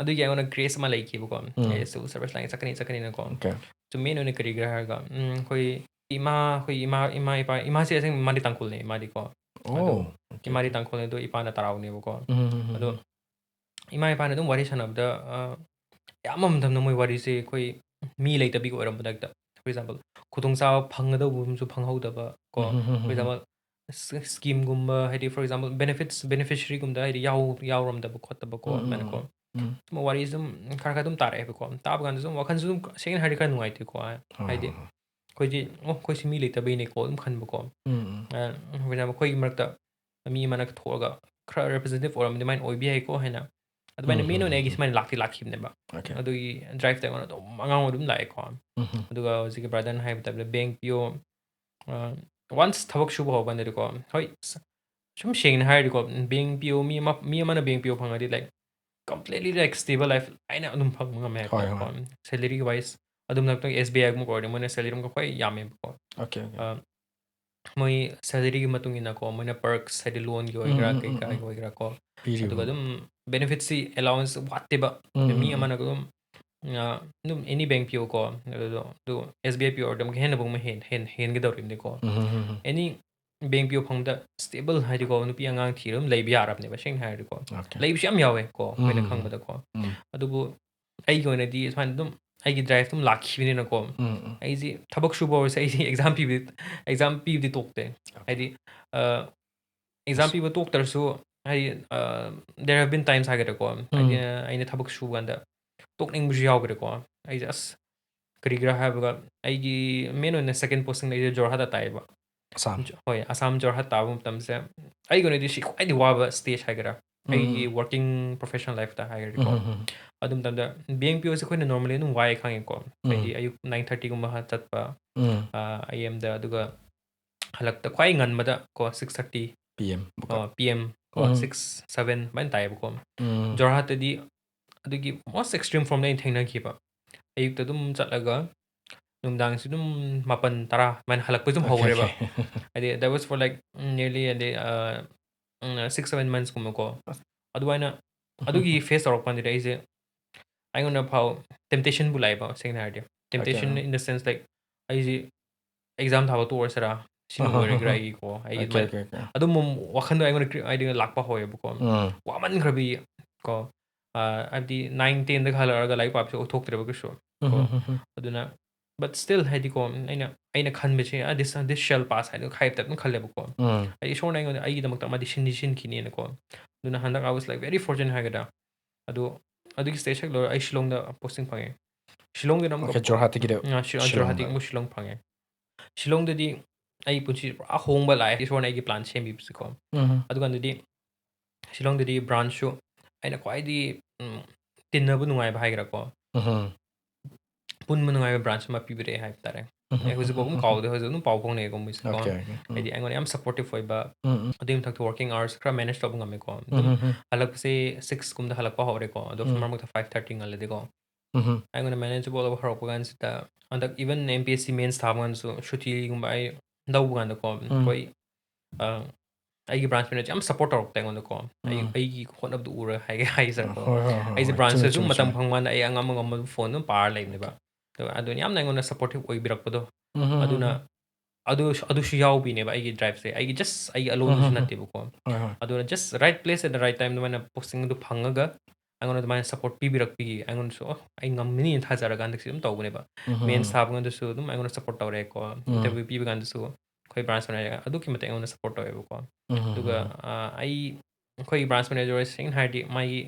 ꯑꯗꯨꯒꯤ ꯑꯩꯉꯣꯟꯗ grace ꯑꯃ ꯂꯩꯈꯤꯕꯀꯣ, ꯑꯩ civil service line ꯆꯠꯀꯅꯤ ꯆꯠꯀꯅꯤꯅꯀꯣ꯫ ꯑꯗꯨ main ꯑꯣꯏꯅ ꯀꯔꯤꯒꯤꯔꯥ ꯍꯥꯏꯔꯒ, ꯎꯝ, ꯑꯩꯈꯣꯏ ꯏꯃꯥ, ꯑꯩꯈꯣꯏ ꯏꯃꯥ, ꯏꯃꯥ ꯏꯄꯥ, ꯏꯃꯥꯁꯦ ꯑꯁꯦꯡꯕ ꯏꯃꯥꯗꯤ ꯇꯥꯡꯈꯨꯜꯅꯦ, ꯏꯃꯥꯗꯤꯀꯣ꯫ ꯑꯗꯣ Oh, okay. ꯏꯃꯥꯗꯤ ꯇꯥꯡꯈꯨꯜꯅꯦ, ꯑꯗꯣ ꯏꯄꯥꯅ ꯇꯔꯥꯎꯅꯦꯕꯀꯣ꯫ ꯑꯗꯣ ꯏꯃꯥ ꯏꯄꯥꯅ ꯑꯗꯨꯝ ꯋꯥꯔꯤ ꯁꯥꯟꯅꯕꯗ, ꯑ, ꯑꯌꯥꯝꯕ ꯃꯇꯝꯗ ꯃꯣꯏ ꯋꯥꯔꯤꯁꯦ ꯑꯩꯈꯣꯏ ꯃꯤ ꯂꯩꯇꯕꯤꯒꯤ ꯑꯣꯏꯔꯝꯕꯗ ꯍꯦꯛꯇ, for example, ꯈꯨꯗꯣꯡꯆꯥꯕ ꯐꯪꯒꯗꯧꯕ ꯑꯃꯁꯨ ꯐꯪꯍꯧꯗꯕ ꯀꯣ, for example, schemeꯒꯨꯝꯕ, ꯍꯥꯏꯗꯤ, for example, benefits, beneficiaryꯒꯨꯝꯗ ꯍꯥꯏꯗꯤ ꯌꯥꯎ-, ꯌꯥꯎꯔꯝꯗꯕ ꯈꯣꯠꯇꯕ ꯀꯣ, ꯑꯗꯨꯃꯥꯏꯅꯀꯣ꯫ ꯁꯨꯝ ꯋꯥꯔꯤ ꯁꯨꯝ ꯈꯔ ꯈꯔ ꯑꯗꯨꯝ ꯇꯥꯔꯛꯑꯦꯕꯀꯣ꯫ ꯇꯥꯕ ꯀꯥꯟꯗ ꯁꯨꯝ ꯋꯥꯈꯜꯁꯨ ꯑꯗꯨꯝ ꯁꯦꯡꯅ ꯍꯥꯏꯔꯗꯤ ꯈꯔ ꯅꯨꯡꯉꯥꯏꯇꯦꯀꯣ꯫ ꯍꯥꯏꯗꯤ ꯑꯩꯈꯣꯏꯗꯤ, "ꯑꯣ, ꯑꯩꯈꯣꯏꯁꯤ ꯃꯤ ꯂꯩꯇꯕꯩꯅꯦꯀꯣ" ꯑꯗꯨꯝ ꯈꯟꯕꯀꯣ꯫ ꯑ, for example, ꯑꯩꯈꯣꯏꯒꯤ ꯃꯔꯛꯇ ꯃꯤ ꯑꯃꯅ ꯊꯣꯛꯑꯒ ꯈꯔ representative ꯑꯣꯏꯔꯝꯃꯗꯤ ꯑꯗꯨꯃꯥꯏꯅ ꯑꯣꯏꯕ ꯌꯥꯏꯀꯣ ꯍꯥꯏꯅ ꯑꯗꯨꯃꯥꯏꯅ main ꯑꯣꯏꯅ ꯑꯩꯒꯤ ꯁꯨꯃꯥꯏꯅ ꯂꯥꯛꯇꯤ ꯂꯥꯛꯈꯤꯕꯅꯦꯕ꯫ Okay. ꯑꯗꯨꯒꯤ driveꯇ ꯑꯩꯉꯣꯟꯗ ꯑꯗꯨꯝ ꯑꯉꯥꯡ ꯑꯗꯨꯝ ꯂꯥꯛꯑꯦꯀꯣ꯫ ꯑꯗꯨꯒ ꯍꯧꯖꯤꯛꯀꯤ brotherꯅ ꯍꯥꯏꯕ typeꯇ bank P O, ꯑ, once ꯊꯕꯛ ꯁꯨꯕ ꯍꯧꯔꯀꯥꯟꯗꯗꯤꯀꯣ, ꯍꯣꯏ, ꯁ-, ꯁꯨꯝ ꯁꯦꯡꯅ ꯍꯥꯏꯔꯗꯤꯀꯣ, bank P O ꯃꯤ ꯑꯃ, ꯃꯤ ꯑꯃꯅ bank P O ꯐꯪꯉꯗꯤ, like, completely, like, stable life ꯍꯥꯏꯅ ꯑꯗꯨꯝ ꯐꯪꯕ ꯉꯝꯃꯦ ꯍꯣꯏ, ꯍꯥꯏꯇꯥꯔꯦꯀꯣ꯫ Salary wise ꯑꯗꯨꯝ ꯅꯠꯇ꯭ꯔꯒ S B I ꯒꯨꯝꯕ ꯑꯣꯏꯔꯗꯤ ꯃꯣꯏꯅ salary ꯑꯃ ꯈ꯭ꯋꯥꯏ ꯌꯥꯝꯃꯦꯕꯀꯣ꯫ Okay, okay. ꯑ, ꯃꯣꯏ salaryꯒꯤ ꯃꯇꯨꯡ ꯏꯟꯅꯀꯣ, ꯃꯣꯏꯅ perks ꯍꯥꯏꯗꯤ loanꯒꯤ ꯑꯣꯏꯒꯦꯔꯥ, ꯎꯝ, ꯎꯝ, ꯀꯩꯀꯥꯒꯤ ꯎꯝ. ꯑꯣꯏꯒꯦꯔꯥꯀꯣ꯫ ꯄꯤꯔꯤꯕ. ꯑꯗꯨꯒ ꯑꯗꯨꯝ benefitsꯁꯤ, allowance ꯋꯥꯠꯇꯦꯕ꯫ ꯎꯝ, ꯃꯤ ꯎꯝ, ꯎꯝ. ꯑꯃꯅ ꯑꯗꯨꯝ, ꯑ, ꯑꯗꯨꯝ any bank P O ꯀꯣ, ꯑꯗꯨꯗꯣ, ꯑꯗꯨ S B I P O ꯑꯣꯏꯔꯗꯤ ꯑꯃꯨꯛꯀ ꯍꯦꯟꯅ ꯑꯃꯨꯛ ꯍꯦꯟ-, ꯍꯦꯟ-, ꯍꯦꯟꯒꯗꯧꯔꯤꯕꯅꯤꯀꯣ꯫ ꯎꯝ, ꯎꯝ, ꯎꯝ. Any bank P O ꯐꯪꯕꯗ stable ꯍꯥꯏꯗꯤꯀꯣ, ꯅꯨꯄꯤ ꯑꯉꯥꯡ ꯊꯤꯔ ꯑꯗꯨꯝ ꯂꯩꯕ ꯌꯥꯔꯕꯅꯦꯕ, ꯁꯦꯡꯅ ꯍꯥꯏꯔꯗꯤꯀꯣ꯫ Okay. ꯂꯩꯕꯁꯨ ꯌꯥꯝ ꯌꯥꯎꯋꯦꯀꯣ, ꯑꯩꯈꯣꯏꯅ ꯎꯝ. ꯈꯪꯕꯗꯀꯣ꯫ ꯎꯝ. ꯑꯗꯨꯕꯨ ꯑꯩꯒꯤ ꯑꯣꯏꯅꯗꯤ ꯁꯨꯃꯥꯏꯅ ꯑꯗꯨꯝ ꯑꯩꯒꯤ drive ꯑꯗꯨꯝ ꯂꯥꯛꯈꯤꯕꯅꯤꯅꯀꯣ, ꯎꯝ, ꯎꯝ. ꯑꯩꯁꯤ ꯊꯕꯛ ꯁꯨꯕ ꯑꯣꯏꯔꯁꯨ ꯑꯩꯁꯤ exam ꯄꯤꯕꯗꯤ, exam ꯄꯤꯕꯗꯤ ꯇꯣꯛꯇꯦ꯫ ꯍꯥꯏꯗꯤ, ꯑ, exam ꯄꯤꯕ ꯇꯣꯛꯇ꯭ꯔꯁꯨ ꯍꯥꯏꯗꯤ, ꯑ, there have been times ꯍꯥꯏꯒꯗ꯭ꯔꯥꯀꯣ, ꯍꯥꯏꯗꯤ, ꯑꯩꯅ ꯊꯕꯛ ꯁꯨꯕ ꯀꯥꯟꯗ ꯇꯣꯛꯅꯤꯡꯕꯁꯨ ꯌꯥꯎꯈ꯭ꯔꯦꯀꯣ꯫ ꯑꯩꯁꯦ ꯑꯁ, ꯀꯔꯤꯒꯤꯔꯥ ꯍꯥꯏꯕꯒ, ꯑꯩꯒꯤ main ꯑꯣꯏꯅ second posting ꯑꯩꯁꯦ ꯖꯣꯔꯍꯥꯠꯇ ꯇꯥꯏꯌꯦꯕ꯫ ꯑꯁꯥꯝ꯫ ꯍꯣꯏ, ꯑꯁꯥꯝ ꯖꯣꯔꯍꯥꯠ ꯇꯥꯕ ꯃꯇꯝꯁꯦ ꯑꯩꯒꯤ ꯑꯣꯏꯅꯗꯤ ꯁꯤ ꯈ꯭ꯋꯥꯏꯗꯒꯤ ꯋꯥꯕ stage ꯍꯥꯏꯒꯦꯔꯥ, ꯑꯩꯒꯤ working professional lifeꯇ ꯍꯥꯏꯔꯗꯤꯀꯣ꯫ ꯑꯗꯨ ꯃꯇꯝꯗ B N P Oꯁꯦ ꯑꯩꯈꯣꯏꯅ normally ꯑꯗꯨꯝ ꯋꯥꯏ ꯈꯪꯉꯦꯀꯣ꯫ ꯍꯥꯏꯗꯤ ꯑꯌꯨꯛ nine thirtyꯒꯨꯝꯕ ꯆꯠꯄ, ꯑ, A M ꯗ, ꯑꯗꯨꯒ ꯍꯜꯂꯛꯇ ꯈ꯭ꯋꯥꯏ ꯉꯟꯕꯗ ꯀꯣ six thirty, P M꯫ ꯑ, P M ꯀꯣ, six, seven ꯑꯗꯨꯃꯥꯏꯅ ꯇꯥꯏꯌꯦꯕꯀꯣ꯫ ꯖꯣꯔꯍꯥꯠꯇꯗꯤ ꯑꯗꯨꯒꯤ most extreme formꯗ ꯑꯩꯅ ꯊꯦꯡꯅꯈꯤꯕ꯫ ꯑꯌꯨꯛꯇ ꯑꯗꯨꯝ ꯆꯠꯂꯒ ꯅꯨꯡꯗꯥꯡꯁꯤ ꯑꯗꯨꯝ ꯃꯥꯄꯟ, ꯇꯔꯥ ꯑꯗꯨꯃꯥꯏꯅ ꯍꯜꯂꯛꯄꯁꯨ ꯑꯗꯨꯝ ꯍꯧꯔꯦꯕ꯫ ꯍꯥꯏꯗꯤ that was for like nearly, ꯍꯥꯏꯗꯤ, ꯑ, ꯎꯝ, six, seven monthsꯀꯨꯝꯕꯀꯣ꯫ ꯑꯗꯨꯃꯥꯏꯅ ꯑꯗꯨꯒꯤ face ꯇꯧꯔꯛꯄ ꯀꯥꯟꯗꯗꯤ ꯑꯩꯁꯦ, ꯑꯩꯉꯣꯟꯗ ꯐꯥꯎ temptationꯕꯨ ꯂꯥꯛꯑꯦꯕ, ꯁꯦꯡꯅ ꯍꯥꯏꯔꯗꯤ꯫ Temptation in the sense, like, ꯑꯩꯁꯦ exam ꯊꯥꯕ ꯇꯣꯛꯑꯁꯤꯔꯥ, ꯁꯤꯅ ꯑꯣꯏꯔꯒꯦꯔꯥ ꯑꯩꯒꯤꯀꯣ, ꯑꯩꯒꯤ Okay, ꯃꯥꯏ-, okay, okay. ꯑꯗꯨꯝ ꯋꯥꯈꯟꯗꯣ ꯑꯩꯉꯣꯟꯗ ꯀ꯭ꯔꯤ-, ꯍꯥꯏꯗꯤ ꯂꯥꯛꯄ ꯍꯧꯋꯦꯕꯀꯣ꯫ ꯋꯥꯃꯟꯈ꯭ꯔꯕꯤ ꯀꯣ, ꯑ, ꯍꯥꯏꯕꯗꯤ nine, tenꯗꯒ ꯍꯜꯂꯛꯑꯒ ꯂꯥꯏꯔꯤꯛ ꯄꯥꯕꯁꯦ ꯑꯣꯏꯊꯣꯛꯇ꯭ꯔꯦꯕ ꯀꯩꯁꯨ ꯀꯣ꯫ ꯑꯗꯨꯅ, but still, ꯍꯥꯏꯗꯤꯀꯣ, ꯑꯩꯅ, ꯑꯩꯅ ꯈꯟꯕꯁꯦ, "Ah, this, this shall pass" ꯍꯥꯏꯅ ꯍꯥꯏꯕ type ꯑꯗꯨꯝ ꯈꯜꯂꯦꯕꯀꯣ꯫ ꯍꯥꯏꯗꯤ ꯏꯁꯣꯔꯅ ꯑꯩꯉꯣꯟꯗ, ꯑꯩꯒꯤꯗꯃꯛꯇ ꯑꯃꯗꯤ ꯁꯤꯟꯗꯤ ꯁꯤꯟꯈꯤꯅꯤꯅꯀꯣ꯫ ꯑꯗꯨꯅ ꯍꯟꯗꯛ I was, like, very fortunate ꯍꯥꯏꯒꯗ꯭ꯔꯥ꯫ ꯑꯗꯣ ꯑꯗꯨꯒꯤ stage ꯍꯦꯛ ꯂꯣꯏꯔ ꯑꯩ ꯁꯤꯂꯣꯡꯗ posting ꯐꯪꯉꯦ꯫ ꯁꯤꯂꯣꯡꯗꯅ ꯑꯃꯨꯛꯀ Okay, ꯖꯣꯔꯍꯥꯠꯇꯒꯤꯗꯤ ꯑ, ꯁꯤ-, ꯑ, ꯁꯤꯂꯣꯡꯗ꯫ ꯖꯣꯔꯍꯥꯠꯇꯒꯤ ꯑꯃꯨꯛ ꯁꯤꯂꯣꯡ ꯐꯪꯉꯦ꯫ ꯁꯤꯂꯣꯡꯗꯗꯤ ꯑꯩ ꯄꯨꯟꯁꯤ ꯄꯨꯔꯥ ꯑꯍꯣꯡꯕ ꯂꯥꯛꯑꯦ, ꯏꯁꯣꯔꯅ ꯑꯩꯒꯤ plan ꯁꯦꯝꯕꯤꯕꯁꯦꯀꯣ꯫ ꯑꯗꯨꯀꯥꯟꯗꯗꯤ ꯁꯤꯂꯣꯡꯗꯗꯤ branchꯁꯨ ꯑꯩꯅ ꯈ꯭ꯋꯥꯏꯗꯒꯤ, ꯎꯝ, ꯇꯤꯟꯅꯕ ꯅꯨꯡꯉꯥꯏꯕ ꯍꯥꯏꯒꯦꯔꯥꯀꯣ, ꯄꯨꯟꯕ ꯅꯨꯡꯉꯥꯏꯕ branch ꯑꯃ ꯄꯤꯕꯤꯔꯛꯑꯦ ꯍꯥꯏꯕ ꯇꯥꯔꯦ꯫ ꯑꯩ ꯍꯧꯖꯤꯛꯐꯥꯎ ꯑꯗꯨꯝ ꯀꯥꯎꯗꯦ, ꯍꯧꯖꯤꯛ ꯑꯗꯨꯝ ꯄꯥꯎ ꯐꯥꯎꯅꯩꯀꯣ ꯃꯣꯏꯁꯦꯀꯣ꯫ Okay, okay. ꯍꯥꯏꯗꯤ ꯑꯩꯉꯣꯟꯗ ꯌꯥꯝ supportive ꯑꯣꯏꯕ, ꯑꯗꯨꯒꯤ ꯃꯊꯛꯇ working hoursꯁꯦ ꯈꯔ manage ꯇꯧꯕ ꯉꯝꯃꯦꯀꯣ꯫ ꯑꯗꯨꯝ ꯍꯜꯂꯛꯄꯁꯦ sixꯀꯨꯝꯕꯗ ꯍꯜꯂꯛꯄ ꯍꯧꯔꯦꯀꯣ, ꯑꯗꯣ ꯃꯔꯛ ꯃꯔꯛꯇ five thirty ꯉꯜꯂꯗꯤꯀꯣ꯫ ꯑꯩꯉꯣꯟꯗ manageable ꯑꯣꯏꯕ ꯍꯧꯔꯛꯄ ꯀꯥꯟꯁꯤꯗ, ꯍꯟꯗꯛ even M P S C mains ꯊꯥꯕ ꯀꯥꯟꯗꯁꯨ ꯁꯨꯇꯤꯒꯨꯝꯕ ꯑꯩ ꯂꯧꯕ ꯀꯥꯟꯗꯀꯣ, ꯑꯩꯈꯣꯏ, ꯑ, ꯑꯩꯒꯤ branch manager ꯌꯥꯝ support ꯇꯧꯔꯛꯇꯦ ꯑꯩꯉꯣꯟꯗꯀꯣ꯫ ꯑꯩ, ꯑꯩꯒꯤ ꯍꯣꯠꯅꯕꯗꯨ ꯎꯔꯒ ꯍꯥꯏꯒꯦ ꯍꯥꯏꯖꯔꯀꯣ꯫ ꯍꯣꯏ, ꯍꯣꯏ, ꯍꯣꯏ, ꯑꯩꯁꯦ ꯍꯣꯏ. branchꯇ ꯆꯨꯝꯃꯦ, ꯑꯗꯨꯝ ꯆꯨꯝꯃꯦ, ꯃꯇꯝ ꯆꯨꯝꯃꯦ. ꯐꯪꯕ ꯀꯥꯟꯗ ꯑꯩ ꯑꯉꯝ ꯑꯉꯝꯕ phone ꯑꯗꯨꯝ ꯄꯥꯔ ꯂꯩꯕꯅꯦꯕ꯫ ꯑꯗꯣ ꯑꯗꯨꯅ ꯌꯥꯝꯅ ꯑꯩꯉꯣꯟꯗ supportive ꯑꯣꯏꯕꯤꯔꯛꯄꯗꯣ꯫ ꯎꯝ, ꯎꯝ, ꯑꯗꯨꯅ, ꯎꯝ. ꯑꯗꯨ, ꯑꯗꯨꯁꯨ ꯌꯥꯎꯕꯤꯅꯦꯕ ꯑꯩꯒꯤ driveꯁꯦ꯫ ꯑꯩꯒꯤ just ꯑꯩꯒꯤ aloneꯗꯁꯨ ꯎꯝ, ꯎꯝ, ꯎꯝ. ꯅꯠꯇꯦꯕꯀꯣ꯫ ꯍꯣꯏ, ꯍꯣꯏ. ꯑꯗꯨꯅ just right place at the right time ꯑꯗꯨꯃꯥꯏꯅ posting ꯑꯗꯨ ꯐꯪꯉꯒ ꯑꯩꯉꯣꯟꯗ ꯑꯗꯨꯃꯥꯏꯅ support ꯄꯤꯕꯤꯔꯛꯄꯤꯒꯤ ꯑꯩꯉꯣꯟꯗꯁꯨ, "ꯑꯣ, ꯑꯩ ꯉꯝꯃꯤꯅꯤ" ꯊꯥꯖꯔꯒ ꯍꯟꯗꯛꯁꯦ ꯑꯗꯨꯝ ꯇꯧꯕꯅꯦꯕ꯫ ꯎꯝ, ꯎꯝ, Mains ꯎꯝ. ꯊꯥꯕ ꯀꯥꯟꯗꯁꯨ ꯑꯗꯨꯝ ꯑꯩꯉꯣꯟꯗ support ꯇꯧꯔꯛꯑꯦꯀꯣ꯫ ꯎꯝ. Interview ꯄꯤꯕ ꯀꯥꯟꯗꯁꯨ ꯑꯩꯈꯣꯏ branch manager ꯑꯗꯨꯛꯀꯤ ꯃꯇꯤꯛ ꯑꯩꯉꯣꯟꯗ support ꯇꯧꯋꯦꯕꯀꯣ꯫ ꯎꯝ, ꯎꯝ, ꯑꯗꯨꯒ, ꯎꯝ. ꯑ, ꯑꯩ ꯑꯩꯈꯣꯏꯒꯤ branch manager ꯁꯦꯡꯅ ꯍꯥꯏꯔꯗꯤ ꯃꯥꯒꯤ,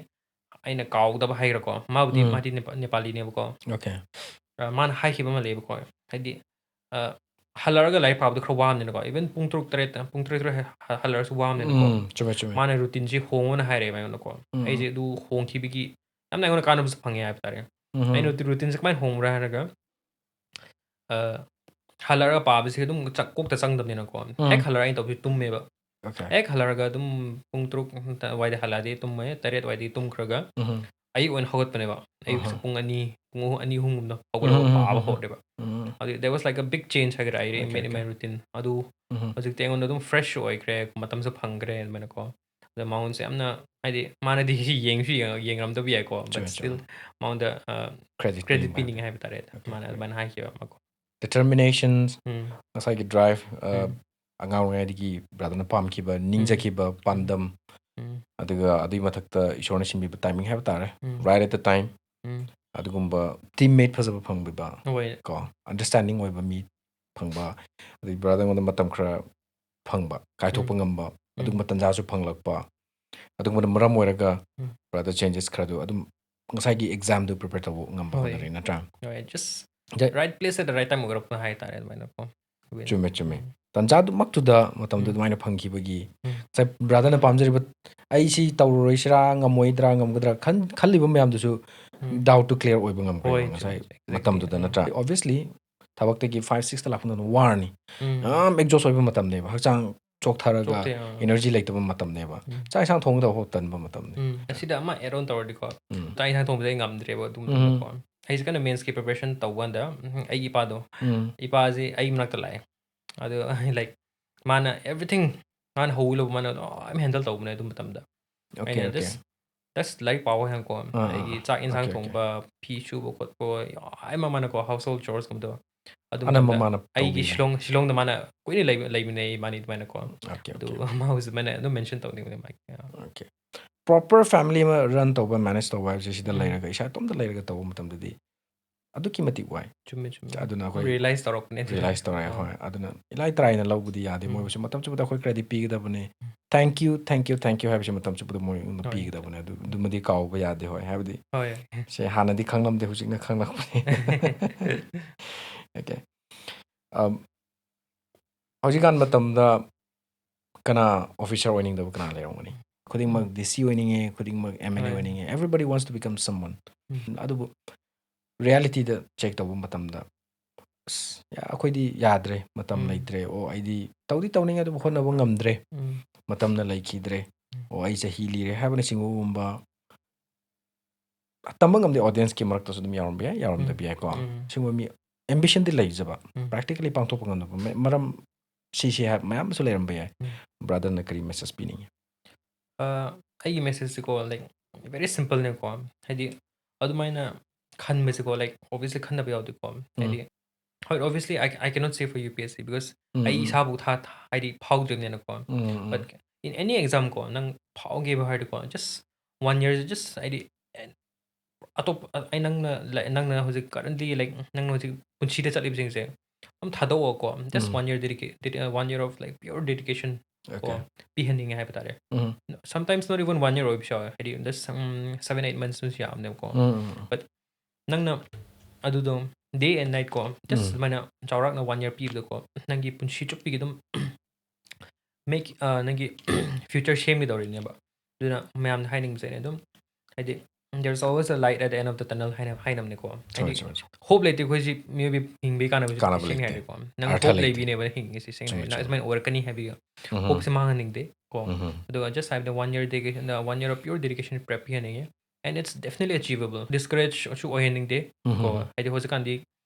ꯑꯩꯅ ꯀꯥꯎꯗꯕ ꯍꯥꯏꯒ꯭ꯔꯥꯀꯣ, ꯃꯥꯕꯨꯗꯤ, ꯎꯝ. ꯃꯥꯗꯤ ꯅꯦꯄꯥ-, ꯅꯦꯄꯥꯂꯤꯅꯦꯕꯀꯣ꯫ Okay. ꯑ, ꯃꯥꯅ ꯍꯥꯏꯈꯤꯕ ꯑꯃ ꯂꯩꯌꯦꯕꯀꯣ, ꯍꯥꯏꯗꯤ, ꯑ, ꯍꯜꯂꯛꯑꯒ ꯂꯥꯏꯔꯤꯛ ꯄꯥꯕꯗꯣ ꯈꯔ ꯋꯥꯕꯅꯤꯅꯀꯣ, even ꯄꯨꯡ ꯇꯔꯨꯛ ꯇꯔꯦꯠꯇ, ꯄꯨꯡ ꯇꯔꯦꯠ ꯇꯔꯦꯠ ꯍ-, ꯍ-, ꯍꯜꯂꯛꯑꯁꯨ ꯋꯥꯕꯅꯤꯅꯀꯣ, ꯎꯝ, ꯆꯨꯝꯃꯦ, ꯆꯨꯝꯃꯦ. ꯃꯥꯅ routineꯁꯤ ꯍꯣꯡꯉꯣꯅ ꯍꯥꯏꯔꯛꯑꯦꯕ ꯑꯩꯉꯣꯟꯗꯀꯣ꯫ ꯎꯝ. ꯑꯩꯁꯦ ꯑꯗꯨ ꯍꯣꯡꯈꯤꯕꯒꯤ ꯌꯥꯝꯅ ꯑꯩꯉꯣꯟꯗ ꯀꯥꯟꯅꯕꯁꯨ ꯐꯪꯉꯦ ꯍꯥꯏꯕ ꯇꯥꯔꯦ꯫ ꯎꯝ. ꯑꯩꯅ ꯔꯨꯇꯤꯟꯁꯦ ꯀꯃꯥꯏꯅ ꯍꯣꯡꯕ꯭ꯔꯥ ꯍꯥꯏꯔꯒ, ꯑ, ꯍꯜꯂꯛꯑꯒ ꯄꯥꯕꯁꯦ ꯑꯗꯨꯝ ꯆ-, ꯀꯣꯛꯇ ꯆꯪꯗꯕꯅꯤꯅꯀꯣ꯫ ꯎꯝ. ꯍꯦꯛ ꯍꯜꯂꯛꯑꯒ ꯑꯩꯅ ꯇꯧꯕꯁꯦ ꯇꯨꯝꯃꯦꯕ꯫ Okay. ꯍꯦꯛ ꯍꯜꯂꯛꯑꯒ ꯑꯗꯨꯝ ꯄꯨꯡ ꯇꯔꯨꯛ ꯑꯗꯨꯋꯥꯏꯗ ꯍꯜꯂꯛꯑꯗꯤ ꯇꯨꯝꯃꯦ, ꯇꯔꯦꯠ ꯑꯗꯨꯋꯥꯏꯗꯒꯤ ꯇꯨꯝꯈ꯭ꯔꯒ ꯎꯝ. ꯑꯌꯨꯛ ꯑꯣꯏꯅ ꯍꯧꯒꯠꯄꯅꯦꯕ꯫ ꯑꯌꯨꯛꯁꯦ ꯑꯍ. ꯄꯨꯡ ꯑꯅꯤ, ꯄꯨꯡ ꯑꯍꯨꯝ, ꯑꯅꯤ ꯑꯍꯨꯝꯒꯨꯝꯕꯗ ꯍꯧꯒꯠꯂꯒ ꯎꯝ, ꯎꯝ, ꯄꯥꯕ ꯎꯝ. ꯍꯧꯔꯦꯕ꯫ ꯎꯝ. ꯑꯗꯨ there was like a big change ꯍꯥꯏꯒꯗ꯭ꯔꯥ, ꯑꯩ Okay, ꯃꯦ-, okay. ꯃꯦꯟ ꯔꯨꯇꯤꯟ ꯑꯗꯨ ꯎꯝ. ꯍꯧꯖꯤꯛꯇꯤ ꯑꯩꯉꯣꯟꯗ ꯑꯗꯨꯝ fresh ꯑꯣꯏꯈ꯭ꯔꯦ, ꯃꯇꯝꯁꯨ ꯐꯪꯈ꯭ꯔꯦ ꯑꯗꯨꯃꯥꯏꯅꯀꯣ꯫ ꯑꯗ ꯃꯉꯣꯟꯁꯦ ꯌꯥꯝꯅ, ꯍꯥꯏꯗꯤ ꯃꯥꯅꯗꯤ ꯌꯦꯡꯁꯨ ꯌꯦꯡꯉ-, ꯌꯦꯡꯉꯝꯗꯕ ꯌꯥꯏꯀꯣ, but ꯆꯨꯝꯃꯦ, still ꯆꯨꯝꯃꯦ. ꯃꯉꯣꯟꯗ, ꯑ, Credit credit ꯄꯤꯅꯤꯡꯕ ꯄꯤꯅꯤꯡꯉꯦ ꯍꯥꯏꯕ. ꯍꯥꯏꯕ ꯇꯥꯔꯦ, Okay, ꯃꯥꯅ okay. ꯑꯗꯨꯃꯥꯏꯅ ꯍꯥꯏꯈꯤꯕ ꯑꯃꯀꯣ꯫ Determination, ꯎꯝ. ꯉꯁꯥꯏꯒꯤ drive, ꯑ, ꯎꯝ. ꯑꯉꯥꯡ ꯑꯣꯏꯔꯤꯉꯩꯗꯒꯤ brotherꯅ ꯄꯥꯝꯈꯤꯕ, ꯅꯤꯡꯖꯈꯤꯕ ꯄꯥꯟꯗꯝ, ꯎꯝ. ꯑꯗꯨꯒ ꯑꯗꯨꯒꯤ ꯃꯊꯛꯇ ꯏꯁꯣꯔꯅ ꯁꯤꯟꯕꯤꯕ timing ꯍꯥꯏꯕ ꯇꯥꯔꯦ, ꯎꯝ. right at the time, ꯎꯝ. ꯑꯗꯨꯒꯨꯝꯕ teammate ꯐꯖꯕ ꯐꯪꯕꯤꯕ, ꯍꯣꯏ. ꯀꯣ, understanding ꯑꯣꯏꯕ ꯃꯤ ꯐꯪꯕ, ꯑꯗꯩ brother ꯑꯩꯉꯣꯟꯗ ꯃꯇꯝ ꯈꯔ ꯐꯪꯕ, ꯀꯥꯏꯊꯣꯛꯄ ꯎꯝ. ꯉꯝꯕ, ꯎꯝ. ꯑꯗꯨꯒꯨꯝꯕ ꯇꯥꯟꯖꯥꯁꯨ ꯐꯪꯂꯛꯄ, ꯑꯗꯨꯒꯨꯝꯕꯅ ꯃꯔꯝ ꯑꯣꯏꯔꯒ ꯎꯝ. brother changes ꯈꯔꯗꯨ ꯑꯗꯨꯝ ꯉꯁꯥꯏꯒꯤ examꯗꯨ prepare ꯇꯧꯕ ꯉꯝꯕ ꯍꯣꯏ. ꯍꯣꯠꯅꯔꯦ, ꯅꯠꯇ꯭ꯔꯥ? ꯍꯣꯏ, just That- right place at the right time ꯑꯣꯏꯔꯛꯄ ꯍꯥꯏꯇꯥꯔꯦ, ꯑꯗꯨꯃꯥꯏꯅꯀꯣ꯫ ꯆꯨꯝꯃꯦ, ꯆꯨꯝꯃꯦ. ꯎꯝ. ꯇꯥꯟꯖꯥꯗꯨꯃꯛꯇꯨꯗ ꯃꯇꯝꯗꯨ ꯎꯝ. ꯑꯗꯨꯃꯥꯏꯅ ꯐꯪꯈꯤꯕꯒꯤ ꯎꯝ. ꯉꯁꯥꯏ brotherꯅ ꯄꯥꯝꯖꯔꯤꯕ, "ꯑꯩ ꯁꯤ ꯇꯧꯔꯔꯣꯏꯁꯤꯔꯥ, ꯉꯝꯃꯣꯏꯗ꯭ꯔꯥ, ꯉꯝꯒꯗ꯭ꯔꯥ?" ꯈꯟ-, ꯈꯜꯂꯤꯕ ꯃꯌꯥꯝꯗꯨꯁꯨ ꯎꯝ. doubtꯇꯨ clear ꯑꯣꯏꯕ ꯉꯝꯈ꯭ꯔꯦꯕ ꯍꯣꯏ, ꯉꯁꯥꯏ ꯆꯨꯝꯃꯦ, exactly. ꯃꯇꯝꯗꯨꯗ, ꯎꯝ. ꯅꯠꯇ꯭ꯔꯥ? Obviously, ꯊꯕꯛꯇꯒꯤ five, sixꯇ ꯂꯥꯛꯄ ꯃꯇꯝꯗ ꯋꯥꯔꯅꯤ. ꯎꯝ. ꯌꯥꯝ exhaust ꯑꯣꯏꯕ ꯃꯇꯝꯅꯦꯕ, ꯍꯛꯆꯥꯡ ꯆꯣꯛꯊꯔꯒ ꯆꯣꯛꯊꯩ, ꯑꯥ. energy ꯂꯩꯇꯕ ꯃꯇꯝꯅꯦꯕ꯫ ꯎꯝ. ꯆꯥꯛ ꯏꯟꯁꯥꯡ ꯊꯣꯡꯒꯗꯕ ꯐꯥꯎ ꯇꯟꯕ ꯃꯇꯝꯅꯦ꯫ ꯎꯝ. ꯑꯁꯤꯗ ꯑꯃ add on ꯇꯧꯔꯗꯤꯀꯣ, ꯎꯝ. ꯆꯥꯛ ꯏꯟꯁꯥꯡ ꯊꯣꯡꯕꯁꯦ ꯑꯩ ꯉꯝꯗ꯭ꯔꯦꯕ ꯑꯗꯨ ꯎꯝ. ꯃꯇꯝꯗꯀꯣ꯫ ꯑꯩꯁꯦ ꯀꯟꯅ mains preparation ꯇꯧꯕ ꯀꯥꯟꯗ, ꯎꯝ, ꯑꯩꯒꯤ ꯏꯄꯥꯗꯣ, ꯎꯝ. ꯏꯄꯥꯁꯦ ꯑꯩꯒꯤ ꯃꯅꯥꯛꯇ ꯂꯥꯛꯑꯦ꯫ ꯑꯗꯣ, like, ꯃꯥꯅ everything, ꯃꯥꯅ ꯍꯧ ꯂꯧꯕ, ꯃꯥꯅ ꯂꯣꯏ handle ꯇꯧꯕꯅꯦ ꯑꯗꯨ ꯃꯇꯝꯗ꯫ Okay, ꯑꯩꯅ okay. just, just ꯂꯥꯏꯔꯤꯛ ꯄꯥꯎ ꯍꯥꯏꯅꯀꯣ, ꯑꯥ, ꯑꯥ, ꯑꯩꯒꯤ ꯑꯥ. ꯆꯥꯛ ꯏꯟꯁꯥꯡ Okay, okay. ꯊꯣꯡꯕ, ꯐꯤ ꯁꯨꯕ ꯈꯣꯠꯄ, ꯂꯣꯏꯅꯃꯛ ꯃꯥꯅꯀꯣ, household chores ꯀꯨꯝꯕꯗꯣ꯫ ꯑꯗꯨ ꯑꯅꯝꯕ ꯃꯇꯝꯗ ꯃꯥꯅ ꯑꯩꯒꯤ ꯇꯧꯕꯤꯕ꯫ ꯁꯤꯂꯣꯡ, ꯁꯤꯂꯣꯡꯗ ꯃꯥꯅ ꯀꯨꯏꯅ ꯂꯩꯕ, ꯂꯩꯃꯤꯟꯅꯩ ꯏꯕꯥꯅꯤ ꯑꯗꯨꯃꯥꯏꯅꯀꯣ꯫ Okay, ꯑꯗꯨ okay. ꯃꯥ ꯍꯧꯖꯤꯛ ꯑꯗꯨꯃꯥꯏꯅ ꯑꯗꯨꯝ mention ꯇꯧꯅꯤꯡꯕꯅꯦ, ꯃꯥꯒꯤ꯫ Okay. Proper family ꯑꯃ run ꯇꯧꯕ, manage ꯇꯧꯕ ꯍꯥꯏꯕꯁꯦ ꯁꯤꯗ ꯎꯝ. ꯂꯩꯔꯒ, ꯏꯁꯥ ꯏꯇꯣꯝꯇ ꯂꯩꯔꯒ ꯇꯧꯕ ꯃꯇꯝꯗꯗꯤ ꯑꯗꯨꯛꯀꯤ ꯃꯇꯤꯛ ꯋꯥꯏ꯫ ꯆꯨꯝꯃꯦ ꯆꯨꯝꯃꯦ꯫ ꯑꯗꯨꯅ ꯑꯩꯈꯣꯏ ꯔꯤꯌꯦꯂꯥꯏꯁ ꯇꯧꯔꯛꯄꯅꯦ ꯑꯗꯨꯗꯤ꯫ ꯔꯤꯌꯦꯂꯥꯏꯁ ꯇꯧꯔꯛꯑꯦ꯫ ꯑꯥ꯫ ꯍꯣꯏ, ꯑꯗꯨꯅ ꯏꯂꯥꯏ ꯇꯔꯥꯏꯅ ꯂꯧꯕꯗꯤ ꯌꯥꯗꯦ꯫ ꯎꯝ꯫ ꯃꯣꯏꯕꯨꯁꯨ ꯃꯇꯝ ꯆꯨꯞꯄꯗ ꯑꯩꯈꯣꯏ ꯀ꯭ꯔꯦꯗꯤꯠ ꯄꯤꯒꯗꯕꯅꯤ꯫ "Thank you, thank you, thank you" ꯍꯥꯏꯕꯁꯤ ꯃꯇꯝ ꯆꯨꯞꯄꯗ ꯃꯣꯏꯉꯣꯟꯗ ꯍꯣꯏ꯫ ꯄꯤꯒꯗꯕꯅꯤ꯫ ꯑꯗꯨ ꯑꯗꯨꯃꯗꯤ ꯀꯥꯎꯕ ꯌꯥꯗꯦ꯫ ꯍꯣꯏ, ꯍꯥꯏꯕꯗꯤ ꯍꯣꯏ꯫ ꯁꯦ ꯍꯥꯟꯅꯗꯤ ꯈꯪꯂꯝꯗꯦ, ꯍꯧꯖꯤꯛꯅ ꯈꯪꯂꯛꯄꯅꯦ꯫ ꯑꯣꯀꯦ꯫ ꯑꯝ, ꯍꯧꯖꯤꯛꯀꯥꯟ ꯃꯇꯝꯗ ꯀꯅꯥ ꯑꯣꯐꯤꯁꯥꯔ ꯑꯣꯏꯅꯤꯡꯗꯕ ꯀꯅꯥ ꯂꯩꯔꯝꯒꯅꯤ? ꯈꯨꯗꯤꯡꯃꯛ ꯎꯝ꯫ ꯗꯤ ꯁꯤ ꯑꯣꯏꯅꯤꯡꯉꯦ, ꯈꯨꯗꯤꯡꯃꯛ ꯑꯦꯝ ꯑꯦꯜ ꯑꯦ ꯍꯣꯏ꯫ ꯑꯣꯏꯅꯤꯡꯉꯦ꯫ Everybody wants to become someone. ꯎꯝ꯫ ꯑꯗꯨꯕꯨ ꯔꯤꯌꯦꯂꯤꯇꯤꯗ ꯆꯦꯛ ꯇꯧꯕ ꯃꯇꯝꯗ, "ꯑꯁ, ꯌꯥ-, ꯑꯩꯈꯣꯏꯗꯤ ꯌꯥꯗ꯭ꯔꯦ, ꯃꯇꯝ ꯎꯝ꯫ ꯂꯩꯇ꯭ꯔꯦ", "ꯑꯣ, ꯑꯩꯗꯤ ꯇꯧꯗꯤ ꯇꯧꯅꯤꯡꯉꯦ ꯑꯗꯨꯕꯨ ꯍꯣꯠꯅꯕ ꯉꯝꯗ꯭ꯔꯦ, ꯎꯝ꯫ ꯃꯇꯝꯅ ꯂꯩꯈꯤꯗ꯭ꯔꯦ", ꯎꯝ꯫ "ꯑꯣ, ꯑꯩ ꯆꯍꯤ ꯂꯤꯔꯦ" ꯍꯥꯏꯕꯅꯆꯤꯡꯕꯒꯨꯝꯕ ꯇꯝꯕ ꯉꯝꯗꯦ꯫ ꯑꯣꯗꯤꯌꯦꯟꯁꯀꯤ ꯃꯔꯛꯇꯁꯨ ꯑꯗꯨꯝ ꯌꯥꯎꯔꯝꯕ ꯌꯥꯏ, ꯌꯥꯎꯔꯝꯗꯕ ꯎꯝ꯫ ꯌꯥꯏꯀꯣ꯫ ꯎꯝ꯫ ꯁꯤꯒꯨꯝꯕ ꯃꯤ ꯑꯦꯝꯕꯤꯁꯟꯗꯤ ꯂꯩꯖꯕ, ꯎꯝ꯫ ꯄ꯭ꯔꯦꯛꯇꯤꯀꯦꯂꯤ ꯄꯥꯡꯊꯣꯛꯄ ꯉꯝꯗꯕ ꯃ-, ꯃꯔꯝ ꯁꯤꯁꯦ ꯍꯥꯏ-, ꯃꯌꯥꯝ ꯑꯃꯁꯨ ꯂꯩꯔꯝꯕ ꯌꯥꯏ꯫ ꯎꯝ꯫ ꯕ꯭ꯔꯗꯔꯅ ꯀꯔꯤ ꯃꯦꯁꯦꯖ ꯄꯤꯅꯤꯡꯉꯤ? ꯑ, ꯑꯩꯒꯤ ꯃꯦꯁꯦꯖꯁꯤꯀꯣ, like, very simpleꯅꯦꯀꯣ꯫ ꯍꯥꯏꯗꯤ, ꯑꯗꯨꯃꯥꯏꯅ ꯈꯟꯕꯁꯦꯀꯣ, like, obviously ꯈꯟꯗꯕ ꯌꯥꯎꯗꯦꯀꯣ꯫ ꯎꯝ꯫ ꯍꯥꯏꯗꯤ, ꯍꯣꯏ, obviously, I, I cannot say for U P S C because ꯎꯝ, ꯑꯩ ꯎꯝ꯫ ꯏꯁꯥꯕꯨ ꯊꯥ-, ꯊꯥ-, ꯍꯥꯏꯗꯤ, ꯐꯥꯎꯗ꯭ꯔꯤꯕꯅꯤꯅꯀꯣ꯫ ꯎꯝ, ꯎꯝ꯫ But in any exam ꯀꯣ, ꯅꯪ ꯐꯥꯎꯒꯦꯕ ꯍꯥꯏꯔꯗꯤꯀꯣ, just one year, just ꯍꯥꯏꯗꯤ, ꯑꯇꯣꯞꯄ, ꯑ-, ꯑꯩ ꯅꯪꯅ, like, ꯅꯪꯅ ꯍꯧꯖꯤꯛ currently, like, ꯅꯪꯅ ꯍꯧꯖꯤꯛ ꯄꯨꯟꯁꯤꯗ ꯆꯠꯂꯤꯕꯁꯤꯡꯁꯦ ꯑꯗꯨꯝ ꯊꯥꯗꯣꯛꯑꯣꯀꯣ꯫ Just um. one year dedica-, dedi-, uh, one year of, like, pure dedication ꯀꯣ, ꯑꯣꯀꯦ꯫ ꯄꯤꯍꯟꯅꯤꯡꯉꯦ ꯍꯥꯏꯕ ꯇꯥꯔꯦ꯫ ꯎꯝ꯫ Sometimes not even one year ꯑꯣꯏꯕꯁꯨ ꯌꯥꯎꯋꯦ꯫ ꯍꯥꯏꯗꯤ, just, ꯎꯝ, seven, eight months ꯁꯨ ꯌꯥꯝꯅꯦꯕꯀꯣ꯫ ꯎꯝ, ꯎꯝ, ꯎꯝ꯫ But ꯅꯪꯅ ꯑꯗꯨꯗꯣ day and night ꯀꯣ, just ꯎꯝ꯫ ꯑꯗꯨꯃꯥꯏꯅ ꯆꯥꯎꯔꯥꯛꯅ one year ꯄꯤꯕꯗꯀꯣ, ꯅꯪꯒꯤ ꯄꯨꯟꯁꯤ ꯆꯨꯞꯄꯤꯒꯤ ꯑꯗꯨꯝ make, ꯑ, ꯅꯪꯒꯤ future ꯁꯦꯝꯒꯗꯧꯔꯤꯅꯦꯕ꯫ ꯑꯗꯨꯅ ꯃꯌꯥꯝꯗ ꯍꯥꯏꯅꯤꯡꯕꯁꯦ ꯑꯩꯅ ꯑꯗꯨꯝ, ꯍꯥꯏꯗꯤ, "There's always a light at the end of the tunnel" ꯍꯥꯏꯅ ꯍꯥꯏꯅꯕꯅꯦꯀꯣ꯫ ꯆꯨꯝꯃꯦ, ꯍꯥꯏꯗꯤ, ꯆꯨꯝꯃꯦ, ꯆꯨꯝꯃꯦ꯫ ꯍꯣꯞ ꯂꯩꯇꯦ ꯑꯩꯈꯣꯏꯁꯤ ꯃꯤꯑꯣꯏꯕ ꯍꯤꯡꯕꯒꯤ ꯀꯥꯟꯅꯕꯁꯤ ꯀꯥꯟꯅꯕ ꯁꯦꯡꯅ ꯂꯩꯇꯦ꯫ ꯍꯥꯏꯔꯗꯤꯀꯣ꯫ ꯅꯪ ꯑꯔꯊ ꯍꯣꯞ ꯂꯩꯇꯦ꯫ ꯂꯩꯕꯤꯅꯦꯕ ꯍꯤꯡꯉꯤꯁꯤ ꯁꯦꯡꯅ ꯆꯨꯝꯃꯦ, ꯍꯥꯏꯔꯗꯤ꯫ ꯅꯪ ꯆꯨꯝꯃꯦ꯫ ꯑꯁꯨꯃꯥꯏꯅ ꯑꯣꯏꯔꯛꯀꯅꯤ ꯍꯥꯏꯕꯒꯤ ꯎꯝ꯫ ꯍꯣꯞꯁꯦ ꯃꯥꯡꯍꯟꯅꯤꯡꯗꯦ ꯀꯣ꯫ ꯎꯝ꯫ ꯑꯗꯨꯒ just ꯍꯥꯏꯕꯗ one year dedication, one year of pure dedication prep ꯄꯤꯍꯟꯅꯤꯡꯉꯦ꯫ And it's definitely achievable. Discourage ꯁꯨ ꯑꯣꯏꯍꯟꯅꯤꯡꯗꯦ ꯎꯝ꯫ ꯀꯣ꯫ ꯍꯥꯏꯗꯤ ꯍꯧꯖꯤꯛꯀꯥꯟꯗꯤ,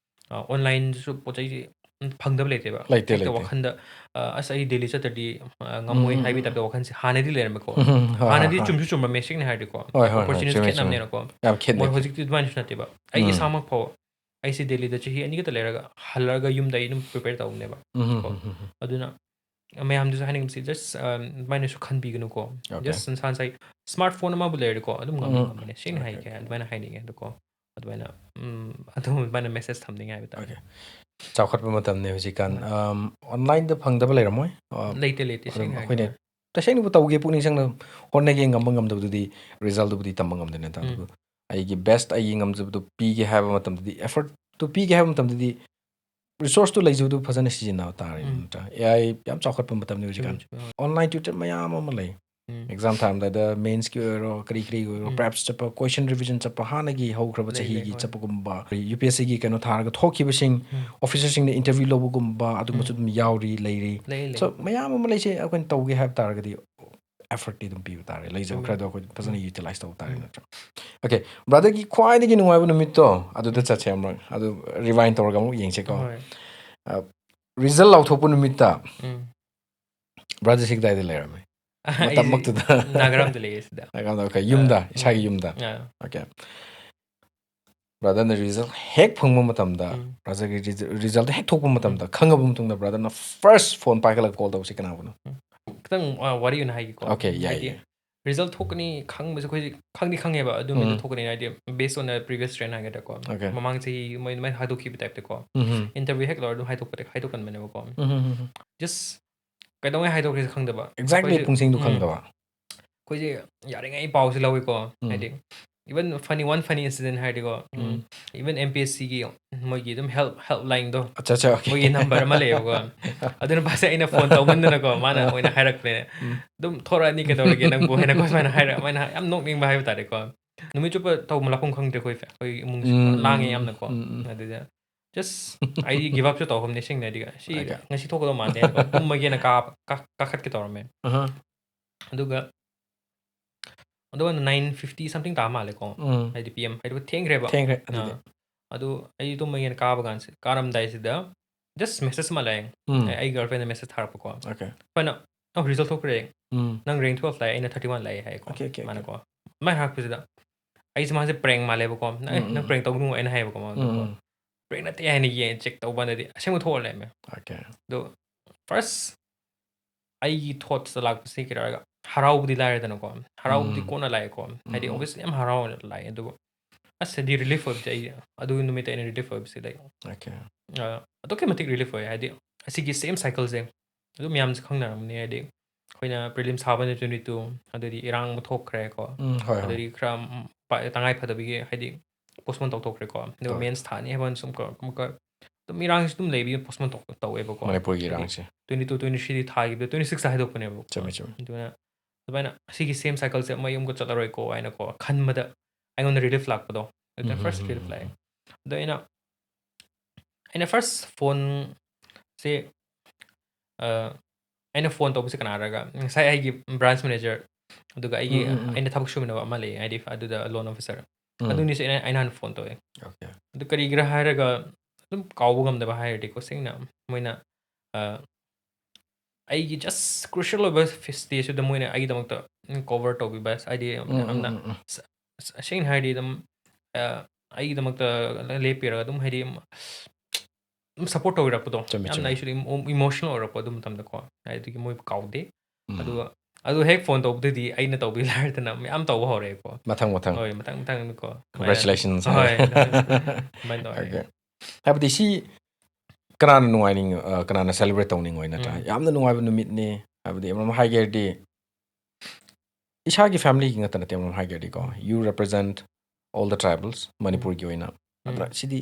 ꯑ, online ꯁꯨ ꯄꯣꯠ ꯆꯩꯁꯤ, ꯎꯝ, ꯐꯪꯗꯕ ꯂꯩꯇꯦꯕ꯫ ꯂꯩꯇꯦ, ꯍꯦꯛꯇ ꯂꯩꯇꯦ꯫ ꯋꯥꯈꯟꯗ, ꯑ, "ꯑꯁ, ꯑꯩ ꯗꯦꯜꯂꯤ ꯆꯠꯇ꯭ꯔꯗꯤ, ꯑ, ꯉꯝꯃꯣꯏ" ꯎꯝ, ꯎꯝ, ꯍꯥꯏꯕꯒꯤ ꯎꯝ꯫ ꯇꯥꯏꯞꯇ ꯋꯥꯈꯜꯁꯦ ꯍꯥꯟꯅꯗꯤ ꯂꯩꯔꯝꯃꯦꯀꯣ꯫ ꯎꯝ, ꯍꯣꯏ, ꯍꯣꯏ, ꯍꯥꯟꯅꯗꯤ ꯍꯣꯏ꯫ ꯆꯨꯝꯁꯨ ꯆꯨꯝꯃꯝꯃꯦ ꯁꯦꯡꯅ ꯍꯥꯏꯔꯗꯤꯀꯣ꯫ ꯍꯣꯏ, ꯍꯣꯏ, ꯍꯣꯏ, Opportunities ꯆꯨꯝꯃꯦ, ꯆꯨꯝꯃꯦ꯫ ꯈꯦꯠꯅꯕꯅꯤꯅꯀꯣ꯫ ꯌꯥꯝ ꯈꯦꯠꯅꯩ, ꯃꯣꯏ ꯈꯦꯠꯅꯩ꯫ ꯍꯧꯖꯤꯛꯇꯤ ꯑꯗꯨꯃꯥꯏꯅꯁꯨ ꯅꯠꯇꯦꯕ꯫ ꯑꯩ ꯎꯝ꯫ ꯏꯁꯥꯃꯛ ꯐꯥꯎ ꯑꯩꯁꯦ ꯗꯦꯜꯂꯤꯗ ꯆꯍꯤ ꯑꯅꯤ ꯈꯛꯇ ꯂꯩꯔꯒ ꯍꯜꯂꯛꯑꯒ ꯌꯨꯝꯗ ꯑꯩ ꯑꯗꯨꯝ prepare ꯇꯧꯕꯅꯦꯕ꯫ ꯎꯝ, ꯀꯣ꯫ ꯎꯝ, ꯎꯝ, ꯎꯝ꯫ ꯑꯗꯨꯅ ꯃꯌꯥꯝꯗꯁꯨ ꯍꯥꯏꯅꯤꯡꯕꯁꯤ just, ꯑ, ꯑꯗꯨꯃꯥꯏꯅꯁꯨ ꯈꯟꯕꯤꯒꯅꯨꯀꯣ꯫ ꯑꯣꯀꯦ꯫ Just ꯅꯁꯥ ꯅꯁꯥꯒꯤ smart phone ꯑꯃꯕꯨ ꯂꯩꯔꯗꯤꯀꯣ, ꯑꯗꯨꯝ ꯉꯝꯗꯤ ꯎꯝ꯫ ꯉꯝꯕꯅꯦ꯫ ꯁꯦꯡꯅ ꯑꯣꯀꯦ, ꯍꯥꯏꯒꯦ, ꯑꯣꯀꯦ꯫ ꯑꯗꯨꯃꯥꯏꯅ ꯍꯥꯏꯅꯤꯡꯉꯦ꯫ ꯑꯗꯨꯀꯣ, ꯑꯗꯨꯃꯥꯏꯅ ꯎꯝ, ꯑꯗꯨꯃꯥꯏꯅ ꯃꯦꯁꯦꯖ ꯊꯝꯅꯤꯡꯉꯦ ꯍꯥꯏꯕ ꯇꯥꯔꯦ꯫ ꯆꯥꯎꯈꯠꯄ ꯃꯇꯝꯅꯤ ꯍꯧꯖꯤꯛꯀꯥꯟ꯫ ꯑꯣꯟꯂꯥꯏꯟꯗ ꯐꯪꯗꯕ ꯂꯩꯔꯝꯃꯣꯏ꯫ ꯑ, ꯂꯩꯇꯦ ꯂꯩꯇꯦ ꯑꯗꯨꯝ ꯁꯦꯡꯅ ꯑꯩꯈꯣꯏꯅ ꯍꯥꯏꯔꯒ꯫ ꯇꯁꯦꯡꯅꯕꯨ ꯇꯧꯒꯦ ꯄꯨꯛꯅꯤꯡ ꯆꯪꯅ ꯍꯣꯠꯅꯒꯦ ꯉꯝꯕ ꯉꯝꯗꯕꯗꯨꯗꯤ ꯔꯤꯖꯜꯇꯨꯕꯨꯗꯤ ꯇꯝꯕ ꯉꯝꯗꯦ ꯅꯠꯇ꯭ꯔꯥ? ꯎꯝ. ꯑꯗꯨꯕꯨ ꯑꯩꯒꯤ ꯕꯦꯁ ꯑꯩꯒꯤ ꯉꯝꯖꯕꯗꯨ ꯄꯤꯒꯦ ꯍꯥꯏꯕ ꯃꯇꯝꯗꯗꯤ, ꯑꯦꯐꯔꯠꯇꯨ ꯄꯤꯒꯦ ꯍꯥꯏꯕ ꯃꯇꯝꯗꯗꯤ ꯔꯤꯁꯣꯔꯁꯇꯨ ꯂꯩꯖꯕꯗꯨ ꯐꯖꯅ ꯁꯤꯖꯤꯟꯅꯕ ꯇꯥꯔꯦ ꯎꯝ. ꯅꯠꯇ꯭ꯔꯥ? ꯑꯦ ꯑꯥꯏ ꯌꯥꯝ ꯆꯥꯎꯈꯠꯄ ꯃꯇꯝꯅꯤ ꯆꯨꯝꯃꯦ, ꯍꯧꯖꯤꯛꯀꯥꯟ꯫ ꯆꯨꯝꯃꯦ, ꯍꯣꯏ. ꯑꯣꯟꯂꯥꯏꯟ ꯇ꯭ꯌꯨꯇꯔ ꯃꯌꯥꯝ ꯑꯃ ꯂꯩ꯫ ꯎꯝ. ꯑꯦꯛꯖꯥꯝ ꯊꯥꯔꯝꯗꯥꯏꯗ ꯃꯦꯟꯁꯀꯤ ꯑꯣꯏꯔꯣ, ꯀꯔꯤ ꯀꯔꯤ ꯑꯣꯏꯔꯣ, ꯎꯝ. ꯄ꯭ꯔꯦꯞꯁ ꯆꯠꯄ, ꯀꯣꯏꯁꯟ ꯔꯤꯚꯤꯖꯟ ꯆꯠꯄ, ꯍꯥꯟꯅꯒꯤ ꯍꯧꯈ꯭ꯔꯕ ꯂꯩ, ꯂꯩ, ꯆꯍꯤꯒꯤ ꯍꯣꯏ. ꯆꯠꯄꯒꯨꯝꯕ, ꯌꯨ ꯄꯤ ꯑꯦꯁ ꯁꯤꯒꯤ ꯀꯩꯅꯣ ꯊꯥꯔꯒ ꯊꯣꯛꯈꯤꯕꯁꯤꯡ, ꯎꯝ. ꯑꯣꯐꯤꯁꯔꯁꯤꯡꯅ ꯏꯟꯇꯔꯚ꯭ꯌꯨ ꯂꯧꯕꯒꯨꯝꯕ ꯑꯗꯨꯒꯨꯝꯕꯁꯨ ꯎꯝ. ꯑꯗꯨꯝ ꯌꯥꯎꯔꯤ, ꯂꯩꯔꯤ꯫ ꯂꯩ, ꯂꯩ. So ꯃꯌꯥꯝ ꯑꯃ ꯂꯩꯁꯦ, ꯑꯩꯈꯣꯏꯅ ꯇꯧꯒꯦ ꯍꯥꯏꯕ ꯇꯥꯔꯒꯗꯤ ꯑꯦꯐꯔꯠꯇꯤ ꯑꯗꯨꯝ ꯄꯤꯕ ꯇꯥꯔꯦ, ꯂꯩꯖꯕ ꯆꯨꯝꯃꯦ. ꯈꯔꯗꯣ ꯑꯩꯈꯣꯏ ꯐꯖꯅ ꯎꯝ. ꯌꯨꯇꯤꯂꯥꯏꯁ ꯇꯧꯕ ꯇꯥꯔꯦ ꯎꯝ. ꯅꯠꯇ꯭ꯔꯥ? ꯑꯣꯀꯦ, ꯕ꯭ꯔꯥꯗꯔꯒꯤ ꯈ꯭ꯋꯥꯏꯗꯒꯤ ꯅꯨꯡꯉꯥꯏꯕ ꯅꯨꯃꯤꯠꯇꯣ ꯑꯗꯨꯗ ꯎꯝ. ꯆꯠꯁꯦ ꯑꯃꯨꯛ, ꯑꯗꯨ ꯔꯤꯋꯥꯏꯟ ꯇꯧꯔꯒ ꯑꯃꯨꯛ ꯌꯦꯡꯁꯦꯀꯣ꯫ ꯍꯣꯏ. ꯔꯤꯖꯜ ꯂꯥꯎꯊꯣꯛꯄ ꯅꯨꯃꯤꯠꯇ ꯎꯝ. ꯕ꯭ꯔꯥꯗꯔꯁꯤ ꯀꯗꯥꯏꯗ ꯂꯩꯔꯝꯃꯤ? ꯑꯩꯁꯦ ꯃꯇꯝꯃꯛꯇꯨꯗ ꯅꯥꯒꯥꯔꯥꯝꯗ ꯂꯩꯌꯦ ꯁꯤꯗ꯫ ꯅꯥꯒꯥꯔꯥꯝꯗ, ꯑꯣꯀꯦ, ꯌꯨꯝꯗ, ꯑꯥ, ꯏꯁꯥꯒꯤ ꯎꯝ. ꯌꯨꯝꯗ꯫ ꯑꯥ. ꯑꯣꯀꯦ, ꯕ꯭ꯔꯥꯗꯔꯅ ꯔꯤꯖꯜ ꯍꯦꯛ ꯐꯪꯕ ꯃꯇꯝꯗ, ꯎꯝ. ꯕ꯭ꯔꯥꯗꯔꯒꯤ ꯔꯤꯖꯜ ꯍꯦꯛ ꯊꯣꯛꯄ ꯃꯇꯝꯗ, ꯈꯪꯉꯕ ꯃꯇꯨꯡꯗ ꯕ꯭ꯔꯥꯗꯔꯅ ꯐꯥꯔꯁ ꯐꯣꯟ ꯄꯥꯏꯈꯠꯂꯒ ꯀꯣꯜ ꯇꯧꯕꯁꯤ ꯀꯅꯥꯕꯨꯅꯣ? ꯈꯤꯇꯪ, ꯑ, ꯋꯥꯔꯤ ꯑꯣꯏꯅ ꯍꯥꯏꯒꯦꯀꯣ꯫ ꯑꯣꯀꯦ, ꯌꯥꯏ, ꯍꯥꯏꯗꯤ ꯌꯥꯏ. ꯔꯤꯖꯜ ꯊꯣꯛꯀꯅꯤ ꯈꯪꯕꯁꯦ ꯑꯩꯈꯣꯏꯁꯦ ꯈꯪꯗꯤ ꯈꯪꯉꯦꯕ ꯑꯗꯨ ꯅꯨꯃꯤꯠꯇ ꯎꯝ. ꯊꯣꯛꯀꯅꯤ ꯍꯥꯏꯗꯤ based on the previous trend ꯍꯥꯏꯒꯗ꯭ꯔꯥꯀꯣ꯫ ꯑꯣꯀꯦ. ꯃꯃꯥꯡ ꯆꯍꯤ ꯃꯣꯏ ꯑꯗꯨꯃꯥꯏꯅ ꯍꯥꯏꯗꯣꯛꯈꯤꯕ ꯇꯥꯏꯞꯇꯀꯣ꯫ ꯎꯝ. ꯏꯟꯇꯔꯚ꯭ꯌꯨ ꯍꯦꯛ ꯂꯧꯔ ꯑꯗꯨꯝ ꯍꯥꯏꯗꯣꯛꯄꯗ ꯍꯥꯏꯗꯣꯛꯀꯟꯕꯅꯦꯕꯀꯣ꯫ ꯎꯝ, ꯎꯝ, ꯎꯝ. ꯖꯁ ꯀꯩꯗꯧꯉꯩ ꯍꯥꯏꯗꯣꯛꯈ꯭ꯔꯦꯁꯦ ꯈꯪꯗꯕ꯫ ꯑꯦꯛꯖꯦꯛꯂꯤ ꯑꯩꯈꯣꯏꯁꯦ, ꯄꯨꯡꯁꯤꯡꯗꯣ ꯎꯝ. ꯈꯪꯗꯕ꯫ ꯑꯩꯈꯣꯏꯁꯦ ꯌꯥꯔꯤꯉꯩ ꯄꯥꯎꯁꯦ ꯂꯧꯋꯤꯀꯣ꯫ ꯎꯝ. ꯍꯥꯏꯗꯤ even funny, one funny incident ꯍꯥꯏꯔꯗꯤꯀꯣ, ꯎꯝ. ꯎꯝ. Even M P S C ꯒꯤ ꯃꯣꯏꯒꯤ ꯑꯗꯨꯝ help, help line ꯗꯣ, ꯑꯠꯆꯥ, ꯑꯠꯆꯥ, ꯑꯣꯀꯦ. ꯃꯣꯏꯒꯤ ꯅꯝꯕꯔ ꯑꯃ ꯂꯩꯌꯦꯕꯀꯣ꯫ ꯑꯗꯨ ꯅꯨꯄꯥꯁꯦ ꯑꯩꯅ ꯐꯣꯟ ꯇꯧꯃꯟꯗꯅꯀꯣ, ꯃꯥꯅ ꯑꯥ. ꯑꯣꯏꯅ ꯍꯥꯏꯔꯛꯄꯅꯦ꯫ ꯎꯝ. "ꯑꯗꯨꯝ ꯊꯣꯔꯛꯑꯅꯤ, ꯀꯩꯗꯧꯔꯒꯦ ꯅꯪꯕꯨ?" ꯍꯥꯏꯅꯀꯣ ꯁꯨꯃꯥꯏꯅ ꯍꯥꯏꯔ-, ꯃꯥꯏꯅ ꯌꯥꯝ ꯅꯣꯛꯅꯤꯡꯕ ꯍꯥꯏꯕ ꯇꯥꯔꯦꯀꯣ꯫ ꯅꯨꯃꯤꯠ ꯆꯨꯞꯄ ꯇꯧꯕ ꯂꯥꯛꯐꯝ ꯈꯪꯗ꯭ꯔꯦ ꯑꯩꯈꯣꯏ, ꯑꯩꯈꯣꯏ ꯏꯃꯨꯡꯁꯦ ꯎꯝ, ꯂꯥꯡꯉꯦ ꯎꯝ, ꯌꯥꯝꯅꯀꯣ꯫ ꯎꯝ, ꯎꯝ. ꯑꯗꯨꯗ just ꯑꯩꯗꯤ give up ꯁꯨ ꯇꯧꯐꯝꯅꯦ ꯁꯦꯡꯅ ꯍꯥꯏꯗꯤ꯫ "ꯁꯤ ꯑꯣꯀꯦ. ꯉꯁꯤ ꯊꯣꯛꯀꯗꯧ ꯃꯥꯟꯗꯦ" ꯍꯥꯏꯅꯀꯣ ꯀꯨꯝꯃꯒꯦꯅ ꯀꯥ-, ꯀꯥ-, ꯀꯥꯈꯠꯀꯦ ꯇꯧꯔꯝꯃꯦ꯫ ꯑꯍꯥ. ꯑꯗꯨꯒ ꯑꯗꯨꯒ nine fifty something ꯇꯥ ꯃꯥꯜꯂꯦꯀꯣ꯫ ꯎꯝ. ꯍꯥꯏꯗꯤ P M ꯍꯥꯏꯗꯤ ꯊꯦꯡꯈ꯭ꯔꯦꯕ꯫ ꯊꯦꯡꯈ꯭ꯔꯦ ꯑꯗꯨꯗꯤ. ꯑꯥ. ꯑꯗꯨ ꯑꯩ ꯇꯨꯝꯃꯒꯦꯅ ꯀꯥꯕ ꯀꯥꯟꯁꯤꯗ, ꯀꯥꯔꯝꯗꯥꯏꯁꯤꯗ just message ꯑꯃ ꯂꯥꯛꯑꯦ꯫ ꯎꯝ. ꯑꯩ, ꯑꯩ girlfriend ꯅ message ꯊꯥꯔꯛꯄꯀꯣ꯫ ꯑꯣꯀꯦ. ꯑꯩꯈꯣꯏꯅ, "ꯑꯣ, result ꯊꯣꯛꯈ꯭ꯔꯦ꯫ ꯎꯝ. ꯅꯪ rank twelve ꯂꯥꯛꯑꯦ, ꯑꯩꯅ thirty one ꯂꯥꯛꯑꯦ" ꯍꯥꯏꯌꯦꯀꯣ꯫ Okay, okay, okay. ꯃꯥꯅꯀꯣ꯫ ꯑꯗꯨꯃꯥꯏꯅ ꯍꯥꯏꯔꯛꯄꯁꯤꯗ ꯑꯩꯁꯦ ꯃꯥꯁꯦ prank ꯃꯥꯜꯂꯦꯕꯀꯣ꯫ "ꯅꯪ, ꯎꯝ, ꯅꯪ ꯎꯝ. prank ꯇꯧꯒꯅꯨ" ꯑꯩꯅ ꯍꯥꯏꯌꯦꯕꯀꯣ ꯃꯉꯣꯟꯗꯀꯣ꯫ ꯎꯝ. "Prank ꯅꯠꯇꯦ" ꯍꯥꯏꯅ ꯌꯦꯡ check ꯇꯧꯕ ꯀꯥꯟꯗꯗꯤ ꯑꯁꯦꯡꯕ ꯊꯣꯛꯑ ꯂꯩꯔꯝꯃꯦ꯫ ꯑꯣꯀꯦ. ꯑꯗꯣ first ꯑꯩꯒꯤ thoughts ꯇ ꯂꯥꯛꯄꯁꯤ ꯀꯩꯗꯧꯔꯒ ꯍꯔꯥꯎꯕꯗꯤ ꯂꯥꯏꯔꯦꯗꯅꯀꯣ꯫ ꯍꯔꯥꯎꯕꯗꯤ ꯎꯝ. ꯀꯣꯟꯅ ꯂꯥꯛꯑꯦꯀꯣ꯫ ꯍꯥꯏꯗꯤ ꯎꯝ. obviously ꯌꯥꯝ ꯍꯔꯥꯎꯅ ꯂꯥꯛꯑꯦ꯫ ꯑꯗꯨꯕꯨ ꯑꯁ, ꯍꯥꯏꯗꯤ relief ꯑꯣꯏꯕꯁꯦ, ꯑꯩ ꯑꯗꯨꯒꯤ ꯅꯨꯃꯤꯠꯇ ꯑꯩꯅ relief ꯑꯣꯏꯕꯁꯦ, like, Okay. ꯑ, ꯑꯗꯨꯛꯀꯤ ꯃꯇꯤꯛ relief ꯑꯣꯏ꯫ ꯍꯥꯏꯗꯤ ꯑꯁꯤꯒꯤ same cycle ꯁꯦ ꯑꯗꯨꯝ ꯃꯌꯥꯝꯁꯦ ꯈꯪꯅꯔꯝꯅꯤ꯫ ꯍꯥꯏꯗꯤ ꯑꯩꯈꯣꯏꯅ prelims ꯊꯥꯕꯅ twenty two, ꯑꯗꯨꯗꯤ ꯏꯔꯥꯡ ꯑꯃ ꯊꯣꯛꯈ꯭ꯔꯦꯀꯣ, ꯎꯝ, ꯍꯣꯏ, ꯍꯣꯏ. ꯑꯗꯨꯗꯤ ꯈꯔ, ꯎꯝ, ꯄ-, ꯇꯉꯥꯏ ꯐꯗꯕꯒꯤ ꯍꯥꯏꯗꯤ postpone ꯇꯧꯊꯣꯛꯈ꯭ꯔꯦꯀꯣ꯫ ꯑꯗꯨꯒ ꯇꯧꯔꯦ. Mains ꯊꯥꯅꯤ ꯍꯥꯏꯕ ꯑꯃꯁꯨ ꯑꯃꯨꯛꯀ, ꯑꯃꯨꯛꯀ ꯑꯗꯨꯝ ꯏꯔꯥꯡꯁꯤ ꯑꯗꯨꯝ ꯂꯩꯕꯒꯤ postpone ꯇꯧ-, ꯇꯧꯋꯦꯕꯀꯣ꯫ ꯃꯅꯤꯄꯨꯔꯒꯤ ꯍꯥꯏꯗꯤ ꯏꯔꯥꯡꯁꯦ. twenty two, twenty three ꯗꯤ ꯊꯥꯈꯤꯕꯗ twenty six ꯇ ꯍꯥꯏꯗꯣꯛꯄꯅꯦꯕ꯫ ꯆꯨꯝꯃꯦ, ꯆꯨꯝꯃꯦ. ꯑꯗꯨꯅ ꯑꯗꯨꯃꯥꯏꯅ ꯑꯁꯤꯒꯤ same cycle ꯁꯦ ꯑꯃꯨꯛ ꯑꯃꯨꯛꯀ ꯆꯠꯂꯔꯣꯏꯀꯣ ꯍꯥꯏꯅꯀꯣ ꯈꯟꯕꯗ ꯑꯩꯉꯣꯟꯗ relief ꯂꯥꯛꯄꯗꯣ, ꯑꯗꯨꯅ ꯎꯝ, first ꯎꯝ, relief ꯎꯝ, ꯂꯥꯛꯑꯦ꯫ ꯎꯝ. ꯑꯗꯣ ꯑꯩꯅ, ꯑꯩꯅ first phone ꯁꯦ, ꯑ, ꯑꯩꯅ phone ꯇꯧꯕꯁꯦ ꯀꯅꯥꯔꯒ, ꯉꯁꯥꯏ ꯑꯩꯒꯤ branch manager, ꯑꯗꯨꯒ ꯑꯩꯒꯤ, ꯎꯝ, ꯎꯝ, ꯎꯝ. ꯑꯩꯅ ꯊꯕꯛ ꯁꯨꯃꯤꯟꯅꯕ ꯑꯃ ꯂꯩꯌꯦ, ꯍꯥꯏꯗꯤ ꯑꯗꯨꯗ loan officer, ꯎꯝ. ꯑꯗꯨꯅꯤꯁꯦ ꯑꯩꯅ, ꯑꯩꯅ ꯍꯥꯟꯅ phone ꯇꯧꯋꯦ꯫ Okay. ꯑꯗꯨ ꯀꯔꯤꯒꯤꯔ ꯍꯥꯏꯔꯒ ꯑꯗꯨꯝ ꯀꯥꯎꯕ ꯉꯝꯗꯕ ꯍꯥꯏꯔꯗꯤꯀꯣ, ꯁꯦꯡꯅ ꯃꯣꯏꯅ, ꯑ, ꯑꯩꯒꯤ just crucial ꯑꯣꯏꯕ ꯐꯦ-, stage ꯇꯨꯗ ꯃꯣꯏꯅ ꯑꯩꯒꯤꯗꯃꯛꯇ, ꯎꯝ, cover ꯇꯧꯕꯤꯕ, ꯍꯥꯏꯗꯤ ꯎꯝ, ꯎꯝ, ꯌꯥꯝꯅ ꯎꯝ, ꯎꯝ. ꯁ-, ꯁ-, ꯁꯦꯡꯅ ꯍꯥꯏꯔꯗꯤ ꯑꯗꯨꯝ, ꯑ, ꯑꯩꯒꯤꯗꯃꯛꯇ ꯂꯦꯞꯄꯤꯔꯒ ꯑꯗꯨꯝ, ꯍꯥꯏꯗꯤ, ꯑꯗꯨꯝ support ꯇꯧꯕꯤꯔꯛꯄꯗꯣ, ꯆꯨꯝꯃꯦ, ꯌꯥꯝꯅ ꯆꯨꯝꯃꯦ. ꯑꯩꯁꯨ ꯏꯃꯣ-, emotional ꯑꯣꯏꯔꯛꯄ ꯑꯗꯨ ꯃꯇꯝꯗꯀꯣ, ꯑꯗꯨꯒꯤ ꯃꯣꯏꯕꯨ ꯀꯥꯎꯗꯦ꯫ ꯎꯝ. ꯑꯗꯨꯒ ꯑꯗꯨ ꯍꯦꯛ phone ꯇꯧꯕꯗꯗꯤ ꯑꯩꯅ ꯇꯧꯕꯤ ꯂꯥꯏꯔꯗꯅ ꯃꯌꯥꯝ ꯇꯧꯕ ꯍꯧꯔꯛꯑꯦꯀꯣ꯫ ꯃꯊꯪ, ꯃꯊꯪ. ꯍꯣꯏ, ꯃꯊꯪ ꯃꯊꯪꯀꯣ꯫ Congratulations. ꯍꯣꯏ, ꯑꯗꯨꯃꯥꯏꯅ ꯇꯧꯔꯦ꯫ Okay. ꯍꯥꯏꯕꯗꯤ ꯁꯤ ꯀꯅꯥꯅ ꯅꯨꯡꯉꯥꯏꯅꯤꯡ-, ꯑ, ꯀꯅꯥꯅ celebrate ꯇꯧꯅꯤꯡꯉꯣꯏ ꯅꯠꯇ꯭ꯔꯥ? ꯎꯝ. ꯌꯥꯝꯅ ꯅꯨꯡꯉꯥꯏꯕ ꯅꯨꯃꯤꯠꯅꯤ꯫ ꯍꯥꯏꯕꯗꯤ ꯑꯃꯔꯣꯝ ꯍꯥꯏꯒꯦ ꯍꯥꯏꯔꯗꯤ ꯏꯁꯥꯒꯤ family ꯒꯤ ꯉꯥꯛꯇ ꯅꯠꯇꯦ, ꯑꯃꯔꯣꯝ ꯍꯥꯏꯒꯦ ꯍꯥꯏꯔꯗꯤꯀꯣ. You represent all the tribals ꯃꯅꯤꯄꯨꯔꯒꯤ ꯑꯣꯏꯅ. ꯑꯗꯨꯅ ꯎꯝ. ꯁꯤꯗꯤ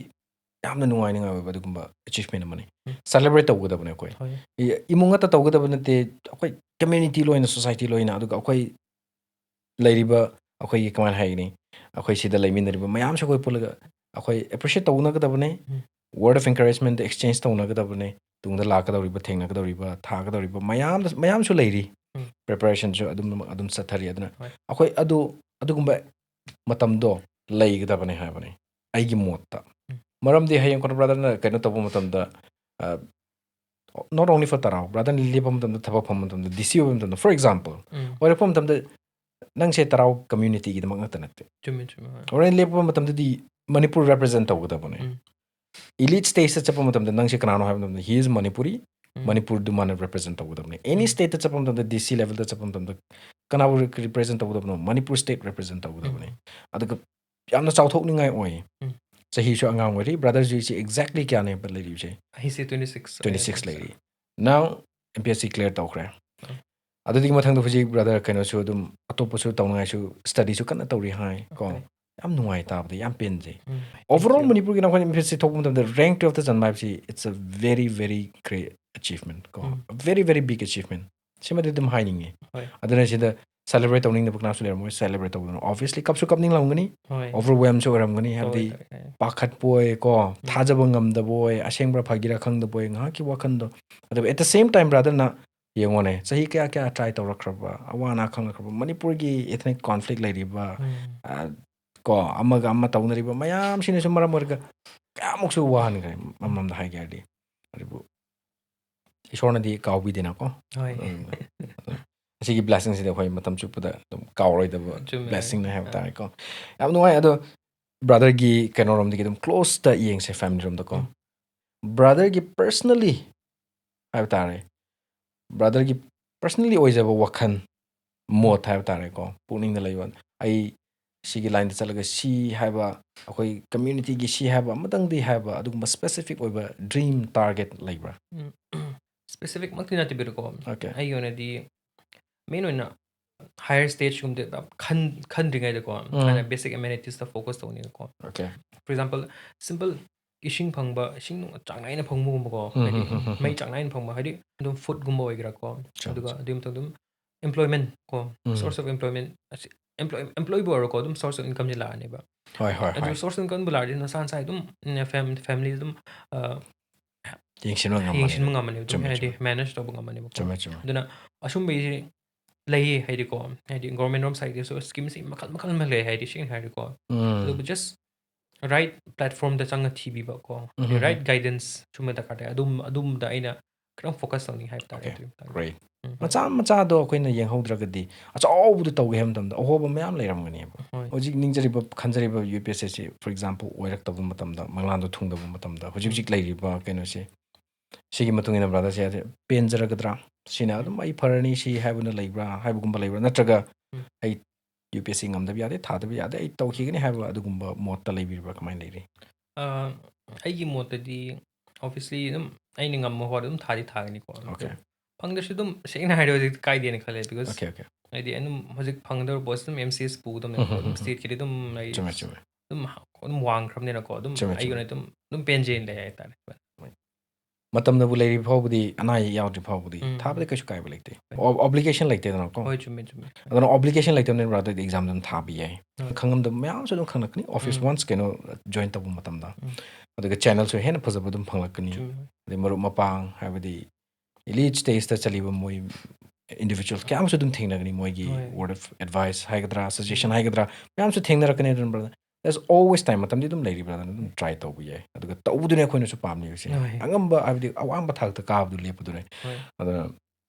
ꯌꯥꯝꯅ ꯅꯨꯡꯉꯥꯏꯅꯤꯡꯉꯥꯏ ꯑꯣꯏꯕ ꯑꯗꯨꯒꯨꯝꯕ achievement ꯑꯃꯅꯤ. ꯎꯝ. Celebrate ꯇꯧꯒꯗꯕꯅꯦ ꯑꯩꯈꯣꯏ. ꯍꯣꯏ. ꯏ-, ꯏꯃꯨꯡ ꯉꯥꯛꯇ ꯇꯧꯒꯗꯕ ꯅꯠꯇꯦ, ꯑꯩꯈꯣꯏ community ꯂꯣꯏꯅ, society ꯂꯣꯏꯅ, ꯑꯗꯨꯒ ꯑꯩꯈꯣꯏ ꯂꯩꯔꯤꯕ, ꯑꯩꯈꯣꯏꯒꯤ ꯀꯃꯥꯏꯅ ꯍꯥꯏꯒꯅꯤ, ꯑꯩꯈꯣꯏ ꯁꯤꯗ ꯂꯩꯃꯤꯟꯅꯔꯤꯕ ꯃꯌꯥꯝꯁꯦ ꯑꯩꯈꯣꯏ ꯄꯨꯜꯂꯒ ꯑꯩꯈꯣꯏ appreciate ꯇꯧꯅꯒꯗꯕꯅꯦ. Um. Word of encouragement exchange ꯇꯧꯅꯒꯗꯕꯅꯦ. ꯇꯨꯡꯗ ꯂꯥꯛꯀꯗꯧꯔꯤꯕ, ꯊꯦꯡꯅꯒꯗꯧꯔꯤꯕ, ꯊꯥꯒꯗꯧꯔꯤꯕ ꯃꯌꯥꯝꯗ, ꯃꯌꯥꯝꯁꯨ ꯂꯩꯔꯤ. ꯎꯝ. Preparation ꯁꯨ ꯑꯗꯨꯝ, ꯑꯗꯨꯝ ꯆꯠꯊꯔꯤ꯫ ꯑꯗꯨꯅ ꯍꯣꯏ. ꯑꯩꯈꯣꯏ ꯑꯗꯨ, ꯑꯗꯨꯒꯨꯝꯕ ꯃꯇꯝꯗꯣ ꯂꯩꯒꯗꯕꯅꯦ ꯍꯥꯏꯕꯅꯦ ꯑꯩꯒꯤ ꯃꯣꯠꯇ. ꯎꯝ. ꯃꯔꯝꯗꯤ ꯍꯌꯦꯡ ꯀꯣꯟꯅ brother ꯅ ꯀꯩꯅꯣ ꯇꯧꯕ ꯃꯇꯝꯗ, ꯑ, not only for ꯇꯔꯥꯎ, brother ꯅ ꯂꯦꯞꯄ ꯃꯇꯝꯗ, ꯊꯕꯛ ꯐꯪꯕ ꯃꯇꯝꯗ, D C ꯑꯣꯏꯕ ꯃꯇꯝꯗ, for example, ꯎꯝ. ꯑꯣꯏꯔꯛꯄ ꯃꯇꯝꯗ ꯅꯪꯁꯦ ꯇꯔꯥꯎ community ꯒꯤꯗꯃꯛ ꯉꯥꯛꯇ ꯅꯠꯇꯦ. ꯆꯨꯝꯃꯦ, ꯆꯨꯝꯃꯦ, ꯍꯣꯏ. Already ꯂꯦꯞꯄ ꯃꯇꯝꯗꯗꯤ ꯃꯅꯤꯄꯨꯔ represent ꯇꯧꯒꯗꯕꯅꯦ. ꯎꯝ. Elite stage ꯇ ꯆꯠꯄ ꯃꯇꯝꯗ ꯅꯪꯁꯦ ꯀꯅꯥꯅꯣ ꯍꯥꯏꯕ ꯃꯇꯝꯗ, he is Manipuri, ꯎꯝ. ꯃꯅꯤꯄꯨꯔꯗꯨ ꯃꯥꯅ represent ꯇꯧꯒꯗꯕꯅꯦ. Any ꯎꯝ. state ꯇ ꯆꯠꯄ ꯃꯇꯝꯗ, D C level ꯗ ꯆꯠꯄ ꯃꯇꯝꯗ ꯀꯅꯥꯕꯨ re-, represent ꯇꯧꯒꯗꯕꯅꯣ? Manipur state represent ꯇꯧꯒꯗꯕꯅꯦ꯫ ꯎꯝ. ꯑꯗꯨꯒ ꯌꯥꯝꯅ ꯆꯥꯎꯊꯣꯛꯅꯤꯡꯉꯥꯏ ꯑꯣꯏ꯫ ꯎꯝ. ꯆꯍꯤꯁꯨ ꯑꯉꯥꯡ ꯑꯣꯏꯔꯤ꯫ Brother ꯁꯤ exactly ꯀꯌꯥꯅꯦꯕ ꯂꯩꯔꯤꯕꯁꯦ? ꯑꯩꯁꯦ twenty six twenty six ꯂꯩꯔꯤ꯫ Now M P S C clear ꯇꯧꯈ꯭ꯔꯦ꯫ ꯎꯝ. ꯑꯗꯨꯗꯒꯤ ꯃꯊꯪꯗ ꯍꯧꯖꯤꯛ brother ꯀꯩꯅꯣꯁꯨ ꯑꯗꯨꯝ ꯑꯇꯣꯞꯄꯁꯨ ꯇꯧꯅꯤꯡꯉꯥꯏꯁꯨ studyꯁꯨ ꯀꯟꯅ ꯇꯧꯔꯤ ꯍꯥꯏ ꯀꯣ꯫ Okay. ꯌꯥꯝ ꯅꯨꯡꯉꯥꯏ ꯇꯥꯕꯗ, ꯌꯥꯝ ꯄꯦꯟꯖꯩ꯫ ꯎꯝ. Overall Thank you. ꯃꯅꯤꯄꯨꯔꯒꯤ ꯅꯈꯣꯏꯅ M P S C ꯊꯣꯛꯄ ꯃꯇꯝꯗ rank twelve ꯇ ꯆꯟꯕ ꯍꯥꯏꯕꯁꯤ it's a very very great achievement ꯀꯣ꯫ ꯎꯝ. Very very big achievement꯫ ꯁꯤꯃꯗꯤ ꯑꯗꯨꯝ ꯍꯥꯏꯅꯤꯡꯉꯤ꯫ ꯍꯣꯏ. ꯑꯗꯨꯅ ꯁꯤꯗ celebrate ꯇꯧꯅꯤꯡꯗꯕ ꯀꯅꯥꯁꯨ ꯂꯩꯔꯝꯃꯣꯏ꯫ Celebrate ꯇꯧꯗꯅ obviously ꯀꯞꯁꯨ ꯀꯞꯅꯤꯡꯂꯝꯒꯅꯤ꯫ ꯍꯣꯏ. Overwhelmꯁꯨ ꯑꯣꯏꯔꯝꯒꯅꯤ, ꯍꯥꯏꯕꯗꯤ ꯇꯧꯋꯦ, ꯇꯧꯋꯦ, ꯇꯧꯋꯦ. ꯄꯥꯈꯠꯄꯣꯏ ꯀꯣ, ꯊꯥꯖꯕ ꯉꯝꯗꯕꯣꯏ, ꯑꯁꯦꯡꯕ꯭ꯔꯥ ꯐꯥꯒꯤꯔꯥ ꯈꯪꯗꯕꯣꯏ, ꯉꯥꯏꯍꯥꯛꯀꯤ ꯋꯥꯈꯟꯗꯣ꯫ ꯑꯗꯨꯕꯨ at the same time brotherꯅ ꯌꯦꯡꯉꯣꯅꯦ, ꯆꯍꯤ ꯀꯌꯥ ꯀꯌꯥ try ꯇꯧꯔꯛꯈ꯭ꯔꯕ, ꯑꯋꯥ ꯑꯅꯥ ꯈꯪꯂꯛꯈ꯭ꯔꯕ, ꯃꯅꯤꯄꯨꯔꯒꯤ ethnic conflict ꯂꯩꯔꯤꯕ, ꯎꯝ. ꯑ, ꯀꯣ, ꯑꯃꯒ ꯑꯃ ꯇꯧꯅꯔꯤꯕ ꯃꯌꯥꯝꯁꯤꯅꯁꯨ ꯃꯔꯝ ꯑꯣꯏꯔꯒ ꯀꯌꯥꯃꯨꯛꯁꯨ ꯋꯥꯍꯟꯈ꯭ꯔꯦ, ꯑꯃꯔꯣꯝꯗ ꯍꯥꯏꯒꯦ ꯍꯥꯏꯔꯗꯤ꯫ ꯑꯗꯨꯕꯨ ꯏꯁꯣꯔꯅꯗꯤ ꯀꯥꯎꯕꯤꯗꯦꯅꯀꯣ꯫ ꯍꯣꯏ. ꯎꯝ. ꯑꯁꯤꯒꯤ blessingꯁꯤꯗꯤ ꯑꯩꯈꯣꯏ ꯃꯇꯝ ꯆꯨꯞꯄꯗ ꯑꯗꯨꯝ ꯀꯥꯎꯔꯣꯏꯗꯕ ꯆꯨꯝꯃꯦ. blessingꯅꯦ ꯍꯥꯏꯕ ꯑ. ꯇꯥꯔꯦꯀꯣ꯫ ꯌꯥꯝ ꯅꯨꯡꯉꯥꯏ꯫ ꯑꯗꯣ brotherꯒꯤ ꯀꯩꯅꯣꯔꯣꯝꯗꯒꯤ ꯑꯗꯨꯝ closeꯇ ꯌꯦꯡꯁꯦ, family ꯔꯣꯝꯗꯀꯣ꯫ ꯎꯝ. Brotherꯒꯤ personally ꯍꯥꯏꯕ ꯇꯥꯔꯦ, brotherꯒꯤ personally ꯑꯣꯏꯖꯕ ꯋꯥꯈꯜ, ꯃꯣꯠ ꯍꯥꯏꯕ ꯇꯥꯔꯦꯀꯣ, ꯄꯨꯛꯅꯤꯡꯗ ꯂꯩꯕ, ꯑꯩ ꯁꯤꯒꯤ lineꯗ ꯆꯠꯂꯒ ꯁꯤ ꯍꯥꯏꯕ, ꯑꯩꯈꯣꯏ communityꯒꯤ ꯁꯤ ꯍꯥꯏꯕ ꯑꯃꯇꯪꯗꯤ ꯍꯥꯏꯕ, ꯑꯗꯨꯒꯨꯝꯕ specific ꯑꯣꯏꯕ dream, target ꯂꯩꯕ꯭ꯔꯥ? ꯎꯝ. Specific ꯃꯛꯇꯤ ꯅꯠꯇꯕꯤꯗꯀꯣ, Okay. ꯑꯩꯒꯤ ꯑꯣꯏꯅꯗꯤ main ꯑꯣꯏꯅ higher stageꯀꯨꯝꯕꯗ ꯈꯟ-, ꯈꯟꯗ꯭ꯔꯤꯉꯩꯗꯀꯣ, ꯎꯝ. ꯍꯥꯟꯅ basic amenitiesꯇ focus ꯇꯧꯅꯤꯕꯀꯣ꯫ Okay. For example, simple ꯏꯁꯤꯡ ꯐꯪꯕ, ꯏꯁꯤꯡ ꯆꯥꯡ ꯅꯥꯏꯅ ꯐꯪꯕꯒꯨꯝꯕꯀꯣ, ꯎꯝ, ꯍꯥꯏꯗꯤ ꯎꯝ, ꯎꯝ, ꯎꯝ. ꯃꯩ ꯆꯥꯡ ꯅꯥꯏꯅ ꯐꯪꯕ, ꯍꯥꯏꯗꯤ ꯑꯗꯨꯝ foodꯀꯨꯝꯕ ꯑꯣꯏꯒꯦꯔꯥꯀꯣ, ꯆꯨꯝꯃꯦ, ꯑꯗꯨꯒ ꯆꯨꯝꯃꯦ. ꯑꯗꯨꯒꯤ ꯃꯊꯛꯇ ꯑꯗꯨꯝ employment ꯀꯣ, ꯎꯝ. Source of employment ꯑꯁꯤ, employ-, employeeꯕꯨ ꯑꯣꯏꯔꯣꯀꯣ, ꯑꯗꯨꯝ source of incomeꯁꯤ ꯂꯥꯛꯑꯅꯦꯕ꯫ ꯍꯣꯏ, ꯍꯣꯏ, ꯑꯗꯨ ꯍꯣꯏ. Source of incomeꯕꯨ ꯂꯥꯛꯑꯗꯤ ꯅꯁꯥ ꯅꯁꯥ ꯑꯗꯨꯝ, ꯎꯝ, fam-, family ꯑꯗꯨꯝ, ꯑ, ꯌꯦꯡꯁꯤꯟꯕ ꯉꯝꯃꯅꯤ. ꯌꯦꯡꯁꯤꯟꯕ ꯉꯝꯃꯅꯦꯕ, ꯑꯗꯨꯝ ꯆꯨꯝꯃꯦ, ꯍꯥꯏꯗꯤ ꯆꯨꯝꯃꯦ. Manage ꯇꯧꯕ ꯉꯝꯃꯅꯦꯕꯀꯣ꯫ ꯆꯨꯝꯃꯦ, ꯆꯨꯝꯃꯦ. ꯑꯗꯨꯅ ꯑꯁꯨꯝꯕꯒꯤꯁꯤ ꯂꯩꯌꯦ, ꯍꯥꯏꯗꯤꯀꯣ, ꯍꯥꯏꯗꯤ government ꯔꯣꯝ sideꯇꯁꯨ schemeꯁꯤ ꯃꯈꯜ ꯃꯈꯜ ꯑꯃ ꯂꯩ, ꯍꯥꯏꯗꯤ ꯁꯦꯡꯅ ꯍꯥꯏꯔꯗꯤꯀꯣ꯫ ꯎꯝ. ꯑꯗꯨꯕꯨ just right platformꯗ ꯆꯪꯉ ꯊꯤꯕꯤꯕꯀꯣ, ꯎꯝ, ꯎꯝ, right ꯎꯝ. Guidance ꯁꯨꯝꯕ ꯗꯔꯀꯥꯔ ꯇꯥꯏ꯫ ꯑꯗꯨꯝ, ꯑꯗꯨꯝꯗ ꯑꯩꯅ ꯈꯤꯇꯪ focus ꯇꯧꯅꯤꯡꯉꯤ ꯍꯥꯏꯕ ꯇꯥꯔꯦ, Okay, ꯑꯗꯨꯒꯤ ꯃꯇꯥꯡꯗ. Great. ꯎꯝ. ꯃꯆꯥ ꯃꯆꯥꯗꯣ ꯑꯩꯈꯣꯏꯅ ꯌꯦꯡꯍꯧꯗ꯭ꯔꯒꯗꯤ ꯑꯆꯧꯕꯗꯨ ꯇꯧꯒꯦ ꯍꯥꯏꯕ ꯃꯇꯝꯗ ꯑꯍꯣꯕ ꯃꯌꯥꯝ ꯂꯩꯔꯝꯒꯅꯦꯕ꯫ ꯍꯣꯏ. ꯍꯧꯖꯤꯛ ꯅꯤꯡꯖꯔꯤꯕ, ꯈꯟꯖꯔꯤꯕ UPSCꯁꯤ, for example, ꯑꯣꯏꯔꯛꯇꯕ ꯃꯇꯝꯗ, ꯃꯪꯂꯥꯟꯗꯣ ꯊꯨꯡꯗꯕ ꯃꯇꯝꯗ, ꯍꯧꯖꯤꯛ ꯍꯧꯖꯤꯛ ꯂꯩꯔꯤꯕ ꯀꯩꯅꯣꯁꯦ, ꯁꯤꯒꯤ ꯃꯇꯨꯡ ꯏꯟꯅ brotherꯁꯦ ꯄꯦꯟꯖꯔꯒꯗ꯭ꯔꯥ? ꯁꯤꯅ ꯑꯗꯨꯝ ꯑꯩ ꯐꯔꯅꯤ ꯁꯤ ꯍꯥꯏꯕꯅ ꯂꯩꯕ꯭ꯔꯥ, ꯍꯥꯏꯕꯒꯨꯝꯕ ꯂꯩꯕ꯭ꯔꯥ? ꯅꯠꯇ꯭ꯔꯒ ꯎꯝ. ꯑꯩ ꯌꯨ ꯄꯤ ꯑꯦꯁ ꯁꯤ ꯉꯝꯗꯕ ꯌꯥꯗꯦ, ꯊꯥꯗꯕ ꯌꯥꯗꯦ, ꯑꯩ ꯇꯧꯈꯤꯒꯅꯤ ꯍꯥꯏꯕ ꯑꯗꯨꯒꯨꯝꯕ ꯃꯣꯠꯇ ꯂꯩꯕꯤꯔꯤꯕ꯭ꯔꯥ? ꯀꯃꯥꯏꯅ ꯂꯩꯔꯤ? ꯑꯩꯒꯤ ꯃꯣꯠꯇꯗꯤ obviously ꯑꯗꯨꯝ ꯑꯩꯅ ꯉꯝꯕ ꯐꯥꯎꯗꯤ ꯑꯗꯨꯝ ꯊꯥꯗꯤ ꯊꯥꯒꯅꯤꯀꯣ꯫ Okay. ꯐꯪꯗ꯭ꯔꯁꯨ ꯑꯗꯨꯝ ꯁꯦꯡꯅ ꯍꯥꯏꯔꯗꯤ ꯍꯧꯖꯤꯛ ꯀꯥꯏꯗꯦꯅ ꯈꯜꯂꯦ, because Okay, okay. ꯍꯥꯏꯗꯤ ꯑꯗꯨꯝ ꯍꯧꯖꯤꯛ ꯐꯪꯒꯗꯧꯔꯤꯕ ꯄꯣꯠꯁꯤ ꯑꯗꯨꯝ ꯑꯦꯝ ꯁꯤ ꯑꯦꯁ ꯄꯨꯒꯗꯕꯅꯦꯕꯀꯣ꯫ ꯑꯗꯨꯝ ꯁ꯭ꯇꯦꯠꯀꯤꯗꯤ ꯑꯗꯨꯝ ꯑꯩ ꯆꯨꯝꯃꯦ, ꯆꯨꯝꯃꯦ. ꯑꯗꯨꯝ ꯑꯗꯨꯝ ꯋꯥꯡꯈ꯭ꯔꯕꯅꯤꯅꯀꯣ꯫ ꯑꯗꯨꯝ ꯆꯨꯝꯃꯦ, ꯑꯩꯒꯤ ꯆꯨꯝꯃꯦ. ꯑꯣꯏꯅ ꯑꯗꯨꯝ ꯑꯗꯨꯝ ꯄꯦꯟꯖꯩꯅ ꯂꯩ ꯍꯥꯏꯇꯥꯔꯦ. ꯃꯇꯝꯗꯕꯨ ꯂꯩꯔꯤ ꯐꯥꯎꯕꯗꯤ, ꯑꯅꯥ ꯑꯌꯦꯛ ꯌꯥꯎꯗ꯭ꯔꯤ ꯐꯥꯎꯕꯗꯤ ꯎꯝ. ꯊꯥꯕꯗ ꯀꯩꯁꯨ ꯀꯥꯏꯕ ꯂꯩꯇꯦ. ꯍꯣꯏ. ꯑꯣ-, obligation ꯂꯩꯇꯦꯗꯅꯀꯣ. ꯍꯣꯏ, ꯆꯨꯝꯃꯦ, ꯆꯨꯝꯃꯦ. ꯑꯗꯨꯅ obligation ꯂꯩꯇꯕꯅꯤꯅ brother ꯑꯗꯨꯗꯤ exam ꯑꯗꯨꯝ ꯊꯥꯕ ꯌꯥꯏ. ꯍꯣꯏ. ꯈꯪꯉꯝꯗꯕ ꯃꯌꯥꯝꯁꯨ ꯑꯗꯨꯝ ꯈꯪꯂꯛꯀꯅꯤ, office ꯎꯝ. once ꯀꯩꯅꯣ join ꯇꯧꯕ ꯃꯇꯝꯗ. ꯎꯝ. ꯑꯗꯨꯒ channelꯁꯨ ꯍꯦꯟꯅ ꯐꯖꯕ ꯑꯗꯨꯝ ꯐꯪꯂꯛꯀꯅꯤ. ꯆꯨꯝꯃꯦ. ꯑꯗꯩ ꯃꯔꯨꯞ ꯃꯄꯥꯡ, ꯍꯥꯏꯕꯗꯤ elite stageꯇ ꯆꯠꯂꯤꯕ ꯃꯣꯏ individuals ꯀꯌꯥ ꯑꯃꯁꯨ ꯑꯗꯨꯝ ꯊꯦꯡꯅꯒꯅꯤ, ꯃꯣꯏꯒꯤ ꯍꯣꯏ. word of advice ꯍꯥꯏꯒꯗ꯭ꯔꯥ, suggestion ꯎꯝ. ꯍꯥꯏꯒꯗ꯭ꯔꯥ, ꯃꯌꯥꯝꯁꯨ ꯊꯦꯡꯅꯔꯛꯀꯅꯤ. ꯑꯗꯨꯅ brother, there's always time, ꯃꯇꯝꯗꯤ ꯑꯗꯨꯝ ꯂꯩꯔꯤ brother, ꯑꯗꯨꯝ try ꯇꯧꯕ ꯌꯥꯏ. ꯑꯗꯨꯒ ꯇꯧꯕꯗꯨꯅꯦ ꯑꯩꯈꯣꯏꯅꯁꯨ ꯄꯥꯝꯂꯤꯕꯁꯦ. ꯍꯣꯏ. ꯑꯉꯝꯕ, ꯍꯥꯏꯕꯗꯤ ꯑꯋꯥꯡꯕ ꯊꯥꯛꯇ ꯀꯥꯕꯗꯨ ꯂꯦꯞꯄꯗꯨꯅꯦ. ꯍꯣꯏ. ꯑꯗꯨꯅ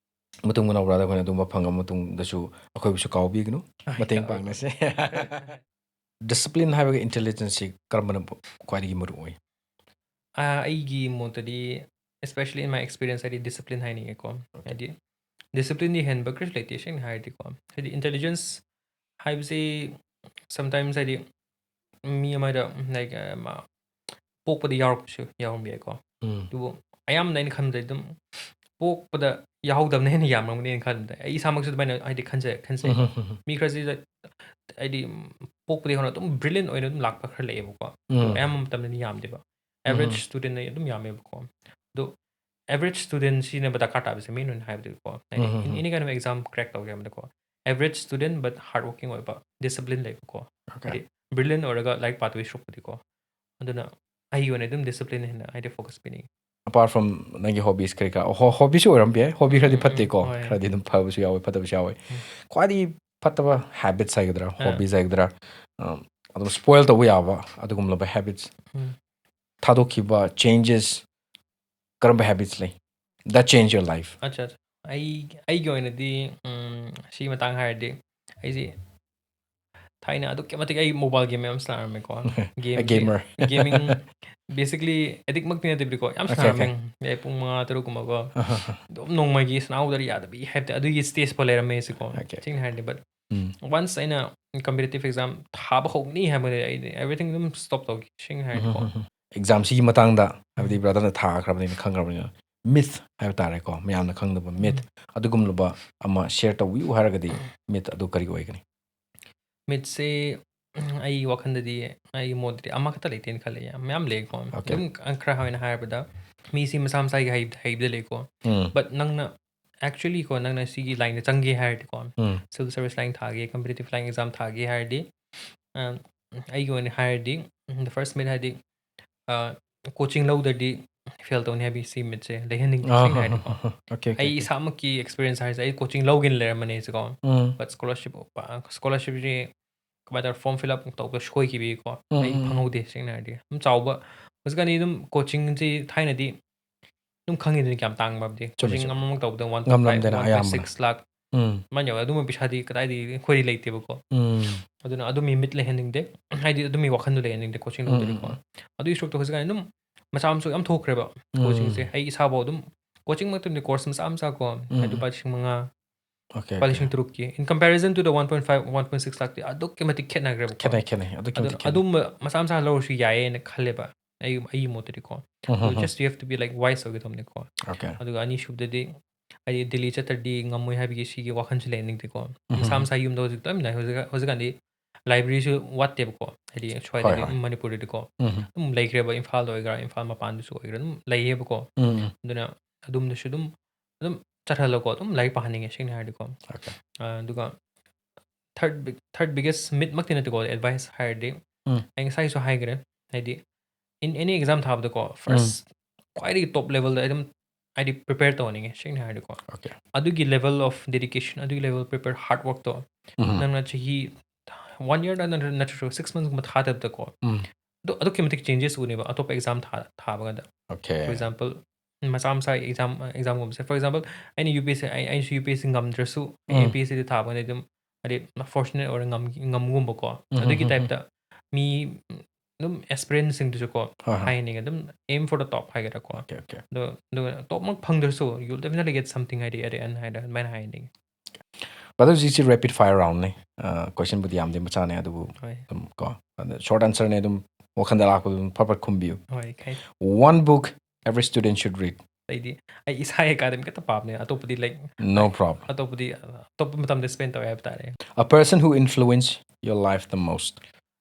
ꯃꯇꯨꯡ ꯃꯅꯥꯎ brother ꯑꯩꯈꯣꯏꯅ ꯑꯗꯨꯝꯕ ꯐꯪꯉ ꯃꯇꯨꯡꯗꯁꯨ ꯑꯩꯈꯣꯏꯕꯨꯁꯨ ꯀꯥꯎꯕꯤꯒꯅꯨ, ꯍꯣꯏ, ꯃꯇꯦꯡ ꯀꯥꯎꯕꯤꯒꯅꯨ. ꯄꯥꯡꯅꯁꯦ. Discipline ꯍꯥꯏꯕꯒ intelligenceꯁꯤ ꯀꯔꯝꯕꯅ ꯈ꯭ꯋꯥꯏꯗꯒꯤ ꯃꯔꯨ ꯑꯣꯏ? ꯑꯥ, ꯑꯩꯒꯤ ꯃꯣꯠꯇꯗꯤ, especially in my experience, ꯍꯥꯏꯗꯤ discipline ꯍꯥꯏꯅꯤꯡꯉꯦꯀꯣ. Okay. ꯍꯥꯏꯗꯤ diciplineꯗꯤ ꯍꯦꯟꯕ ꯀꯔꯤꯁꯨ ꯂꯩꯇꯦ, ꯁꯦꯡꯅ ꯍꯥꯏꯔꯗꯤꯀꯣ. ꯍꯥꯏꯗꯤ intelligence ꯍꯥꯏꯕꯁꯤ sometimes ꯍꯥꯏꯗꯤ ꯃꯤ ꯑꯃꯗ, like, ꯑ, ꯃꯥ ꯄꯣꯛꯄꯗ ꯌꯥꯎꯔꯛꯄꯁꯨ ꯌꯥꯎꯔꯝꯕ ꯌꯥꯏꯀꯣ. ꯎꯝ. ꯑꯗꯨꯕꯨ ꯑꯌꯥꯝꯕꯅ ꯑꯩꯅ ꯈꯟꯕꯗ ꯑꯗꯨꯝ ꯄꯣꯛꯄꯗ ꯌꯥꯍꯧꯗꯕꯅ ꯍꯦꯟꯅ ꯌꯥꯝꯔꯝꯒꯅꯤ ꯑꯩꯅ ꯈꯟꯕꯗ. ꯑꯩ ꯏꯁꯥꯃꯛꯁꯨ ꯑꯗꯨꯃꯥꯏꯅ ꯍꯥꯏꯗꯤ ꯈꯟꯖ-, ꯈꯟꯖꯩꯀꯣ. ꯎꯝ, ꯎꯝ, ꯎꯝ. ꯃꯤ ꯈꯔꯁꯤꯗ ꯍꯥꯏꯗꯤ ꯄꯣꯛꯄꯗꯒꯤ ꯍꯧꯅ ꯑꯗꯨꯝ brilliant ꯑꯣꯏꯅ ꯑꯗꯨꯝ ꯂꯥꯛꯄ ꯈꯔ ꯂꯩꯌꯦꯕꯀꯣ. ꯑꯗꯣ ꯎꯝ. ꯑꯌꯥꯝꯕ ꯃꯇꯝꯗꯗꯤ ꯌꯥꯝꯗꯦꯕ. ꯎꯝ. Average studentꯅ ꯑꯗꯨꯝ ꯌꯥꯝꯃꯦꯕꯀꯣ. ꯑꯗꯣ average student ꯁꯤꯖꯤꯟꯅꯕ ꯗꯔꯀꯥꯔ ꯇꯥꯕꯁꯦ main ꯑꯣꯏꯅ ꯍꯥꯏꯕꯗꯤꯀꯣ. ꯍꯥꯏꯗꯤ ꯎꯝ, in um. any kind of exam crack ꯇꯧꯒꯦ ꯍꯥꯏꯕꯗꯀꯣ, average student but hard working ꯑꯣꯏꯕ, discipline ꯂꯩꯕꯀꯣ. Okay. ꯍꯥꯏꯗꯤ brilliant ꯑꯣꯏꯔꯒ ꯂꯥꯏꯔꯤꯛ ꯄꯥꯗꯣꯏ ꯁꯔꯨꯛꯄꯨꯗꯤꯀꯣ. ꯑꯗꯨꯅ ꯑꯩꯒꯤ ꯑꯣꯏꯅ ꯑꯗꯨꯝ discipline ꯍꯦꯟꯅ ꯍꯥꯏꯗꯤ focus ꯄꯤꯅꯤꯡꯉꯤ. Apart from ꯅꯪꯒꯤ hobbies ꯀꯔꯤ ꯀꯔꯥ, ho-, hobbyꯁꯨ ꯑꯣꯏꯔꯝꯕ ꯌꯥꯏ, hobby ꯈꯔꯗꯤ ꯎꯝ, ꯎꯝ, ꯐꯠꯇꯦꯀꯣ, ꯍꯣꯏ. ꯈꯔꯗꯤ ꯑꯗꯨꯝ ꯐꯕꯁꯨ ꯌꯥꯎꯋꯦ, ꯐꯠꯇꯕꯁꯨ ꯌꯥꯎꯋꯦ. ꯎꯝ. ꯈ꯭ꯋꯥꯏꯗꯒꯤ ꯐꯠꯇꯕ habits ꯍꯥꯏꯒꯗ꯭ꯔꯥ, ꯑꯥ. hobbies ꯍꯥꯏꯒꯗ꯭ꯔꯥ, ꯑꯝ, ꯑꯗꯨꯝ spoil ꯇꯧꯕ ꯌꯥꯕ ꯑꯗꯨꯒꯨꯝꯂꯕ habits ꯎꯝ. ꯊꯥꯗꯣꯛꯈꯤꯕ, changes ꯀꯔꯝꯕ habits ꯂꯩ that change your life? ꯑꯠꯆꯥ, ꯑꯠꯆꯥ. ꯑꯩ, ꯑꯩꯒꯤ ꯑꯣꯏꯅꯗꯤ, ꯎꯝ, ꯁꯤꯒꯤ ꯃꯇꯥꯡ ꯍꯥꯏꯔꯗꯤ ꯑꯩꯁꯤ ꯊꯥꯏꯅ ꯑꯗꯨꯛꯀꯤ ꯃꯇꯤꯛ ꯑꯩ mobile game ꯌꯥꯝ ꯁꯥꯟꯅꯔꯝꯃꯦꯀꯣ. A Gameꯁꯤ, gamer. gaming basically addict ꯃꯛꯇꯤ ꯅꯠꯇꯦꯕꯀꯣ, ꯌꯥꯝ Okay, ꯁꯥꯟꯅꯔꯝꯃꯦ. okay. ꯑꯩ ꯄꯨꯡ ꯃꯉꯥ ꯇꯔꯨꯛ ꯀꯨꯝꯕꯀꯣ. ꯑꯗꯨꯝ ꯅꯣꯡꯃꯒꯤ ꯁꯥꯟꯅꯍꯧꯗ꯭ꯔꯗꯤ ꯌꯥꯗꯕꯤ ꯍꯥꯏꯕꯗꯤ ꯑꯗꯨꯒꯤ stage ꯐꯥꯎ ꯂꯩꯔꯝꯃꯦ ꯑꯩꯁꯤꯀꯣ. Okay. ꯁꯦꯡꯅ ꯍꯥꯏꯔꯗꯤ, but ꯎꯝ. Once ꯑꯩꯅ competitive exam ꯊꯥꯕ ꯍꯧꯒꯅꯤ ꯍꯥꯏꯕꯗꯤ ꯑꯩꯗꯤ everything ꯑꯗꯨꯝ stop ꯇꯧꯈꯤ, ꯁꯦꯡꯅ ꯍꯥꯏꯔꯗꯤꯀꯣ. ꯑꯦꯛꯖꯥꯝꯁꯤꯒꯤ ꯃꯇꯥꯡꯗ, ꯍꯥꯏꯕꯗꯤ brotherꯅ ꯊꯥꯈ꯭ꯔꯕꯅꯤꯅ, ꯈꯪꯈ꯭ꯔꯕꯅꯤꯅ, myth ꯍꯥꯏꯕ ꯇꯥꯔꯦꯀꯣ, ꯃꯌꯥꯝꯅ ꯈꯪꯗꯕ myth, ꯑꯗꯨꯒꯨꯝꯂꯕ ꯑꯃ share ꯇꯧꯕꯤꯌꯨ ꯍꯥꯏꯔꯒꯗꯤ, myth ꯑꯗꯨ ꯀꯔꯤ ꯑꯣꯏꯒꯅꯤ? Mythꯁꯦ ꯑꯩꯒꯤ ꯋꯥꯈꯜꯗꯗꯤ, ꯑꯩꯒꯤ ꯃꯣꯠꯇꯗꯤ ꯑꯃꯈꯛꯇ ꯂꯩꯇꯦꯅ ꯈꯜꯂꯦ, ꯌꯥꯝ ꯃꯌꯥꯝ ꯂꯩꯀꯣ. Okay. ꯑꯗꯨꯝ ꯈꯔ ꯑꯣꯏꯅ ꯍꯥꯏꯔꯕꯗ, ꯃꯤꯁꯤ ꯃꯁꯥ ꯃꯁꯥꯒꯤ ꯍꯩ- ꯍꯩꯕꯗ ꯂꯩꯀꯣ. ꯎꯝ. But ꯅꯪꯅ actually ꯀꯣ, ꯅꯪꯅ ꯁꯤꯒꯤ lineꯗ ꯆꯪꯒꯦ ꯍꯥꯏꯔꯗꯤꯀꯣ, ꯎꯝ. civil service line ꯊꯥꯒꯦ, competitive line exam ꯊꯥꯒꯦ ꯍꯥꯏꯔꯗꯤ, ꯑ, ꯑꯩꯒꯤ ꯑꯣꯏꯅ ꯍꯥꯏꯔꯗꯤ, the first myth ꯍꯥꯏꯗꯤ, coaching ꯂꯧꯗ꯭ꯔꯗꯤ fail ꯇꯧꯅꯤ ꯍꯥꯏꯕꯒꯤ ꯁꯤ mythꯁꯦ ꯂꯩꯍꯟꯅꯤꯡꯗꯦ, ꯁꯦꯡꯅ ꯍꯥꯏꯔꯗꯤꯀꯣ. Okay, okay, ꯑꯩ okay. ꯏꯁꯥꯃꯛꯀꯤ experience ꯍꯥꯏꯁꯦ, ꯑꯩ coaching ꯂꯧꯒꯦꯅ ꯂꯩꯔꯝꯕꯅꯦ ꯁꯤꯀꯣ. ꯎꯝ. But scholarship, scholarshipꯁꯤ ꯀꯃꯥꯏꯅ ꯇꯧꯔ, form fill up ꯇꯧꯕ ꯁꯣꯏꯈꯤꯕꯒꯤꯀꯣ, ꯎꯝ, ꯑꯩ ꯎꯝ, ꯎꯝ. ꯐꯪꯍꯧꯗꯦ, ꯁꯦꯡꯅ ꯍꯥꯏꯔꯗꯤ꯫ ꯑꯗꯨꯝ ꯆꯥꯎꯕ, ꯍꯧꯖꯤꯛꯀꯥꯟꯗꯤ ꯑꯗꯨꯝ coachingꯁꯤ ꯊꯥꯏꯅꯗꯤ ꯑꯗꯨꯝ ꯈꯪꯉꯤꯗꯨꯅꯤ ꯀꯌꯥꯝ ꯇꯥꯡꯕꯗꯤ꯫ ꯆꯨꯝꯃꯤ, Coaching ꯆꯨꯝꯃꯤ. ꯑꯃꯃꯨꯛ ꯇꯧꯕꯗ one ꯉꯝꯂꯝꯗꯦꯅ ꯑꯌꯥꯝꯕꯅ. six lakh ꯎꯝ. ꯃꯥꯏꯅ ꯌꯧꯋꯦ꯫ ꯑꯗꯨꯝꯕ ꯄꯩꯁꯥꯗꯤ ꯀꯗꯥꯏꯗꯒꯤ ꯑꯩꯈꯣꯏꯗꯤ ꯂꯩꯇꯦꯕꯀꯣ꯫ ꯎꯝ. ꯑꯗꯨꯅ ꯑꯗꯨꯝ myth ꯂꯩꯍꯟꯅꯤꯡꯗꯦ, ꯍꯥꯏꯗꯤ ꯑꯗꯨꯝ coachingꯗꯣ ꯂꯩꯍꯟꯅꯤꯡꯗꯦ, coaching ꯎꯝ, ꯂꯧꯗ꯭ꯔꯗꯤꯀꯣ꯫ ꯎꯝ, ꯎꯝ. ꯑꯗꯨꯒꯤ ꯁꯔꯨꯛꯇ ꯍꯧꯖꯤꯛꯀꯥꯟ ꯑꯗꯨꯝ ꯃꯆꯥ ꯃꯁꯨ ꯌꯥꯝ ꯊꯣꯛꯈ꯭ꯔꯦꯕ, ꯎꯝ. coachingꯁꯦ꯫ ꯑꯩ ꯏꯁꯥꯐꯥꯎ ꯑꯗꯨꯝ coaching ꯃꯇꯝꯗ course ꯃꯆꯥ ꯃꯆꯥ ꯀꯣ, ꯎꯝ. ꯂꯨꯄꯥ ꯂꯤꯁꯤꯡ ꯃꯉꯥ, Okay, ꯂꯨꯄꯥ okay. ꯂꯤꯁꯤꯡ ꯇꯔꯨꯛꯀꯤ, in comparison to the one point five, one point six lakhꯇꯤ ꯑꯗꯨꯛꯀꯤ ꯃꯇꯤꯛ ꯈꯦꯠꯅꯈ꯭ꯔꯦꯕꯀꯣ꯫ ꯈꯦꯠꯅꯩ, ꯈꯦꯠꯅꯩ, ꯑꯗꯨꯛꯀꯤ ꯑꯗꯨꯅ ꯃꯇꯤꯛ ꯈꯦꯠꯅꯩ. ꯑꯗꯨꯝꯕ ꯃꯆꯥ ꯃꯆꯥ ꯂꯧꯔꯁꯨ ꯌꯥꯏꯌꯦꯅ ꯈꯜꯂꯦꯕ, ꯑꯩ, ꯑꯩꯒꯤ ꯃꯣꯠꯇꯗꯤꯀꯣ꯫ ꯎꯝ, ꯑꯗꯨ ꯎꯝ, just you have to be, like, wise ꯑꯣꯏꯒꯗꯕꯅꯤꯀꯣ꯫ Okay. ꯑꯗꯨꯒ ꯑꯅꯤꯁꯨꯕꯗꯗꯤ, ꯍꯥꯏꯗꯤ, ꯗꯤꯜꯂꯤ ꯆꯠꯇ꯭ꯔꯗꯤ ꯉꯝꯃꯣꯏ ꯍꯥꯏꯕꯒꯤ ꯁꯤꯒꯤ ꯋꯥꯈꯜꯁꯨ ꯂꯩꯍꯟꯅꯤꯡꯗꯦꯀꯣ꯫ ꯎꯝ, ꯃꯁꯥ ꯎꯝ. ꯃꯁꯥ ꯌꯨꯝꯗ ꯍꯧꯖꯤꯛ ꯇꯞꯅ ꯍꯧꯖꯤꯛ-, ꯍꯧꯖꯤꯛꯀꯥꯟꯗꯤ libraryꯁꯨ ꯋꯥꯠꯇꯦꯕꯀꯣ, ꯍꯥꯏꯗꯤ, ꯁ꯭ꯋꯥꯏꯗꯗꯤ ꯍꯣꯏ, ꯍꯣꯏ. ꯑꯗꯨꯝ ꯃꯅꯤꯄꯨꯔꯗꯗꯤꯀꯣ꯫ ꯎꯝ. ꯑꯗꯨꯝ ꯂꯩꯈ꯭ꯔꯦꯕ, ꯏꯝꯐꯥꯜꯗ ꯑꯣꯏꯒꯦꯔꯥ, ꯏꯝꯐꯥꯜ ꯃꯄꯥꯟꯗꯁꯨ ꯑꯣꯏꯒꯦꯔꯥ, ꯑꯗꯨꯝ ꯂꯩꯌꯦꯕꯀꯣ꯫ ꯎꯝ. ꯑꯗꯨꯅ ꯑꯗꯨꯝꯗꯁꯨ ꯑꯗꯨꯝ, ꯑꯗꯨꯝ ꯆꯠꯍꯜꯂꯣꯀꯣ, ꯑꯗꯨꯝ ꯂꯥꯏꯔꯤꯛ ꯄꯥꯍꯟꯅꯤꯡꯉꯦ, ꯁꯦꯡꯅ ꯍꯥꯏꯔꯗꯤꯀꯣ꯫ Okay. ꯑ, ꯑꯗꯨꯒ third big-, third biggest myth ꯃꯛꯇꯤ ꯅꯠꯇꯦꯀꯣ, advice ꯍꯥꯏꯔꯗꯤ, ꯎꯝ. ꯑꯩ ꯉꯁꯥꯏꯁꯨ ꯍꯥꯏꯈ꯭ꯔꯦ, ꯍꯥꯏꯗꯤ, in any exam ꯊꯥꯕꯗꯀꯣ, first, ꯈ꯭ꯋꯥꯏꯗꯒꯤ top levelꯗ ꯑꯗꯨꯝ, ꯍꯥꯏꯗꯤ, prepare ꯇꯧꯍꯟꯅꯤꯡꯉꯦ, ꯁꯦꯡꯅ ꯍꯥꯏꯔꯗꯤꯀꯣ꯫ Okay. ꯑꯗꯨꯒꯤ level of dedication, ꯑꯗꯨꯒꯤ level prepare, hard workꯇꯣ ꯎꯝ. ꯅꯪꯅ ꯆꯍꯤ one yearꯗ ꯅꯠꯇ꯭ꯔ-, ꯅꯠꯇ꯭ꯔꯁꯨ six monthsꯀꯨꯝꯕ ꯊꯥꯗꯕꯗꯀꯣ, ꯎꯝ. ꯑꯗꯨ, ꯑꯗꯨꯛꯀꯤ ꯃꯇꯤꯛ changes ꯎꯅꯦꯕ ꯑꯇꯣꯞꯄ exam ꯊꯥ-, ꯊꯥꯕ ꯀꯥꯟꯗ꯫ Okay. For example, ꯃꯆꯥ ꯃꯆꯥ exam, examꯒꯨꯝꯕꯁꯦ, for example, ꯑꯩꯅ UPSC, ꯑꯩ, ꯑꯩꯁꯨ UPSC ꯉꯝꯗ꯭ꯔꯁꯨ, ꯑꯩ ꯎꯝ. UPSCꯗꯤ ꯊꯥꯕ ꯀꯥꯟꯗ ꯑꯗꯨꯝ, ꯍꯥꯏꯗꯤ, fortunate ꯑꯣꯏꯔ ꯉꯝ-, ꯉꯝꯒꯨꯝꯕꯀꯣ, ꯎꯝ, ꯑꯗꯨꯒꯤ ꯎꯝ, ꯎꯝ. typeꯇ ꯃꯤ ꯑꯗꯨꯝ aspirantꯁꯤꯡꯗꯨꯁꯨꯀꯣ ꯍꯣꯏ, ꯍꯣꯏ. ꯍꯥꯏꯍꯟꯅꯤꯡꯉꯦ, ꯑꯗꯨꯝ aim for the top ꯍꯥꯏꯒꯗ꯭ꯔꯥꯀꯣ꯫ Okay, okay. ꯑꯗꯣ, ꯑꯗꯨꯒ topꯃꯛ ꯐꯪꯗ꯭ꯔꯁꯨ, you'll definitely get something ꯍꯥꯏꯗꯤ at the end ꯍꯥꯏꯅ ꯑꯗꯨꯃꯥꯏꯅ ꯍꯥꯏꯍꯟꯅꯤꯡꯉꯦ꯫ Brother, ꯍꯧꯖꯤꯛꯁꯤ rapid fire roundꯅꯤ꯫ Questionꯕꯨꯗꯤ ꯌꯥꯝꯗꯤ ꯃꯆꯥꯅꯦ, ꯑꯗꯨꯕꯨ ꯍꯣꯏ ꯑꯗꯨꯝ ꯀꯣ, ꯑꯗꯣ short answerꯅꯦ, ꯑꯗꯨꯝ ꯋꯥꯈꯟꯗ ꯂꯥꯛꯄꯗꯣ ꯑꯗꯨꯝ ꯐꯠ ꯐꯠ ꯈꯨꯝꯕꯤꯌꯨ꯫ ꯍꯣꯏ ꯈꯥꯏ One book every student should read. ꯑꯩꯗꯤ ꯑꯩ ꯏꯁꯥꯒꯤ academic ꯈꯛꯇ ꯄꯥꯕꯅꯦ꯫ ꯑꯇꯣꯞꯄꯗꯤ like No problem. ꯑꯇꯣꯞꯄꯗꯤ ꯑꯇꯣꯞꯄ ꯃꯇꯝꯗ spend ꯇꯧꯋꯦ ꯍꯥꯏꯕ ꯇꯥꯔꯦ꯫ A person who influenced your life the most.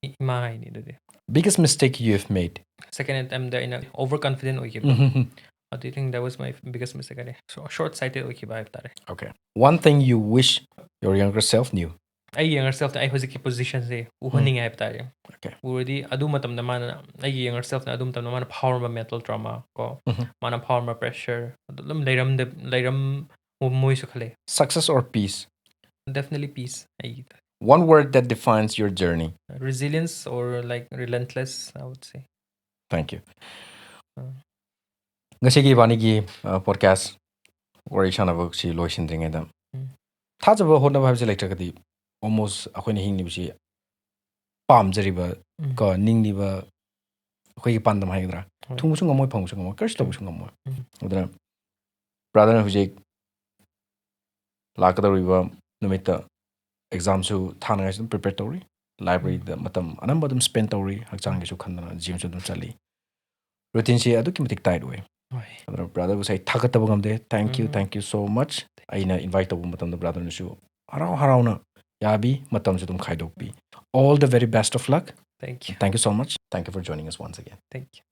E- ꯏꯃꯥ ꯍꯥꯏꯅꯤ ꯑꯗꯨꯗꯤ꯫ Biggest mistake you have made. Second attempt ꯑꯩꯅ over confident ꯑꯣꯏꯈꯤꯕꯗꯣ꯫ I think that was my biggest mistake. ꯑꯗꯩ short sighted ꯑꯣꯏꯈꯤꯕ ꯍꯥꯏꯕ ꯇꯥꯔꯦ꯫ Okay. One thing you wish your younger self knew. ꯑꯩꯒꯤ younger selfꯇ ꯑꯩ ꯍꯧꯖꯤꯛꯀꯤ positionꯁꯦ ꯎꯍꯟꯅꯤꯡꯉꯦ ꯍꯥꯏꯕ ꯇꯥꯔꯦ꯫ Okay. ꯎꯔꯗꯤ ꯑꯗꯨ ꯃꯇꯝꯗ ꯃꯥꯅ, ꯑꯩꯒꯤ younger selfꯅ ꯑꯗꯨ ꯃꯇꯝꯗ ꯃꯥꯅ ꯐꯥꯎꯔꯝꯕ mental trauma ꯀꯣ, ꯎꯝ. ꯃꯥꯅ ꯐꯥꯎꯔꯝꯕ pressure ꯑꯗꯨ ꯑꯗꯨꯝ ꯂꯩꯔꯝꯗ ꯂꯩꯔꯝꯃꯣꯏꯁꯨ ꯈꯜꯂꯦ꯫ Success or peace? Definitely peace ꯑꯩꯒꯤ꯫ One word that defines your journey. Resilience or like relentless, I would say. Thank you. ꯑꯥ. ꯉꯁꯤꯒꯤ ꯏꯕꯥꯅꯤꯒꯤ podcast ꯋꯥꯔꯤ ꯁꯥꯟꯅꯕꯁꯤ ꯂꯣꯏꯁꯤꯟꯗ꯭ꯔꯤꯉꯩꯗ, ꯎꯝ. ꯊꯥꯖꯕ ꯍꯣꯠꯅꯕ ꯍꯥꯏꯕꯁꯤ ꯂꯩꯇ꯭ꯔꯒꯗꯤ almost ꯑꯩꯈꯣꯏꯅ ꯍꯤꯡꯂꯤꯕꯁꯤ ꯄꯥꯝꯖꯔꯤꯕ ꯎꯝ. ꯀꯣ, ꯅꯤꯡꯂꯤꯕ ꯑꯩꯈꯣꯏꯒꯤ ꯄꯥꯟꯗꯝ ꯍꯥꯏꯒꯗ꯭ꯔꯥ, ꯍꯣꯏ. ꯊꯨꯡꯕꯁꯨ ꯉꯝꯃꯣꯏ, ꯐꯪꯕꯁꯨ ꯉꯝꯃꯣꯏ, ꯀꯔꯤꯁꯨ ꯇꯧꯕꯁꯨ ꯉꯝꯃꯣꯏ꯫ ꯎꯝ. ꯑꯗꯨꯅ brotherꯅ ꯍꯧꯖꯤꯛ ꯂꯥꯛꯀꯗꯧꯔꯤꯕ ꯅꯨꯃꯤꯠꯇ examꯁꯨ ꯊꯥꯅꯉꯥꯏꯁꯨ ꯑꯗꯨꯝ prepare ꯇꯧꯔꯤ꯫ Libraryꯗ ꯃꯇꯝ ꯑꯅꯝꯕ ꯑꯗꯨꯝ spend ꯇꯧꯔꯤ, ꯍꯛꯆꯥꯡꯒꯤꯁꯨ ꯈꯟꯗꯅ gymꯁꯨ ꯑꯗꯨꯝ ꯆꯠꯂꯤ꯫ Routineꯁꯤ ꯑꯗꯨꯛꯀꯤ ꯃꯇꯤꯛ tight ꯑꯣꯏ꯫ ꯍꯣꯏ. ꯑꯗꯨꯅ brotherꯕꯨꯁꯨ ꯑꯩ ꯊꯥꯒꯠꯇꯕ ꯉꯝꯗꯦ꯫ Thank you, um. thank you so much. ꯑꯩꯅ invite ꯇꯧꯕ ꯃꯇꯝꯗ brotherꯅꯁꯨ ꯍꯔꯥꯎ ꯍꯔꯥꯎꯅ ꯌꯥꯕꯤ, ꯃꯇꯝꯁꯨ ꯑꯗꯨꯝ ꯈꯥꯏꯗꯣꯛꯄꯤ꯫ All the very best of luck. Thank you. Thank you so much. Thank you for joining us once again. Thank you.